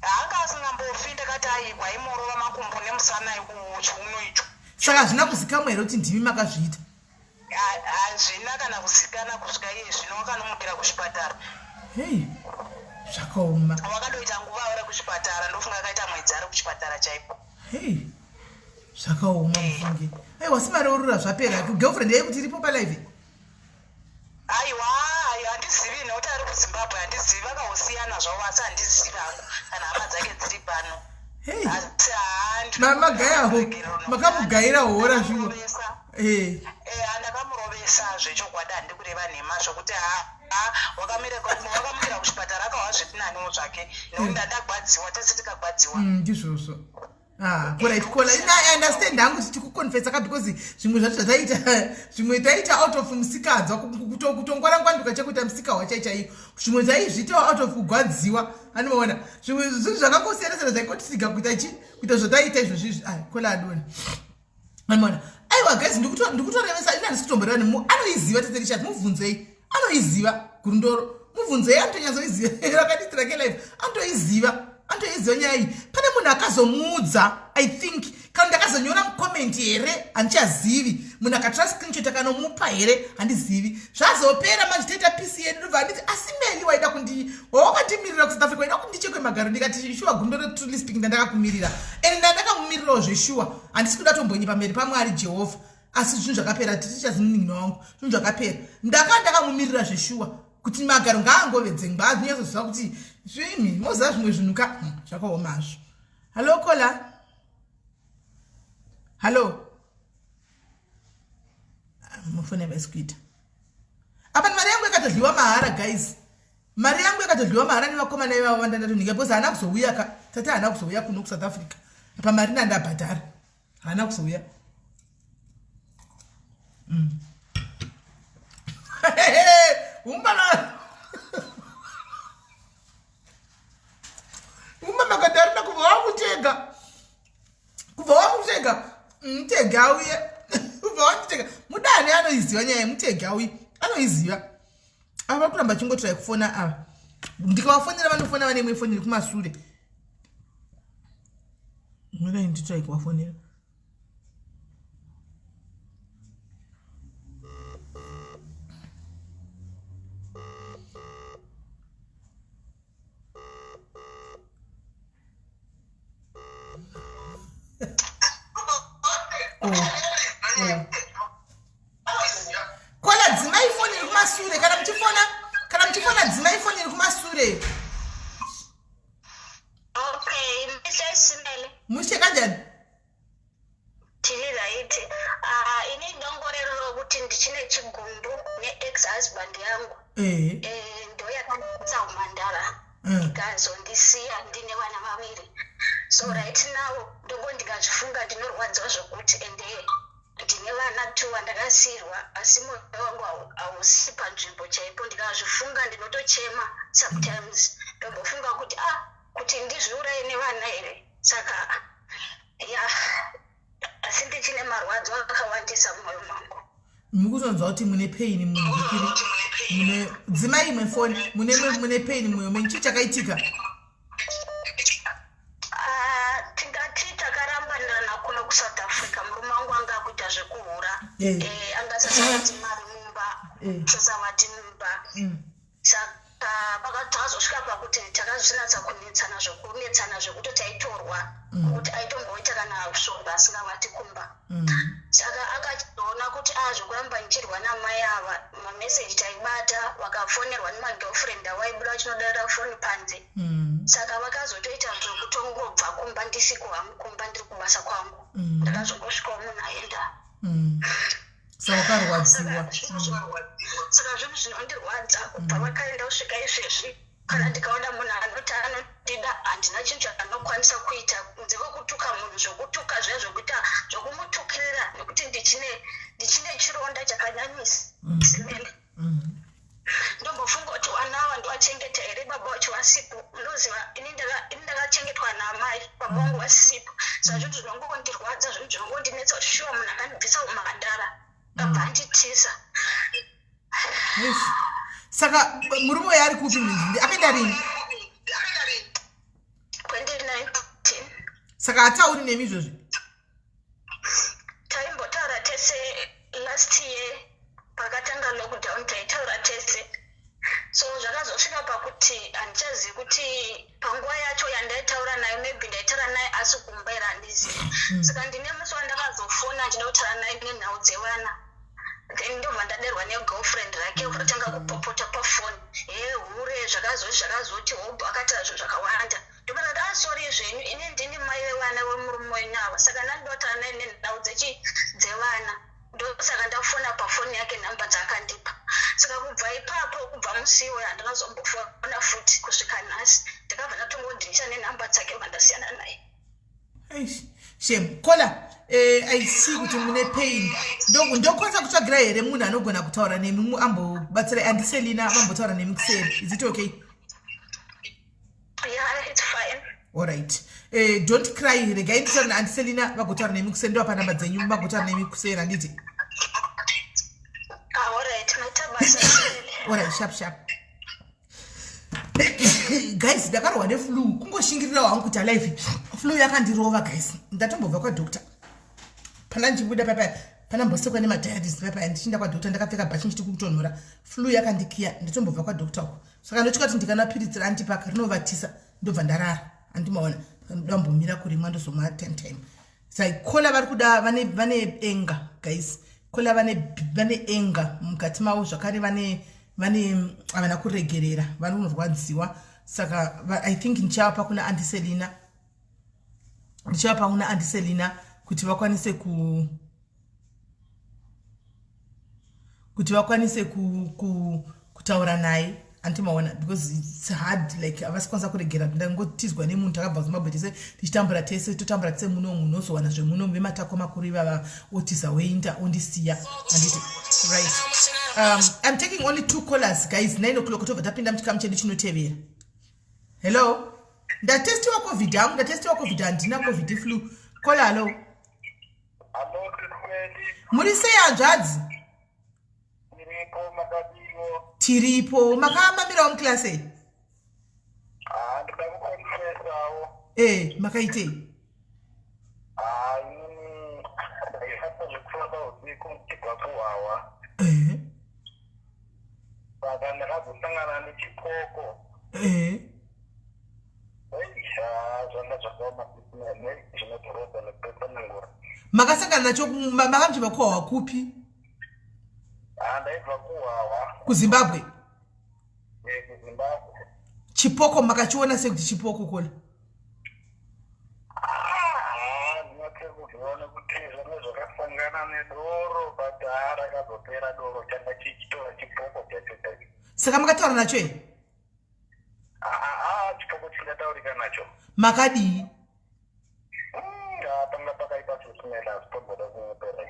Haanga asingambofi. Ndakati aigwa imorova makumbo nemusana chiuno icho. Saka hazvina kuzikamwa here kuti ndimi makazviita? Hazvina kana kuzikana kusvika iye zvino, wakanomukira kuchipatara. Hei, zvakaoma. Wakadoita nguva uri kuchipatara, ndofunga akaita mwedzi ari kuchipatara chaipo. Hei, zvakaoma mufunge. Aiwa, simareurura zvapera. Girlfriend yai kuti iripo palive? Aiwa, ayo handizivi, nekuti ari kuZimbabwe, handizivi, vakahosiyana zvavo, asi handizivi hangu kana hama dzake dziri pano. Hei. Asi haa, Magayaho makamugaira hora zviwo. Ndakamurovesa. Ndakamurovesa zvechokwadi, handi kureva nhema, zvokuti ha, wakamukira kuchipatara akahwa zvirinaniwo zvake, nekuti ndandagwadziwa, tese tikagwadziwa. Ndizvozvo. Ah, alright kola, ina I understand hangu kuti tikuconfessa ka, because zvimwe zvacho zvataita, zvimwe taita out of musikadzwa, kutongwarangwanduka chekuita musika wachai chaiyo, zvimwe taizviitawo out of kugwadziwa, anoona zvimwe zvinhu zvakangosiyana siyana zvaikotitsiga kuita chi kuita zvataita izvozvo izvi. Ah, kola adona, anoona. Aiwa guys, ndikutorevesa, ina handisi kutomboreva nemu anoiziva Teterishat, mubvunzei, anoiziva Gurundoro, mubvunzei, anotonyatsoiziva rakaditira kelife, anotoiziva, anotoiziva nyaya iyi. Pane munhu akazomuudza, I think, kana ndakazonyora mucomment here, handichazivi, munhu akatora screenshot akanomupa here, handizivi. Zvazopera manje, toita pc yedu, ndobva handiti asi Meli waida kundi wawakandimirira kuSouth Africa, waida kundichekwe magaro. Ndikati shuwa Gundoro, truly speaking, ndandakakumirira and ndandakamumirirawo zveshuwa, handisi kuda tombonyi pamberi paMwari Jehovha, asi zvinhu zvakapera, titichazimunin'ina wangu, zvinhu zvakapera, ndaka ndakamumirira zveshuwa kuti magaro ngaangove dzengwa, azinyatsoziva kuti zvimi moziva zvimwe zvinhu ka. Zvakaomazvo. Hallo kola, hallo, mufoni yavaisi kuita apa. Mari yangu yakatodyiwa mahara guys, mari yangu yakatodyiwa mahara nevakomana ivavo vandandatonika, because haana kuzouya ka tate, haana kuzouya kuno kuSouth Africa. Apa mari ndandabhadhara, haana kuzouya. Umbana umba makatarina kubva wakutega, kubva wakutega mutege auye, kubva wanditega mudani, anoiziva nyaya yemutege auye, anoiziva. Ava kuramba chingotirai kufona ava, ndikavafonera vanofona vane imwe foni iri kumasure. Mirai nditrai kuvafonera. Oh. Kola, dzimai foni iri kumasure kana muchifona, kana muchifona dzimai foni iri kumasure. Okay, Mr. Simele. Mushe kanjani? Tiri right. Ah, ini dongorero rokuti ndichine chigumbu ne-ex husband yangu. Eh, ndo yakanditsa umhandara. Ikazondisiya ndine vana vaviri. So right now ndongo ndikazvifunga ndinorwadziwa zvokuti ende Ndine vana two vandakasiirwa asi moyo wangu hausi panzvimbo chaipo. Ndikazvifunga ndinotochema sometimes, ndombofunga kuti ah, kuti ndizviuraye nevana here? Saka ya, asi ndichine marwadzo akawandisa mumwoyo mangu. Mukuzonzwa kuti mune pain munhikiri mune dzimai imwe foni mune mune pain mumwoyo menyu, chii chakaitika? Ah, tingati takarambanirana kuno kuSouth Africa. Murume wangu anga akuita zvekuhura. Anga asasavati mari mumba, sasavati mumba. Saka takazosvika pakuti takazvinatsa kunetsana, zvokunetsana zvekuti taitorwa, kuti aitomboita kana svondo asingavati kumba. Saka akachizoona kuti a zvokuramba ndichirwa namai ava, mameseji taibata, vakafonerwa nemagirlfriend awaibuda vachinodarira foni panze. Saka vakazotoita zvekutongobva kumba ndisiko hangu kumba, ndiri kubasa kwangu. Ndakazongosvikawo munhu aenda. Saka wakarwadziwa. Saka zvinhu zvinondirwadza kubva vakaenda kusvika izvezvi. Kana ndikaona munhu anoti anondida, handina chinhu chandinokwanisa kuita kunze kwekutuka munhu, zvokutuka zviya, zvokuita zvokumutukirira, nekuti ndichine chironda chakanyanyisa. Ndombofunga kuti vana ava ndovachengeta here baba vacho vasipo? Unoziva, ini ndakachengetwa naamai, baba vangu vasipo. Saka zvinhu zvinongondirwadza, zvinhu zvinongondinetsa kuti shuwa munhu akandibvisa umhandara abva anditiza. Eish. Saka murume uyo ari kupi? Akaenda rini? 2019. Saka hatauri nemi izvozvi? Taimbotaura tese last year pakatanga lockdown, taitaura tese. So zvakazosvika pakuti handichazivi kuti panguva yacho yandaitaura naye, maybe ndaitaura naye asi kumba here, handizivi. Saka ndine musi wandakazofona ndichida kutaura naye nenhau dzevana, then ndobva ndaderwa negirlfriend rake, ratanga kupopota pafoni, he hure, zvakazoti zvakazoti, hobho akataura zvinhu zvakawanda. Ndobva ndati, "Ah, sorry zvenyu, ini ndini mai vevana vemurume wenyu ava, saka ndandotaura naye nenhau dzechi dzevana, ndosaka ndafona pafoni yake, nhamba dzaakandipa." Saka kubva ipapo, kubva musi iwoyo, handinazombofona futi kusvika nhasi. Ndakabva ndatongodhicha nenhamba dzake, bva ndasiyana naye. Eish, shame kola. I see kuti mune pain. Ndokwanisa kutsvagira here munhu anogona kutaura nemi ambobatsirai Auntie Selina vambotaura nemi kuseri? Is it okay? Yeah, it's fine. Alright, don't cry. Regai nditaura naAuntie Selina vagotaura nemi kuseri. Ndovapa namba dzenyu vagotaura nemi kuseri, handiti? Ah, alright, maita basa Sele. Alright, sharp sharp guys. Ndakarwa neflu, kungoshingirira wangu kuita life. Flu yakandirova guys, ndatombobva kwadoctor pana ndichibuda papa panambosekwa nemadiaries papa, ndichienda kwadoctor ndakapfeka bhachi ndichiti kutonhora. Flu yakandikiya, ndatombobva kwadoctor uko. Saka ndotya kuti ndikanwa piritsi raandipaka rinovatisa, ndobva ndarara, andimaona ndambomira kurimwa, ndozomwa time time. Sai caller vari kuda vane anger guys. Caller vane anger mukati mavo zvakare, vane havana kuregerera, vanonorwadziwa. Saka I think ndichavapa kuna Auntie Selina, ndichavapa kuna Auntie Selina kuti vakwanise kutaura naye, andimaona, because it's hard, like havasi kwanisa kuregera. Ndangotizwa nemunhu, takabva Zimbabwe tese tichitambura tese, totambura tese muno, munhu ozowana zvemuno vematako makuru ivava, otiza woinda ondisiya, handiti? Right, I'm taking only two callers guys. 9 o'clock tobva tapinda muchikamu chedu chinotevera. Hello, ndatestiwa COVID hangu, ndatestiwa COVID, handina COVID, flu. Caller, hello. Hello, Sisweli. Muri sei hanzvadzi? Tiripo, makadiwo? Tiripo. Makamamirawo muklasi ei? Ah, ndoda kuconfessawo. E, makaitei? Ah, inini ndaifamba zvekufamba usiku ndichibva kuhwawa. Saka ndakazosangana nechipoko. Ei, ah, zvanga zvakaoma sisina zvinodhorobha nekutotsanangura. Makasangana nacho makamuchibva kuhwawa kupi? Ah, ndaibva kuhwawa. KuZimbabwe? Eh, kuZimbabwe. Chipoko makachiona sekuti chipoko, caller? Ah, ndinotse kuzviona kuti zvanga zvakasangana nedoro, but haa, rakazopera doro, changa chichitora chipoko chacho chacho. Saka makataura nacho here? Ah, chipoko chingataurika nacho? Makadii? Panga pakaipa zvisimela, zvitomboda kunyepera.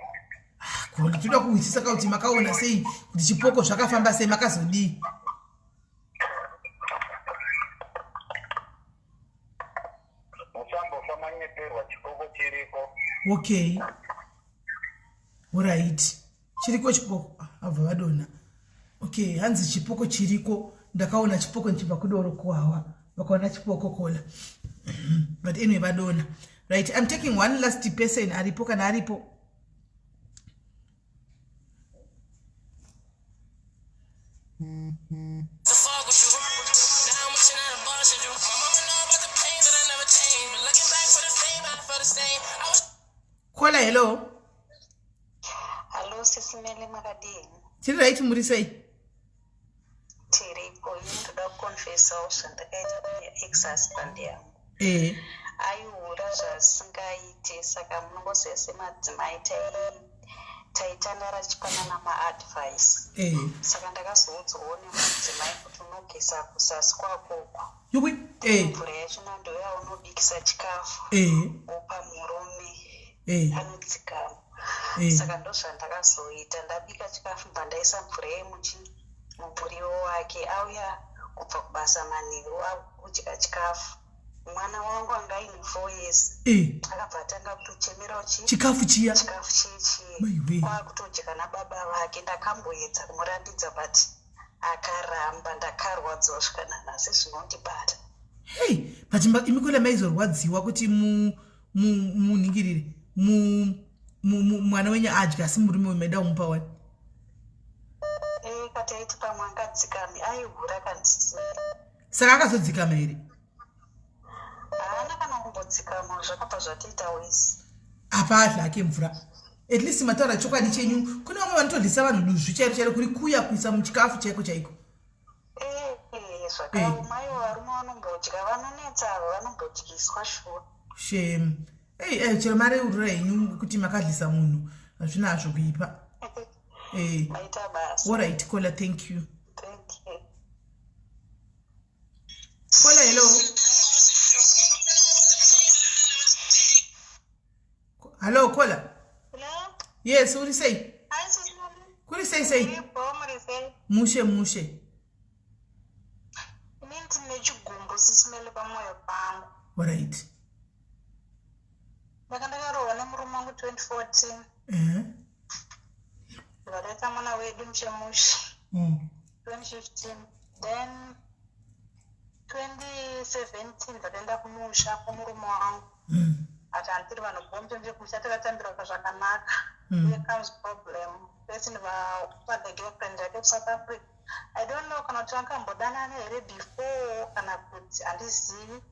Kola, toda kuhwisisa ka kuti makaona sei kuti chipoko zvakafamba sei, makazodii? Musambofa manyeperwa, chipoko chiriko. Okay, alright, chiriko chipoko. Ah, abva vadonha. Okay, hanzi chipoko chiriko, ndakaona chipoko ndichibva kudoro kuhawa, vakaona chipoko kola. But anyway, vadonha. Right, I'm taking one last person aripo, kana aripo. Kola, hello. Hallo sisimele, makadini? Tiri right, muri sei? Tiriko. Ini ndoda kuconfessawo zvandakaita kune ex husband yangu. Aihura zvasingaite, saka munongoziva semadzimai taitandara chipanana maadvice. Saka ndakazoudzwawo nemudzimai kuti unogeza kuzasi kwakoko, Yuwi. Mvura yachona ndoyaunobikisa chikafu, wopa murume, anodzikama. Saka ndozvandakazoita, ndabika chikafu, bva ndaisa mvura yemuchi mumuriwo wake. Auya kubva kubasa manheru, akudya chikafu, mwana wangu anga aine 4 years akabva atanga kutochemerawo chi Chikafu chiya. Chikafu chiye. Maiwe. Kwakutodya nababa vake. Ndakamboedza kumurambidza but akaramba. Ndakarwadziwa svika nanhasi, zvinondibata. Hei, but imi kola maizorwadziwa kuti munhingirire mwana wenyu adya, asi murume maida kumupa wani? Kataiti pamwe angadzikame, aihura kanzisi. Saka akazodzikama here? Haana kana kumbodzikama, zvakabva zvatoita wesi. Apa adya ake mvura. At least mataura chokwadi chenyu. Kune vamwe vanotodyisa vanhu duzvi chairo chairo, kuri kuya kuisa muchikafu chaiko chaiko. Zvakaoma ivo, varume vanombodya, vanonetsa ava, vanombodyiswa shuwa. Shem. Ei, chero mareurura henyu kuti makadlisa munhu, hazvinazvo kuipa. Maita basa. Alright kola, thank you. Thank you. Kola, hello, hello kola. Hello? Yes, uri sei? Hi, Susan. Kuri sei sei? Iripo, muri sei? Mushe mushe. Ini ndine chigumbu sisimele pamwoyo pangu. Alright. Ndanga ndakarohwa nemurume wangu 2014. Ndikadaita mwana wedu mushemushe. 2015. Then 2017 ndakaenda kumusha kumurume wangu. Ati handiri vanhu bombe kumusha, takatambirwa zvakanaka. Here comes problem. First ndibva the girlfriend yake kuSouth Africa. I don't know kana kuti vakambodanana here before kana kuti handizivi.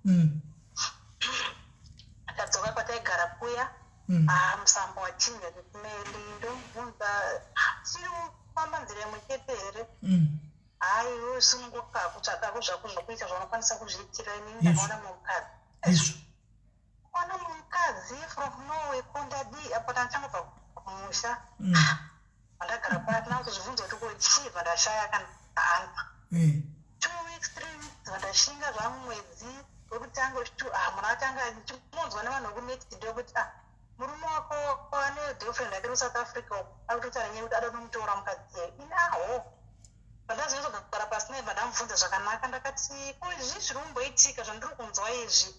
Tadzoka kwataigara kuya. Ah, musambo wachinja kumeli. Ndomubvunza, tiri kufamba nzira imwe chete here? Hayi, iwe sununguka kutsvakako zvako zvokuita zvaunokwanisa kuzviitira. Inini ndakaona mumwe mukadzi. Izvo. Kuona mumwe mukadzi from nowhere, kundadii apo tandichangobva kumusha? Pandagara paya kuzvibvunza kuti ko chii, bva ndashaya kana answer. 2 weeks, 3 weeks, vandashinga zvangu. Mwedzi wekutanga, wechitu, ah, munhu atanga chimunzwa nevanhu vekunext door kuti, ah, murume wako ane girlfriend yake kuSouth Africa uko, akutotaura nyaya yekuti ada kunomutora mukadzi iye. Ini aho pandazonyatso pasi naye, ndamubvunza zvakanaka, ndakati, ko izvi zviri kumboitika zvandiri kunzwa izvi,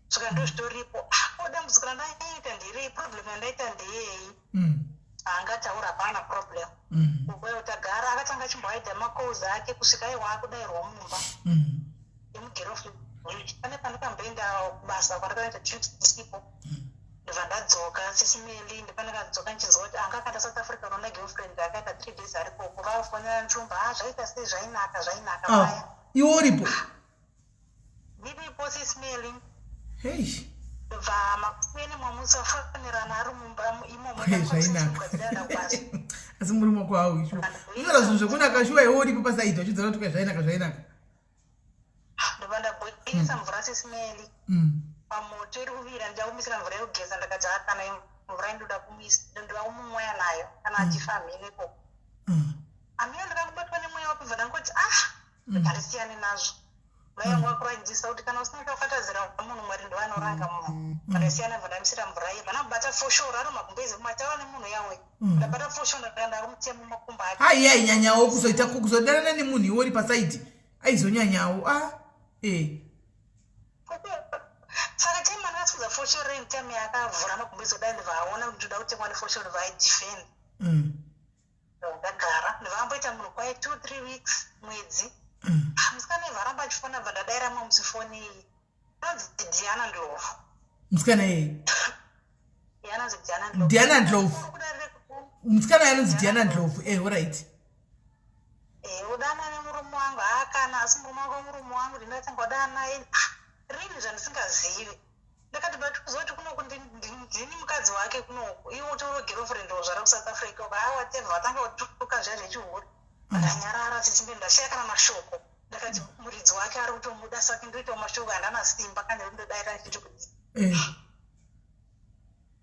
svika ndo zvitoripo. Ah, ko dambudziko randaita nderei? Problem yandaita ndeyei? Haangataura, hapana problem. Uyo tagara, akatanga achimboaida macalls ake kusvika aiwa akudairwa mumba yemugirlfriend. Pane pandakamboenda kubasa kwandakaita trip isipo, ndobva ndadzoka sisimeli. Ndopandakadzoka ndichinzwa kuti anga akaenda South Africa unoona girlfriend, akaita 3 days arikoko, vafonera nchumba, a zvaita sei, zvainaka, zvainaka Ah, vaya. Iwe uripo? Ndiripo sisimeli. Hei. Ndobva makuseni mwamusafonerana ari mumba imomo. Hey, zvainaka, asi murume wako hawo ishuwa unotaura zvinhu zvekunaka shuwa, iwe uripo pasaidi wachidzora kuti zvainaka, zvainaka. Ndobva ndabhoilisa mvura sisimeli, pamoto iri kuvira, ndichakumisira mvura yekugeza. Ndakati, ha, kana mvura indoda kumisa, ndoda kumumwaya nayo kana achifa mhene ikoko. Amina, ndakakubatwa nemweya wapibva, ndangoti, ah, ndarisiyane nazvo. Mai vangu vakurangisa kuti kana usina chawakatadzira munhu, Mwari ndovanoranga munhu. Vandasiyana, bva ndamisira mvura iye, bva foshoro ari magumbezi, mataura nemunhu yawe. Ndabata foshoro, ndakaenda kumutema makumbo ake. Hai, ainyanyawo kuzoita kuzodanana nemunhu iwe uri pasaidi, aizonyanyawo a e. Saka time andakasudza foshoro rei, time yaakavhura magumbezi kudai, ndibva aona kuti ndoda kutemwa nefoshoro, ndibva aidefend. Ndagara, ndibva amboita munhu kwaye 2, 3 weeks, mwedzi. Musikana ibva aramba achifona, bva ndadaira mumwe musi foni iyi, anonzi Diana Ndlovu. Musikana iyeye? Iye anonzi Diana Ndlovu. Diana Ndlovu. Musikana anonzi Diana Ndlovu, alright. Udana nemurume wangu haakana, asi murume wangu, murume wangu ndinatanga kudana naye. Ah, rini zvandisingazivi. Ndakati, but kuzoti kunoku ndini mukadzi wake kunoku, iwe utori girlfriend wozvara kuSouth Africa uko. Ha, whatever, vatanga kutuka zviya zvechihure, ndanyarara chichimbe, ndashaya kana mashoko. Ndakati muridzi wake ari kutomuda, saka ndoitawo mashoko handana simba kana kundodaira ndichiti kudii.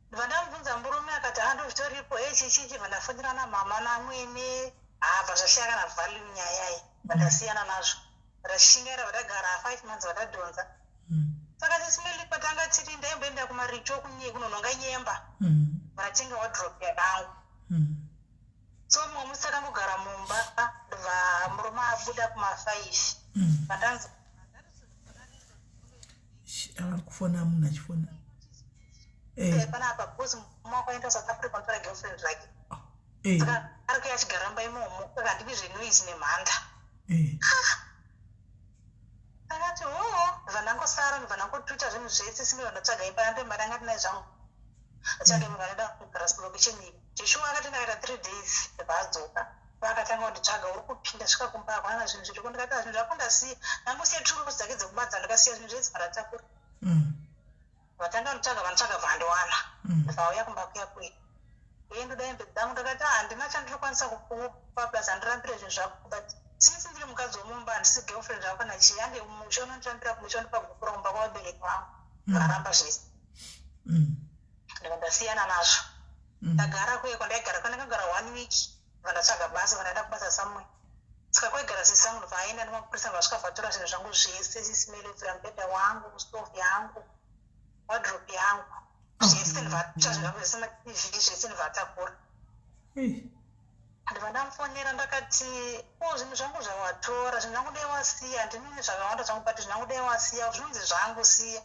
Ndibva ndamubvunza murume, akati ha, ndozvitoripo echichichi. Bva ndafonera namama namwene, habva zvashaya kana value nyaya iyi, bva ndasiyana nazvo. Ndashingaira, vandagara 5 months, vandadhonza. Saka sisimeli, patanga tiri ndaimboenda kumaricho kunonhonga nyemba. Vanatenga wardrobe yangu. So mumwe musi takangogara mumba, ndobva murume abuda kuma5, vandanzi Ari kufona, munhu achifona. Panapa because murume wakaenda South Africa unotora girlfriend rake. Saka ari kuya achigara mumba imomo, saka handidi zvenoise nemhanda. Akati hoo, ndobva ndangosara, ndobva ndangotuta zvinhu zvese simbe, ndatsvaga imba yandoimba ndanga ndinayo zvangu, ndatsvaga imba, ndada kugara location iyi. Joshua akati ndakaita 3 days, ndobva adzoka, vakatanga kunditsvaga, uri kupinda, svika kumba hakuna zvinhu zviriko. Ndikati zvinhu zvako ndasiya, ndangosiya turusi dzake dzekubadza, ndikasiya zvinhu zvese vandatakura. Vatanga kunditsvaga, vanditsvaga, bvandiwana. Ndobva kumba kuya kuya, iye ndoda hembe dzangu. Ndakati handina chandiri kwanisa kukupa, plus handirambire zvinhu zvako, but since ndiri mukadzi womumba, handisi girlfriend zvako kana chii, ande musha unondirambira kumusha, undipa gupuro kumba kwavabereki vangu. Vakaramba zvese. Ndobva ndasiyana nazvo. Ndagara kuye kwandaigara, kwandakagara one week, bva ndatsvaga basa, vandaenda kubasa somewhere. Saka kwaigara sisi vangu, ndobva aenda nemapurisa, vasvika vatora zvinhu zvangu zvese, sisimelevhura mubhedha wangu, stove yangu, wardrobe yangu, zvese, ndobva zvinhu zvangu zvese, maTV zvese, ndobva atakura. Ndobva ndamufonera, ndakati o, zvinhu zvangu zvawatora, zvinhu zvangu dai wasiya, handinini zvakawanda zvangu, but zvinhu zvangu dai wasiya, zvinonzi zvangu, siya.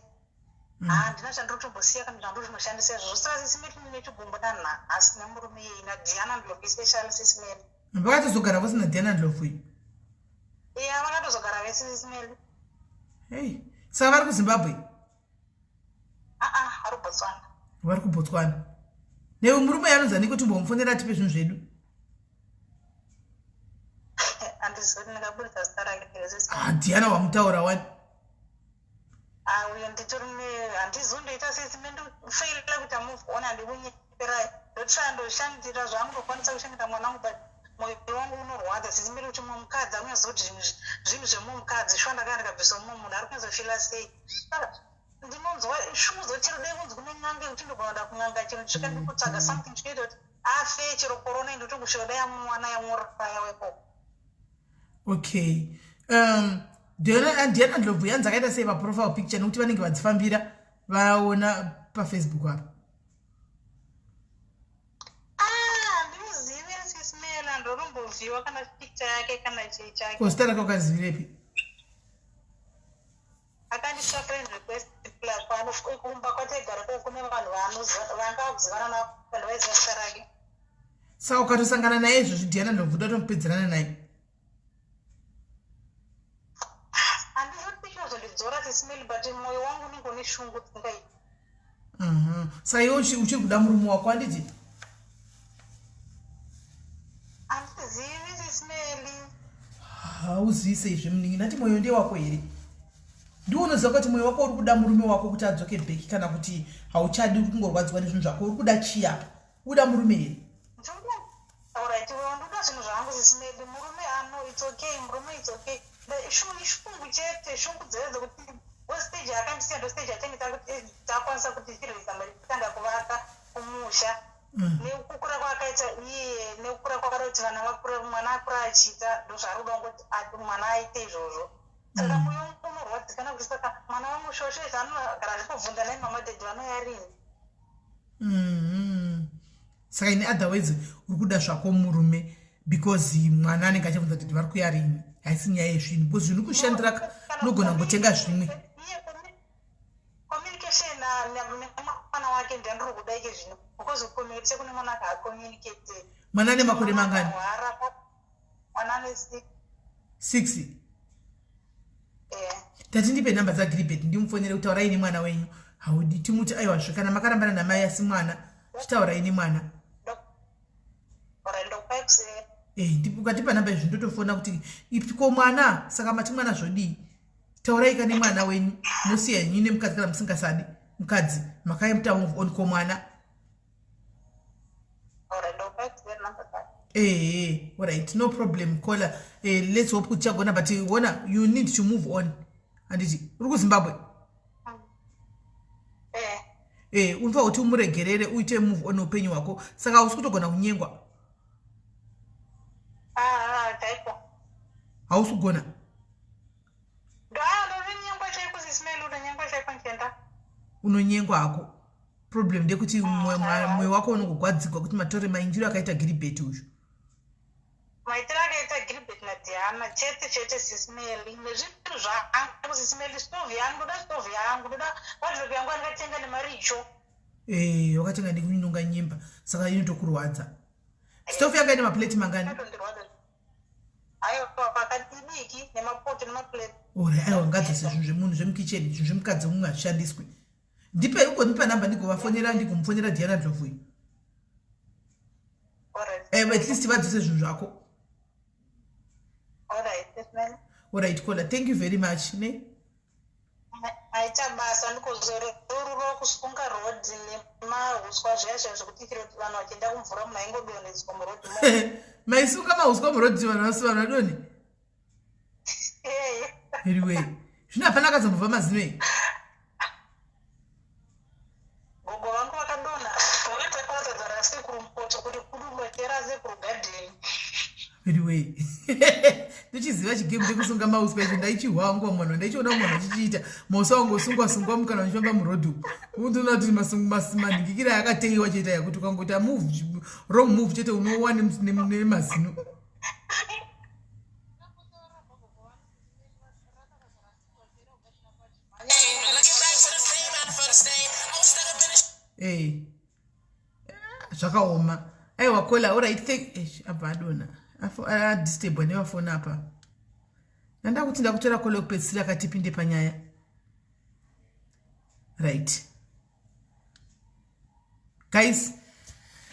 Handina chandiri kutombosiya kana zvandiri kunoshandisa izvozvo. Saka sisimeli, ndine chigumbu nanhasi nemurume iyeye naDiana Ndlovu, especially sisimeli. Vakatozogara vose naDiana Ndlovu iyi? Iya, vakatozogara vese, sisimeli. Hei, saka vari kuZimbabwe? Aa, vari kuBotswana. Vari kuBotswana. Newe murume anonzi aniko, timbomufonera tipe zvinhu zvedu? Handizivi kuti ndingaburitsa zita rake here. Ah, Diana wamutaura wani. Uyo nditori handizivi ndoita sei, simbe ndofeila kuti amove on. Handikunyeperai, ndotsvaya, ndoshandira zvangu, ndokwanisa kuchengeta mwana wangu, but mwoyo wangu unorwadza, sisimbiri, kuti mumwe mukadzi akunyazoziva kuti zvinhu zvemumwe mukadzi shuwa ndakanga ndikabvisa mumwe munhu ari kunyatsofila sei. Ndinonzwa shungu dzochero dai kunzi kune n'anga yekuti ndogona kun'anga chero ndisvika ndikutsvaga something chinoita kuti afe, chero korona indotongoshora dai yamuwana yamuraya wekoko. Okay, Diana Ndlovu yanzi akaita sei paprofile picture, nekuti vanenge vadzifambira vaona paFacebook apa? Handimuzivi sismela, ndonomboziva kana picture yake kana chii chake. Ko zita rake wakazivirepi? Akandisa friend request, plus kumba kwataigara ko kune vanhu vanga vakuzivana navo, vanhu vaiziva zita rake. Saka ukatosangana naye izvozvi, Diana Ndlovu, udatomupedzerana naye? Handizoti chinozondidzora, sismeli, but mwoyo wangu unenge une shungu dzingai. Saka iwe uchiri kuda murume wako, handiti? Handizivi, sismeli. Hauzivi seizve, muningi? Ndati mwoyo ndewako here? Ndiwo unoziva kuti mwoyo wako uri kuda murume wako kuti adzoke back, kana kuti hauchadi, uri kungorwadziwa nezvinhu zvako, uri kuda chii apa? Uda murume here? Alright, ndoda zvinhu zvangu, sisimeli. Murume ano, it's okay, murume it's okay. Ishungu chete, shungu dzere dzekuti stage yakandisiya ndo stage yatenge takwanisa kuti tirwisa mari kutanga kuvaka kumusha. Nekukura kwaakaita iye, nekukura kwakada kuti vana vakure, mwana akura achiita ndozvaari kuda kungoti mwana aite izvozvo. Saka mwoyo wangu unorwadza. kugadzikana kuti saka mwana wangu shosho izvi anogara achikubvunza nai mama daddy vanouya rini. Saka in other words, uri kuda zvako murume because mwana anenge achabvunza kuti vari kuya rini. Haisi nyaya yezvinhu, because zvinhu kushandira unogona kungotenga zvimwe. Iye communication nemwana wake ndandiri kuda ike zvino, because kucommunicate kune mwana akacommunicate. Mwana ane makore mangani? Mwana ane 6. 6? Eh. Tati ndipe namba dzaGilibert ndimufonere kutaurai nemwana wenyu. Haudi timuti aiwazve kana makarambana namai, asi mwana chitaurai nemwana. Alright, ndokupai kuseri. Ukatipa namba izvi ndotofona kuti ko mwana, saka mati mwana zvodii? Taurai ka nemwana wenyu, mosiya henyu nemukadzi kana musingasadi mukadzi, makaita move on, ko mwana. Alright, ndokupai kuseri namba dzake. Alright, no problem, caller. Let's hope kuti chagona, but wona, you need to move on, handiti uri kuZimbabwe? Eh. Unofanira kuti umuregerere, uite move on neupenyu hwako. Saka hausi kutogona kunyengwa? Ah, chaiko. Hausi kugona? Ndonyengwa chaiko, Sis Melly, unonyengwa chaiko nchenda. Unonyengwa hako. Problem ndekuti mwoyo wako unongogwadzigwa kuti matore mainjiro akaita Giribheti uyu. Maitiro akaita Gilbert naDiana chete chete, Sis Melly, nezvinhu zvangu, Sis Melly, stove yangu ndoda, stove yangu ndoda, wardrobe yangu andikatenga nemaricho. Wakatenga nekunyonga nyemba, saka inotokurwadza. Stove yanga ine maplate mangani? Inotondirwadza. Aiwa, pakadiki nemapoto nemaplate. Ore, aiwa, ngadzose zvinhu zvemunhu zvemukicheni, zvinhu zvemukadzi mumwe hazvishandiswi. Ndipe, ugondipa namba ndigovafonera, ndigomufonera Diana Ndlovu uyu. Alright. At least vadzose zvinhu zvako. Alright, Sis Melly. Alright caller, thank you very much ne. Aita basa ndikozororuro kusunga rodhi nemahuswa zviya zviya zvekuti chero vanhu vachienda kumvura munhu aingodonhedzwa murodhi mo. Maisunga mahuswa murodhi, vanhu vasi vanhu vadoni? Anyway, zvino hapana akazombobva mazino ei? Gogo vangu vakadonha, vakatakura rasekuru mupoto kuti kudumbatera sekuru gadheni. Anyway, ndochiziva chigame chekusunga mauswa icho. Ndaichihwa wangu mwana, ndaichiona mwana achichiita mauswa angosungwa sungwa mukana uchifamba murodhi umu. Unotoona kuti manhingikira akateiwa chete, yakuti ukangoita move, wrong move chete, unowa nemazino. Zvakaoma. Aiwa caller, alright, thank. Abva adona, adisturbwa nevafoni apa. Nanda kuti ndakutora caller yekupedzisira katipinde panyaya. Right guys,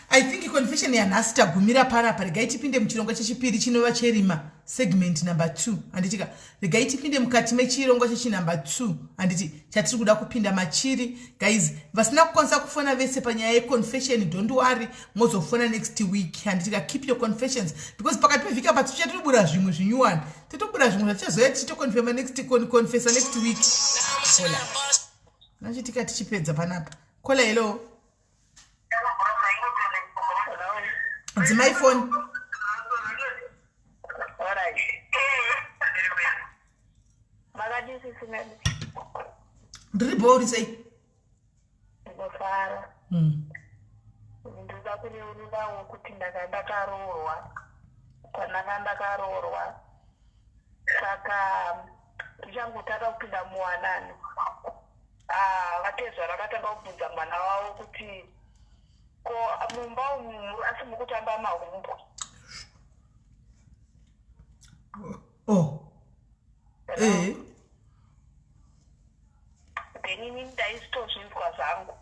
I think confession yanhasi tagumira panapa. Regai tipinde muchirongwa chechipiri chinova cherima segment number 2, handitika? Regai tipinde mukati mechirongwa chechinumber 2, handiti chatiri kuda kupinda machiri. Guys, vasina kukwanisa kufona vese panyaya yeconfession, don't worry, mozofona next week, handitika? Keep your confessions because pakati pevhiki apa tichatobura zvimwe zvinyuwani, totobura zvimwe zvatichazoya tichitoconfirma next confessa next week. Caller, nachitika tichipedza panapa. Caller, hello, dzimai foni. Alright. Makadii, Sis Melly? Ndiri bho, uri sei? Ndinofara. Ndinoda kureururawo kuti ndanga ndakaroorwa. Kwandanga ndakaroorwa. Saka ndichangotanga kupinda muwanano. Ah, vatezvara vakatanga kubvunza mwana wavo kuti ko mumba umu asi mukutamba mahumbwe? Oh, Then inini ndaizitozvinzwa zvangu.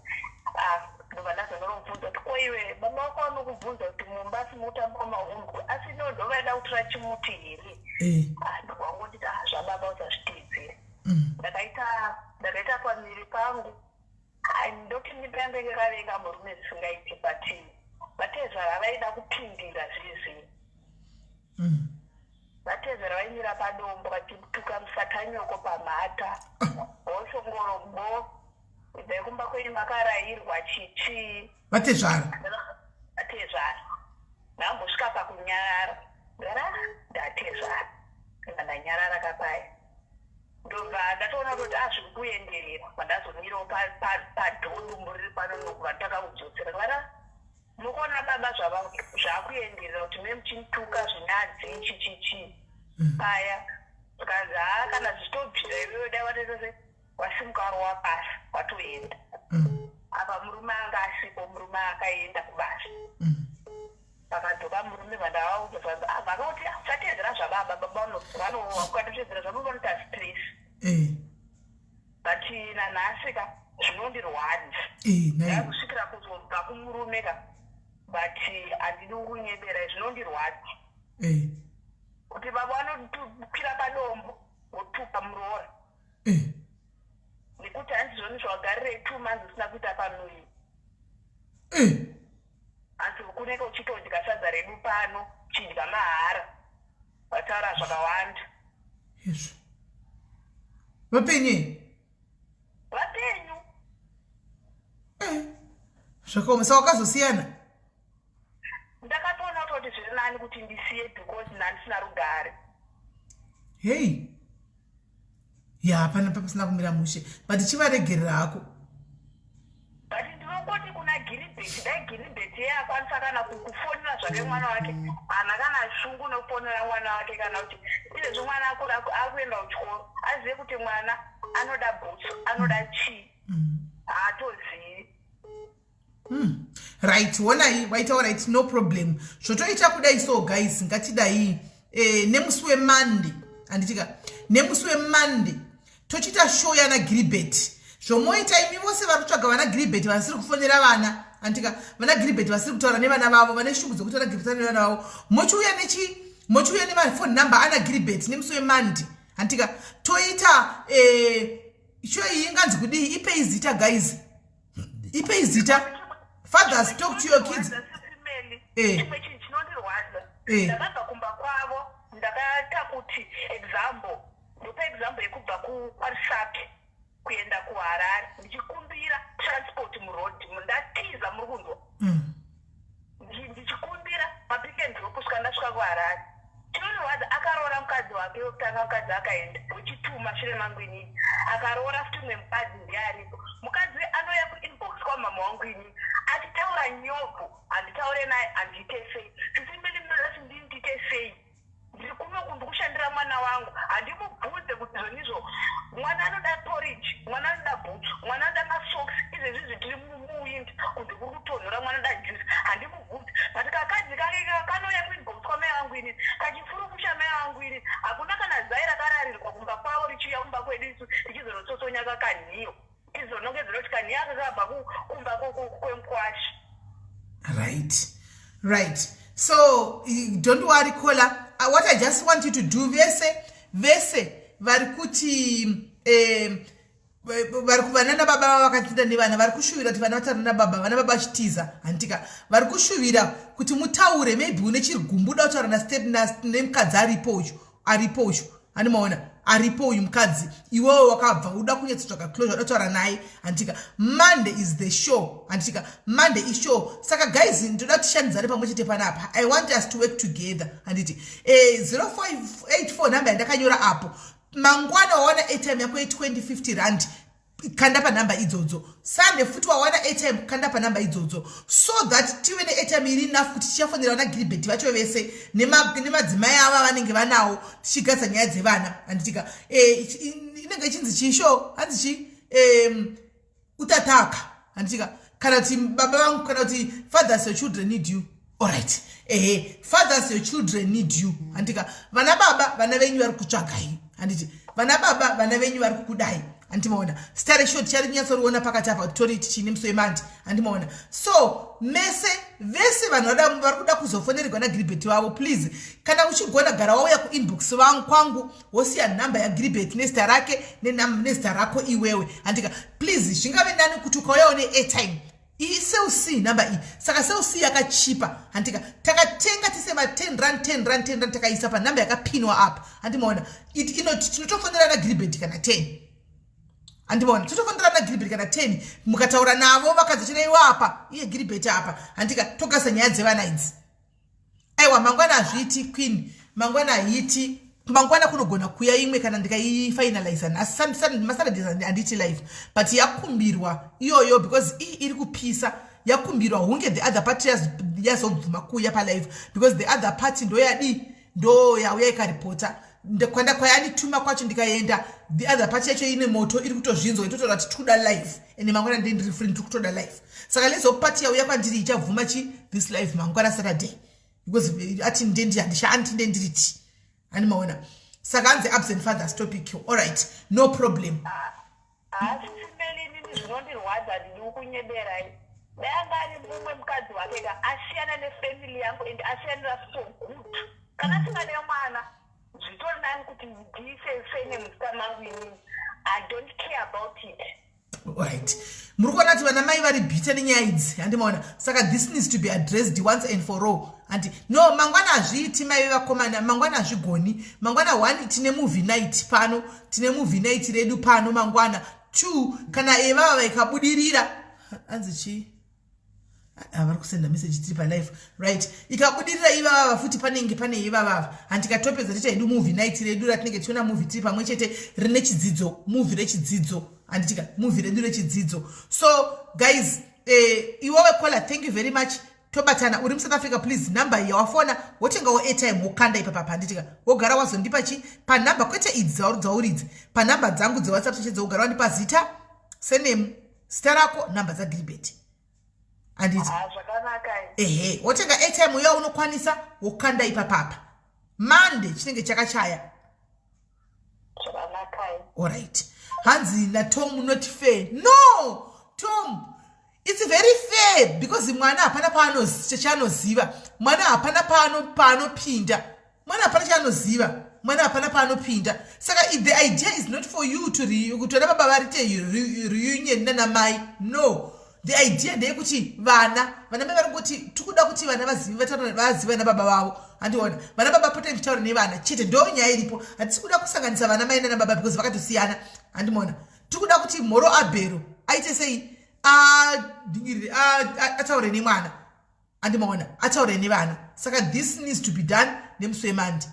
Ah, ndobva ndazondomubvunza kuti ko iwe baba wako vanokubvunza kuti mumba asi mukutamba mahumbwe, asi no ndovaida kutora chimuti here? Ah, ndobva wangonditi, ah, zvababa usazviteedzere. Ndakaita pamiri pangu. Ai, ndoti mimba yangu inge kavenga murume zvisingaiti, but vatezvara vaida kupindira zvezve. Vatezvara vaimira padombo vachituka, "Musatanyoko pamhata, hoshongorombo, ibvai kumba kwenyu makarayirwa chichi." Vatezvara? Vatezvara. Ndambosvika pakunyarara, ndara ndatezvara, ndikandanyarara kapaya. Ndobva ndatoona kutoti azviri kuenderera, vandazomirawo padoor, dumbu riri pano, nokubva ndakaudzosera vana. Mukuona baba zvaakuenderera kuti me muchinituka zvinadzi chichichi paya. Zvikanzi, haa, kana zvichitobvira iwewe, dai watoita wasimuka warowa pasi watoenda. Apa murume anga asipo, murume akaenda kubasa. Pakadzoka murume, vandavaudza, zvanzi vakauti usateedzera zvababa, baba vanorohwa, ukatoteedzera zvababa unoita stress. But nanhasi ka zvinondirwadza. Kusvikira kuzobva kumurume ka, but handidi kunyebera, zvinondirwadza kuti baba vanokwira padombo votuka muroora nekuti hanzi zvoni zvawagarirei 2 months usina kuita pamuviri. Hanzi kunenge uchitodya sadza redu pano, chidya mahara, vataura zvakawanda. Izvo vapenye? Vapenyu. Zvakaoma. Saka wakazosiyana? Ndakatoona kutoti zviri nani kuti ndisiye because nandisina rugare. Hei, ya, pana pasina kumira mushe, but chivaregerera hako. But ndinongoti kuna Giribheti, dai Giribheti iye akwanisa kana kufonera zvake mwana wake. Haana kana shungu nekufonera mwana wake, kana kuti izvezvi mwana akura, akuenda kuchikoro, azive kuti mwana anoda bhutsu, anoda chii, haatozivi. Right, honai, waita right, no problem. Zvotoita kudai. So guys, ngatidai nemusi weMonday, handitika? Nemusi weMonday tochiita show yana Giribet. Zvomoita imi vose vari kutsvaga vana Giribet vasiri kufonera vana, handitika? Vana Giribet vasiri kutaura nevana vavo, vane shungu dzekuti vana Giribet nevana vavo, mochiuya nechi mochiuya nemafone number ana Giribet nemusi weMonday, handitika? Toita show iyi inganzi kudii? Ipei zita, guys, ipei zita. Fathers talk to your kids. Chimwe chinhu chinondirwadza, ndakabva kumba kwavo, ndakaita kuti example, ndopa example yekubva kwaRusape kuenda kuHarare, ndichikumbira transport muroad, ndatiza, muri kunzwa? Ndichikumbira mapick and drop kusvika ndasvika kuHarare. Chinondirwadza, akaroora mukadzi wake wekutanga, mukadzi akaenda wechituma shure mangu inini, akaroora futi mumwe mukadzi, ndiye aripo. Mukadzi anouya kuinbox kwamama wangu inini achitaura nyobvo, handitaure naye, handiite sei. Sisi Melly, munoda kuti ndini ndiite sei? Ndiri kunoku, ndikushandira mwana wangu, handimubvunze kuti zvonizvo mwana anoda porridge, mwana anoda bhutsu, mwana anoda masocks. Izvezvizvi tiri muwinter, kunze kuri kutonhora, mwana anoda juice, handimubvunzi. But kakadzi kake kanouya kuinbox kwamai vangu inini kachifurufusha mai vangu inini. Hakuna kana zai rakararirwa kumba kwavo richiuya kumba kwedu isu richizonotsotsonya kakanhiyo, tizonongedzera kuti kanhiyo aka kabva kumba kwemukwashi. Right, so don't worry, caller. What I just want you to do, vese vese vari kuti vari kuvanana baba vakatinda nevana, vari kushuvira kuti vana vataura nababa, vana baba vachitiza, handitika? Vari kushuvira kuti mutaure, maybe une chirigumbu, uda kutaura nastep nemukadzi aripo uyu, aripo uyu, handimaona aripo uyu mukadzi, iwewe wakabva uda kunyatsotsvaga closure, uda kutaura naye, handitika? Monday is the show, handitika? Monday ishow. Saka guys, ndoda tishandidzane pamwe chete panapa. I want us to work together, handiti? 0584 nhamba yandakanyora apo. Mangwana wawana airtime yako ye2050 rand, kanda panhamba idzodzo. Sunday futi wawana airtime, kanda panhamba idzodzo, so that tive neairtime iri enough kuti tichafonera vana Giribheti vacho vese nemadzimai ava vanenge vanawo, tichigadza nyaya dzevana, handitika? Inenge ichinzi chii show? Hanzi chii? Utataka, handitika? Kana kuti baba vangu, kana kuti fathers, your children need you. Alright, ehe, fathers, your children need you, handika? Vana baba, vana venyu vari kutsvagai, handiti? Vana baba, vana venyu vari kukudai, handimaona? Zita reshow ticharinyatsoriona pakati apa, tori tichine musi weMonday, handimaona? So mese vese vanhu vari kuda kuzofonererwa naGiribheti vavo, please, kana uchigona, gara wauya kuinbox kwangu, wosiya nhamba yaGiribheti nezita rake nezita rako iwewe, handika? Please, zvingave nani kuti ukauyawo neairtime. Cell C nhamba iyi. Saka Cell C yakachipa, handika? Takatenga tise ma10 rand, 10 rand, 10 rand, takaisa panhamba yakapinwa apa, handimaona? Inoti tinotofonera naGiribheti kana 10, handimaona? Totofonera naGiribheti kana 10. Mukataura navo vakadzocheraiwa apa, iye Giribheti apa, handika? Togasa nyaya dzevana idzi. Aiwa, mangwana hazviiti, queen, mangwana haiti. Mangwana kunogona kuya imwe kana ndikaifinaliza nhasi. MaSaturdays handiti live, but yakumbirwa iyoyo because ii iri kupisa. Yakumbirwa hunge the other party yazobvuma kuuya palive, because the other party ndo yadii, ndo yauya ikaripota kwanda kwayanituma kwacho. Ndikaenda, the other party yacho ine moto, iri kutozvinzwa, itotaura kuti tikuda live, ende mangwana ndee ndiri free, ndiri kutoda live. Saka lezo party yauya kwandiri ichabvuma chi this live mangwana Saturday, because ati ndendi handisha anti ndendiriti handimaona. Saka hanzi absent fathers topic. Allright, no problem. Asi Sis Melly, inini zvinondirwadza, ndidi kukunyeberai. Dai anga ari mumwe mukadzi wake ka, asiyana nefamily yangu and asiyanira for good. Kana asingane mwana, zvitori nani kuti ndiise surname muzita mangu. Inini I don't care about it. Right, muri kuona kuti vana mai vari bitter nenyaya idzi, handimaona? Saka this needs to be addressed once and for all. Handi no, mangwana hazviiti, mai vevakomana, mangwana hazvigoni. Mangwana, one, tine movie night pano, tine movie night redu pano mangwana. Two, kana evava vaikabudirira, hanzi chii? Vari kusenda message tiri palive. Right, ikabudirira ivavava futi, panenge pane ivavava. Handikatopedza ticha hedu movie night redu ratinenge tichiona movie tiri pamwe chete, rine chidzidzo, movie rechidzidzo, handitika? Movie redu rechidzidzo. So guys, iwewe caller, thank you very much. Tobatana. Uri muSouth Africa, please, namba iyi yawafona, wotengawo airtime, wokanda ipapapa, handitika? Wogara wazondipa chi panhamba, kwete idzi dzauridzi, panhamba dzangu dzeWhatsApp cheche, dzogara wandipa zita, surname, zita rako, nhamba dzaGilbert, handiti? Zvakanaka. Ehe, wotenga airtime uya unokwanisa, wokanda ipapapa. Mande chinenge chakachaya. Zvakanakai. Allright, hanzi naTom, not fair. No, Tom, it's very fair, because mwana hapana chaanoziva. Mwana hapana paanopinda, mwana hapana chaanoziva, mwana hapana paanopinda. Saka the idea is not for you to kuti vana baba varite reunion nana mai. No, the idea ndeyekuti vana mai vari kuti tikuda kuti vana vazive, vazive vana baba vavo, handiona? Vana baba potai muchitaura nevana chete, ndo nyaya iripo. Hatisi kuda kusanganisa vana mai nana baba because vakatosiyana, handimona? Tiri kuda kuti mhoro abhero aite sei, adhingirire, ataure nemwana, handimaona? Ataure nevana. Saka this needs to be done nemusi weMonday,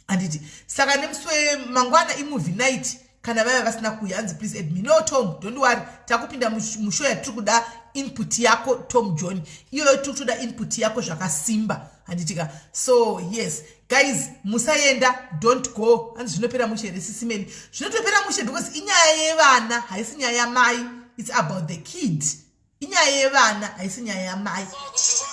handiti? Saka nemusi wemangwana imovie night. Kana vaiva vasina kuuya, hanzi please add me. No, Tom, don't worry, takupinda mushow yatiri kuda input yako, Tom John. Iyoyo tiri kutoda input yako zvakasimba, handitika? So yes, guys, musaenda, don't go. Hanzi zvinopera mushe here, Sis Melly? Zvinotopera mushe because inyaya yevana, haisi nyaya yamai. It's about the kid. Inyaya yevana, haisi nyaya yamai,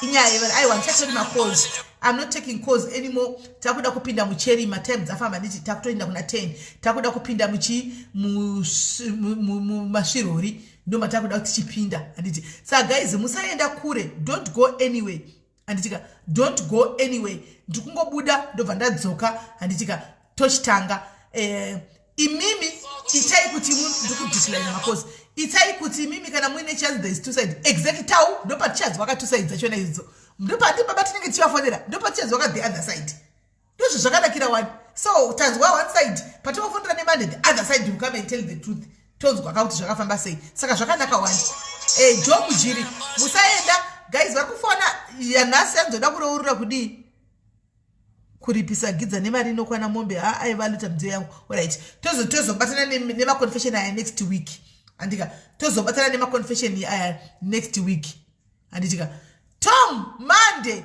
inyaya yevana. Aiwa, ndichatori macalls, I'm not taking calls anymore. Takuda kupinda mucherima, time dzafamba nditi takutoenda kuna 10. Takuda kupinda muchi mumasvirori, ndo matakuda kuti tichipinda, handiti? Saka guys, musaenda kure, don't go anyway, handitika? Don't go anyway. Ndikungobuda, ndobva ndadzoka, handitika? Tochitanga. Imimi itai kuti ndikudecline macalls. Itai kuti imimi kana muine chance, there is two side. Exactly, tau ndopatichadzwa ka two sides dzachona idzo. Ndopandi baba tinenge tichivafonera, ndopatichadzwa ka the other side. Ndozvo zvakanakira one. So tanzwa one side, patinofonera neMonday, the other side will come and tell the truth. Tonzwa ka kuti zvakafamba sei. Saka zvakanaka one. Job Jiri, musaenda guys, vari kufona yanhasi anzoda kureurura kudii, kuripisa gidza nemari inokwana mombe. Ha, aivaluta midziyo yangu. Alright, tozobatana nemaconfession aya next week, handika? Tozobatana nemaconfession aya next week, handitika? Tom, Monday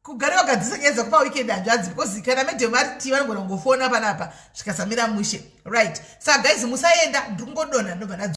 kugare wagadzisa nyaya dzako paweekend, hanzvadzi, because kana madam ariti vanogona kungofona panapa zvikasamira mushe. Right, saka guys, musaenda, ndiri kungodonha, ndobva.